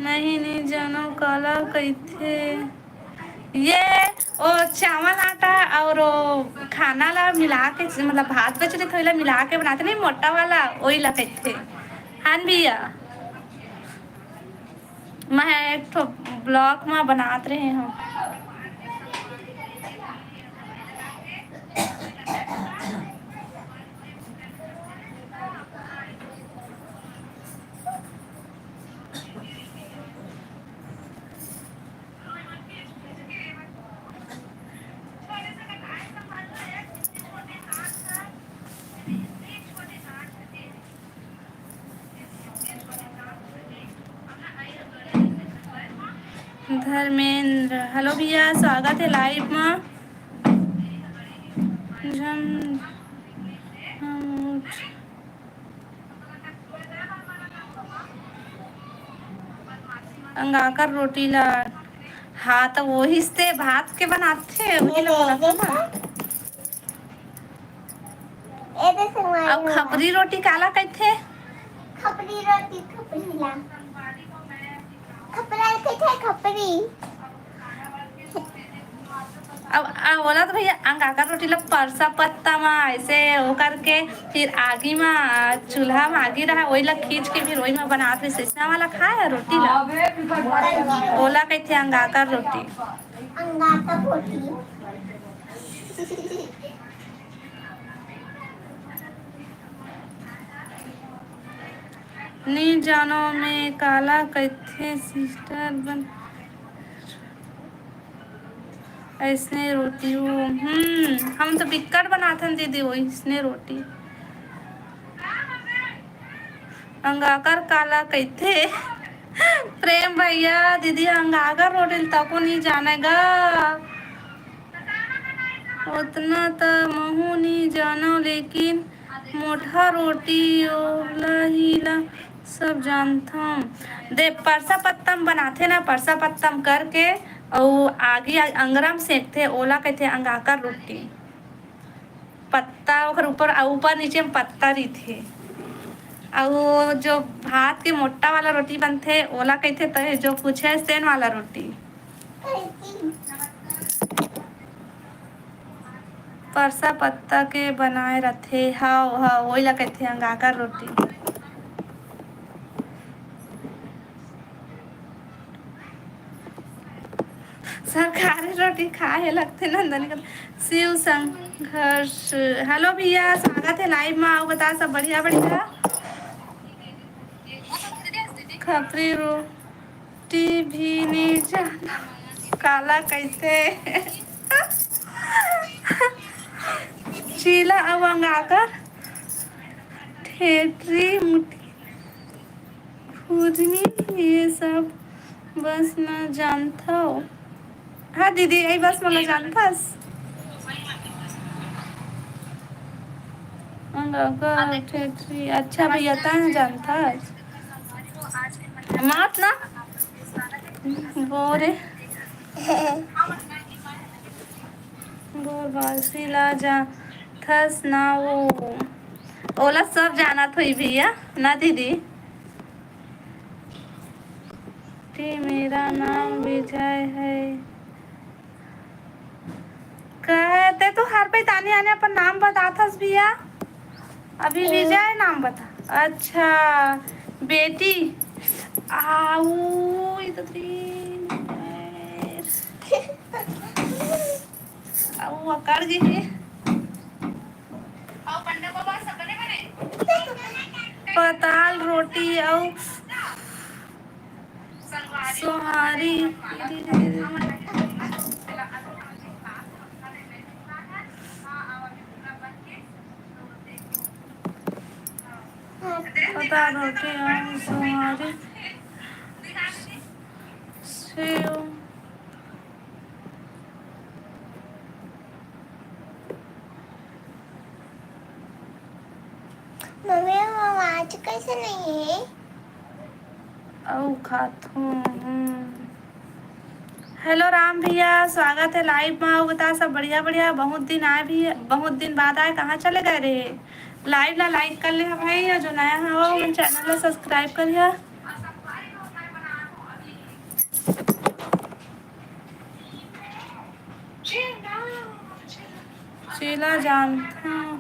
नहीं, नहीं जानो काला कहिथे। ये ओ चावल आटा और ओ खाना ला मिला के, मतलब भात बच रही थोड़ी ला मिला के बनाते नहीं, मोटा वाला, वही ला कहिथे। हाँ न भैया, मैं एक ठो vlog में बनात रहे हूँ। धर्मेंद्र, hello भैया, स्वागत है live में। झम-, हम उठ-, अंगाकर रोटी ला, हाँ, तो वही से भात के बनाथे, वही ला बोलत हूँ ना। ए दे सुनवाई अब हो। खपरी रोटी काला कहिथे? खपरी रोटी, खपरी ला। खपरा कहिथे, खपरी। अब आ, ओला तो भैया अंगाकर रोटी ला परसा पत्ता मा ऐसे वो करके, फिर आगी मा, चूल्हा मा आगी रहा, वही ला खींच के फिर वही मा बनात रहिस, इसना वाला खाए है रोटी ला। ओला कहिथे अंगाकर रोटी। अंगाकर रोटी। नी जानो मैं काला कहिथे सिस्टर बन ऐसने रोटी हो। हम्म, हम तो बिक्कट बनाथन दीदी, वैसने रोटी। अंगाकर काला कहिथे? प्रेम भैया, दीदी अंगाकर रोटी तको नहीं जाने गा। उतना त महू नहीं जानो, लेकिन मोटा रोटी ओला ही ला सब जानथों। दे, परसा पत्तम बनाथे ना, परसा पत्तम करके अउ आगी अंगरा म सेंकथे, ओला कहिथे अंगाकर रोटी। पत्ता ओकर ऊपर, अउ ऊपर नीचे म पत्ता रहिथे। अउ जो भात के मोटा वाला रोटी बनथे, ओला कहिथे, तहे जो पूछे, सेन वाला रोटी। परसा पत्ता के बनाए रथे। हव, हव, वही ला कहिथे अंगाकर रोटी। सरकारी रोटी खाए लगथे नंदनी का। शिव संघर्ष। हेलो भैया, स्वागत है लाइव में। आओ, बता, सब बढ़िया, बढ़िया। खपरी रोटी भी नहीं जाना काला कहिथे। चीला अउ अंगाकर ठेठरी मुठी खुजनी ये सब बस न जानथव। हाँ दीदी, यही बस मोला जानथस। अंगाकर ठेठरी, अच्छा भैया, तैं जानथस। मात ना बोरे। बोर बासी ला जानथस ना वो। ओला सब जानत होई भैया, ना दीदी? कि मेरा नाम विजय है। कहे, तैं तो हर कोई तानी आने अपन नाम बताथस भैया। अभी हम्म। विजय नाम बता। अच्छा, बेटी। आऊ, ई तो तीन। अउ अकड़ गे हे। पताल रोटी अउ सोहारी। पताल रोटी अउ सोहारी। सेव। मम्मी, वो आवाज कैसे नहीं है? अउ खाथू, हम्म। हेलो राम भैया, स्वागत है लाइव में। अउ बता, सब बढ़िया, बढ़िया। बहुत दिन आए भी, बहुत दिन बाद आए, कहाँ चले गए रहे? लाइव ला लाइक कर ले हा भाई, अउ जो नया हवा, वो चैनल ला सब्सक्राइब कर लिया। चीला जानथों,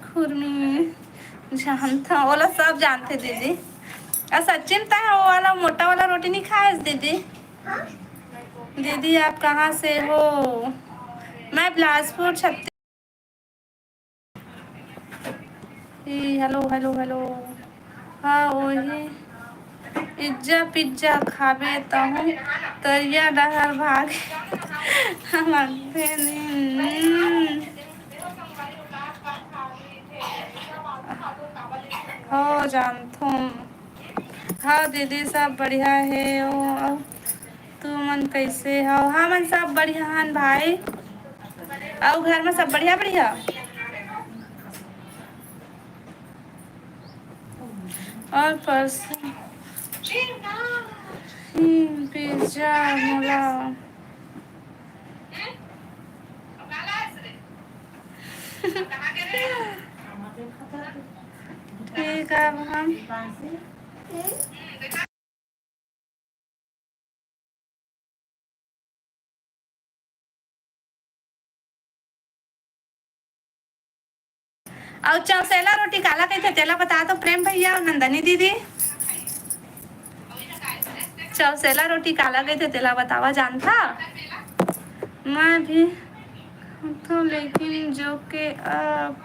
खुरमी जानथों, ओला सब जानथे दीदी। अउ सच्ची में तैं वो वाला मोटा वाला रोटी नहीं खाएस दीदी? दीदी आप कहाँ से हो? मैं बिलासपुर छत्तीस। ई, हेलो, हेलो, हेलो। हाँ, वही इज्जा पिज्जा खाबे तहूँ तरिया डहर भाग। हमार फेन, हम्म। हो जानथों। हाँ दीदी, सब बढ़िया हे। ओ, अउ तुमन कैसे हव? हमन सब बढ़िया हन भाई। अउ घर में सब बढ़िया, बढ़िया? और परसों ही पिज्जा मोला। ठीक, अब हम अउ चौसेला रोटी काला कहिथे, तेला बता दो प्रेम भैया अउ नंदनी दीदी। चौसेला रोटी काला कहिथे, तेला बतावा जानथा? मैं भी तो, लेकिन जो के अब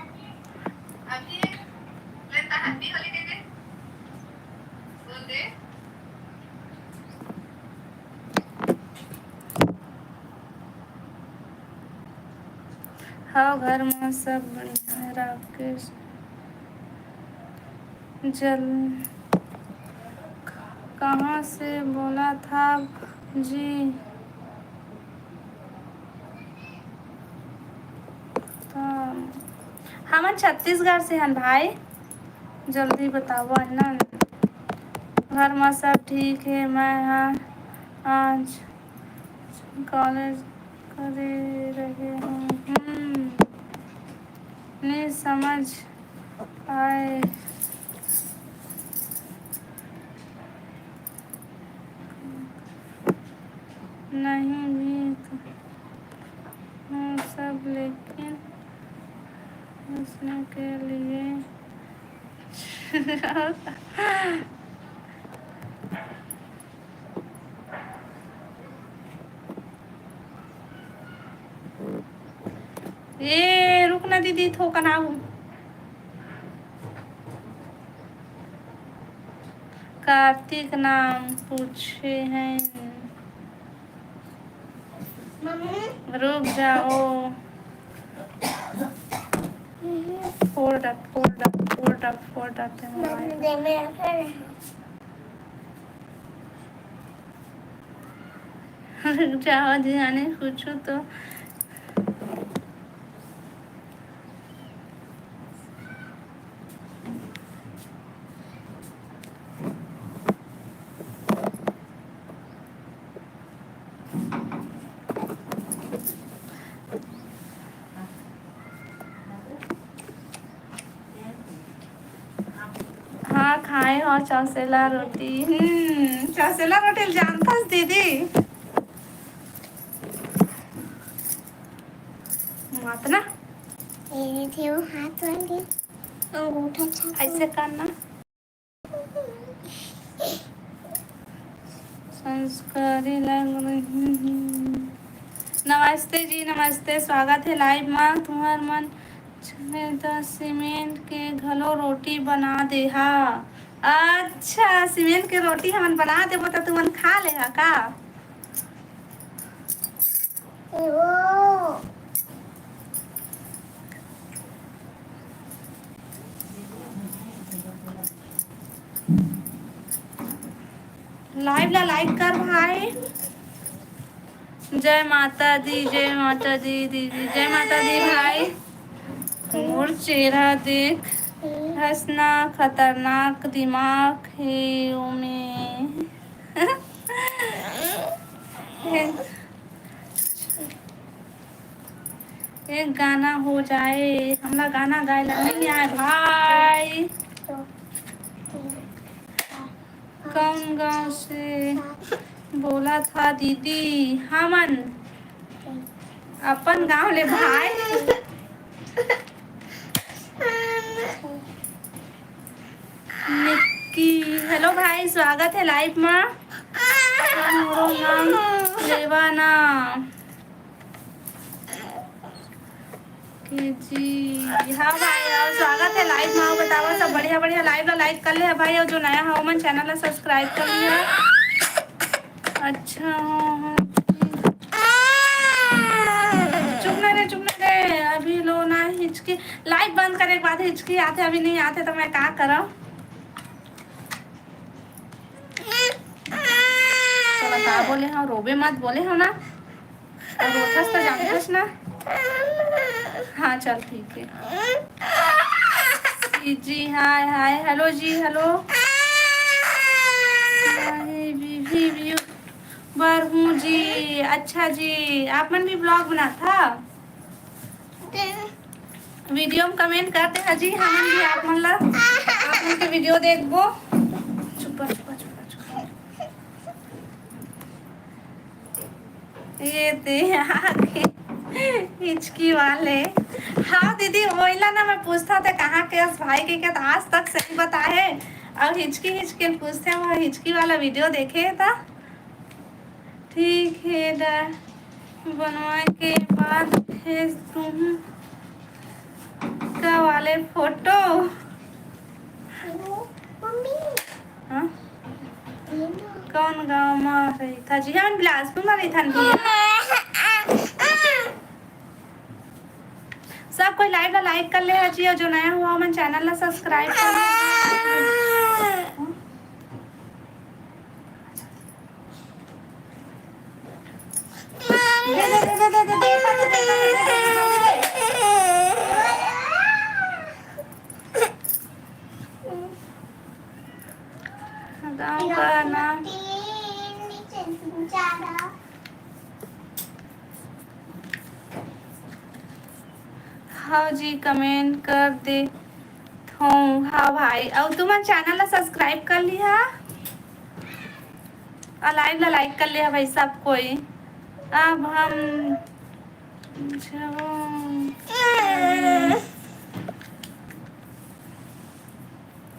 हव, घर म सब बढ़िया हे। राकेश जल कहाँ से बोलत हव जी? त हमन छत्तीसगढ़ से हन भाई, जल्दी बतावा ना। घर म सब ठीक हे, मैं ह आज कॉलेज करे रहे हूँ। हम्म, नहीं समझ आए। नहीं भी तो हूँ सब, लेकिन हंसने के लिए ए, रुक ना दीदी, थोकन आऊ। कार्तिक नाम पूछे हैं। रुक जाओ। Hold up, hold up, hold up, hold up, mobile। रुक जाओ जी, जाने कुछ तो। हाँ, खाए हो चौसेला रोटी। हम्म, चौसेला रोटी जानथस दीदी? मत ना। ये थे वो हाथ वाली अंगूठा छाप। ऐसे करना। संस्कारी लग रही हूँ। नमस्ते जी, नमस्ते, स्वागत है live मा। तुम्हर मन छे त सीमेंट के घलो रोटी बना देहा। अच्छा, सीमेंट के रोटी हमन बना देबो त तुमन खा लेहा का? Live ला like कर भाई। जय माता दी, जय माता दी दीदी, जय माता दी भाई। मोर चेहरा देख, हंसना खतरनाक दिमाग हे ओमे। एक गाना हो जाए, हमला गाना गाए ला नहीं आए भाई। कौन गांव से बोलत हा दीदी? हमन अपन गांव ले भाई। निक्की, hello भाई, स्वागत है live मा। मोरो नाम लेवा ना। के जी, हाँ भाई, और स्वागत है live मा। बतावा सब बढ़िया बढ़िया, live ला like कर ले है भाई, और जो नया है ओमन channel ला subscribe कर लिया। अच्छा, हाँ, हाँ। चुप ना रे, चुप ना रे, अभी लो ना हिचकी। Live बंद करे के बाद हिचकी आथे, अभी नहीं आथे तो मैं का करव? चला का बोले हव, रोबे मत बोले हव ना। और रोथस तो जानथस ना। हाँ, चल ठीक है। जी, हाय, हाय, hello जी, hello। हाय, भी, भी, भी। बर हूँ जी। अच्छा जी, आप मन भी vlog बनाथा? Video में comment कर देहा जी, हमन भी आप मन ला, आप मन के video देखबो। चुप, चुप, चुप, चुप। ये दे आगे। हिचकी वाले। हाँ दीदी, वोइला ना मैं पूछता थे कहाँ के अस भाई के, के तो आज तक सही बताए। और हिचकी हिचकी पूछते हैं, वो हिचकी वाला वीडियो देखे था। ठीक है दा, बनवाए के बाद भेज तुम का वाले फोटो। मम्मी। हाँ? कौन गाँव में रही था जी? हम बिलासपुर में रही था भैया। सब कोई लाइव ला लाइक कर ले हा जी, और जो नया हुआ मन चैनल ला सब्सक्राइब कर ले। गाँव का नाम। हाँ जी, कमेंट कर दे थों। हाँ भाई, और तुमन चैनल ला सब्सक्राइब कर लिहा और लाइव ला लाइक कर लिहा भाई सब कोई। अब हम जब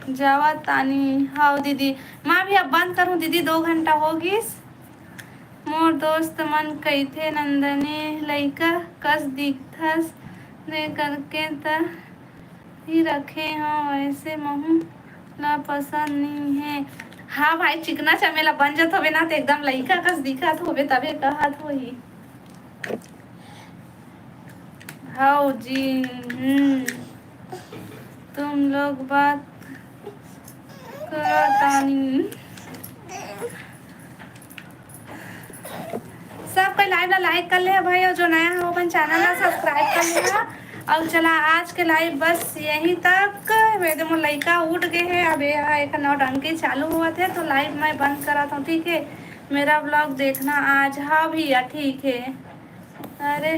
जावा तानी। हाँ दीदी, मैं भी अब बंद करूँ दीदी, दो घंटा हो गिस। मोर दोस्त मन कहिथे, "नंदनी लइका कस दिखथस, ने करके त ही रखे हो, ऐसे महू ला पसंद नहीं है।" हाँ भाई, चिकना चमेला बन जत होबे ना, तो एकदम लइका कस दिखत होबे, तबे कहत होही। हाँ जी, हम्म, तुम लोग बात करो तानी। सब कोई लाइव ला लाइक कर ले भाई, और जो नया हो अपन चैनल ला सब्सक्राइब कर लेना। और चला, आज के लाइव बस यहीं तक। मेरे मोर लइका उठ गए हैं, अब ये एक नौटंकी चालू हुआ थे, तो लाइव मैं बंद करा था, ठीक है? मेरा ब्लॉग देखना आज। हाँ भैया, ठीक है। अरे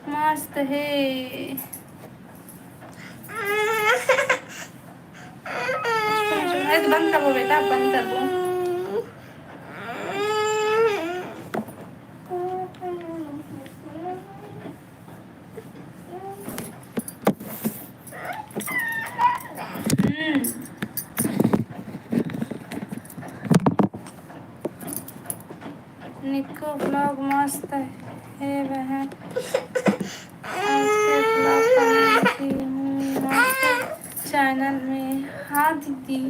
मस्त है। अरे तो बंद करबो बेटा, बंद करबो। हम्म। निक्कू ब्लॉग मस्त है बहन। आज के ब्लॉग बनाती हूँ मस्त चैनल में। हाँ दीदी,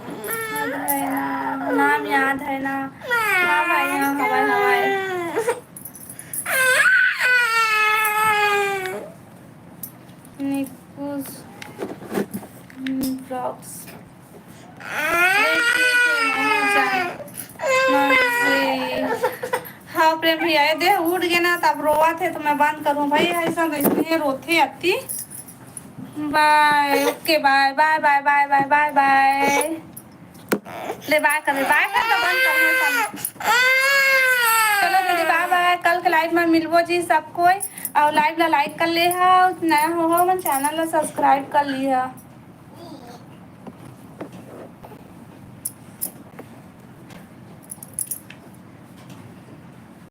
याद है ना? नाम याद है ना? हाँ भाई, हाँ, हवाई, हवाई। निक्कूस ब्लॉग्स। हाँ प्रेम भैया, ये देख उठ गए ना, तब रोवा थे तो मैं बंद करूँ भाई, ऐसा तो इसलिए रोथे अति। बाय, ओके, बाय, बाय, बाय। ले बाय कर, बाय कर, तो बंद कर, मैं सब। चलो दीदी, बाय बाय, कल के लाइव में मिलबो जी सब कोई, और लाइव ला लाइक कर ले हा, नया हो हो मन चैनल ला सब्सक्राइब कर ली हा।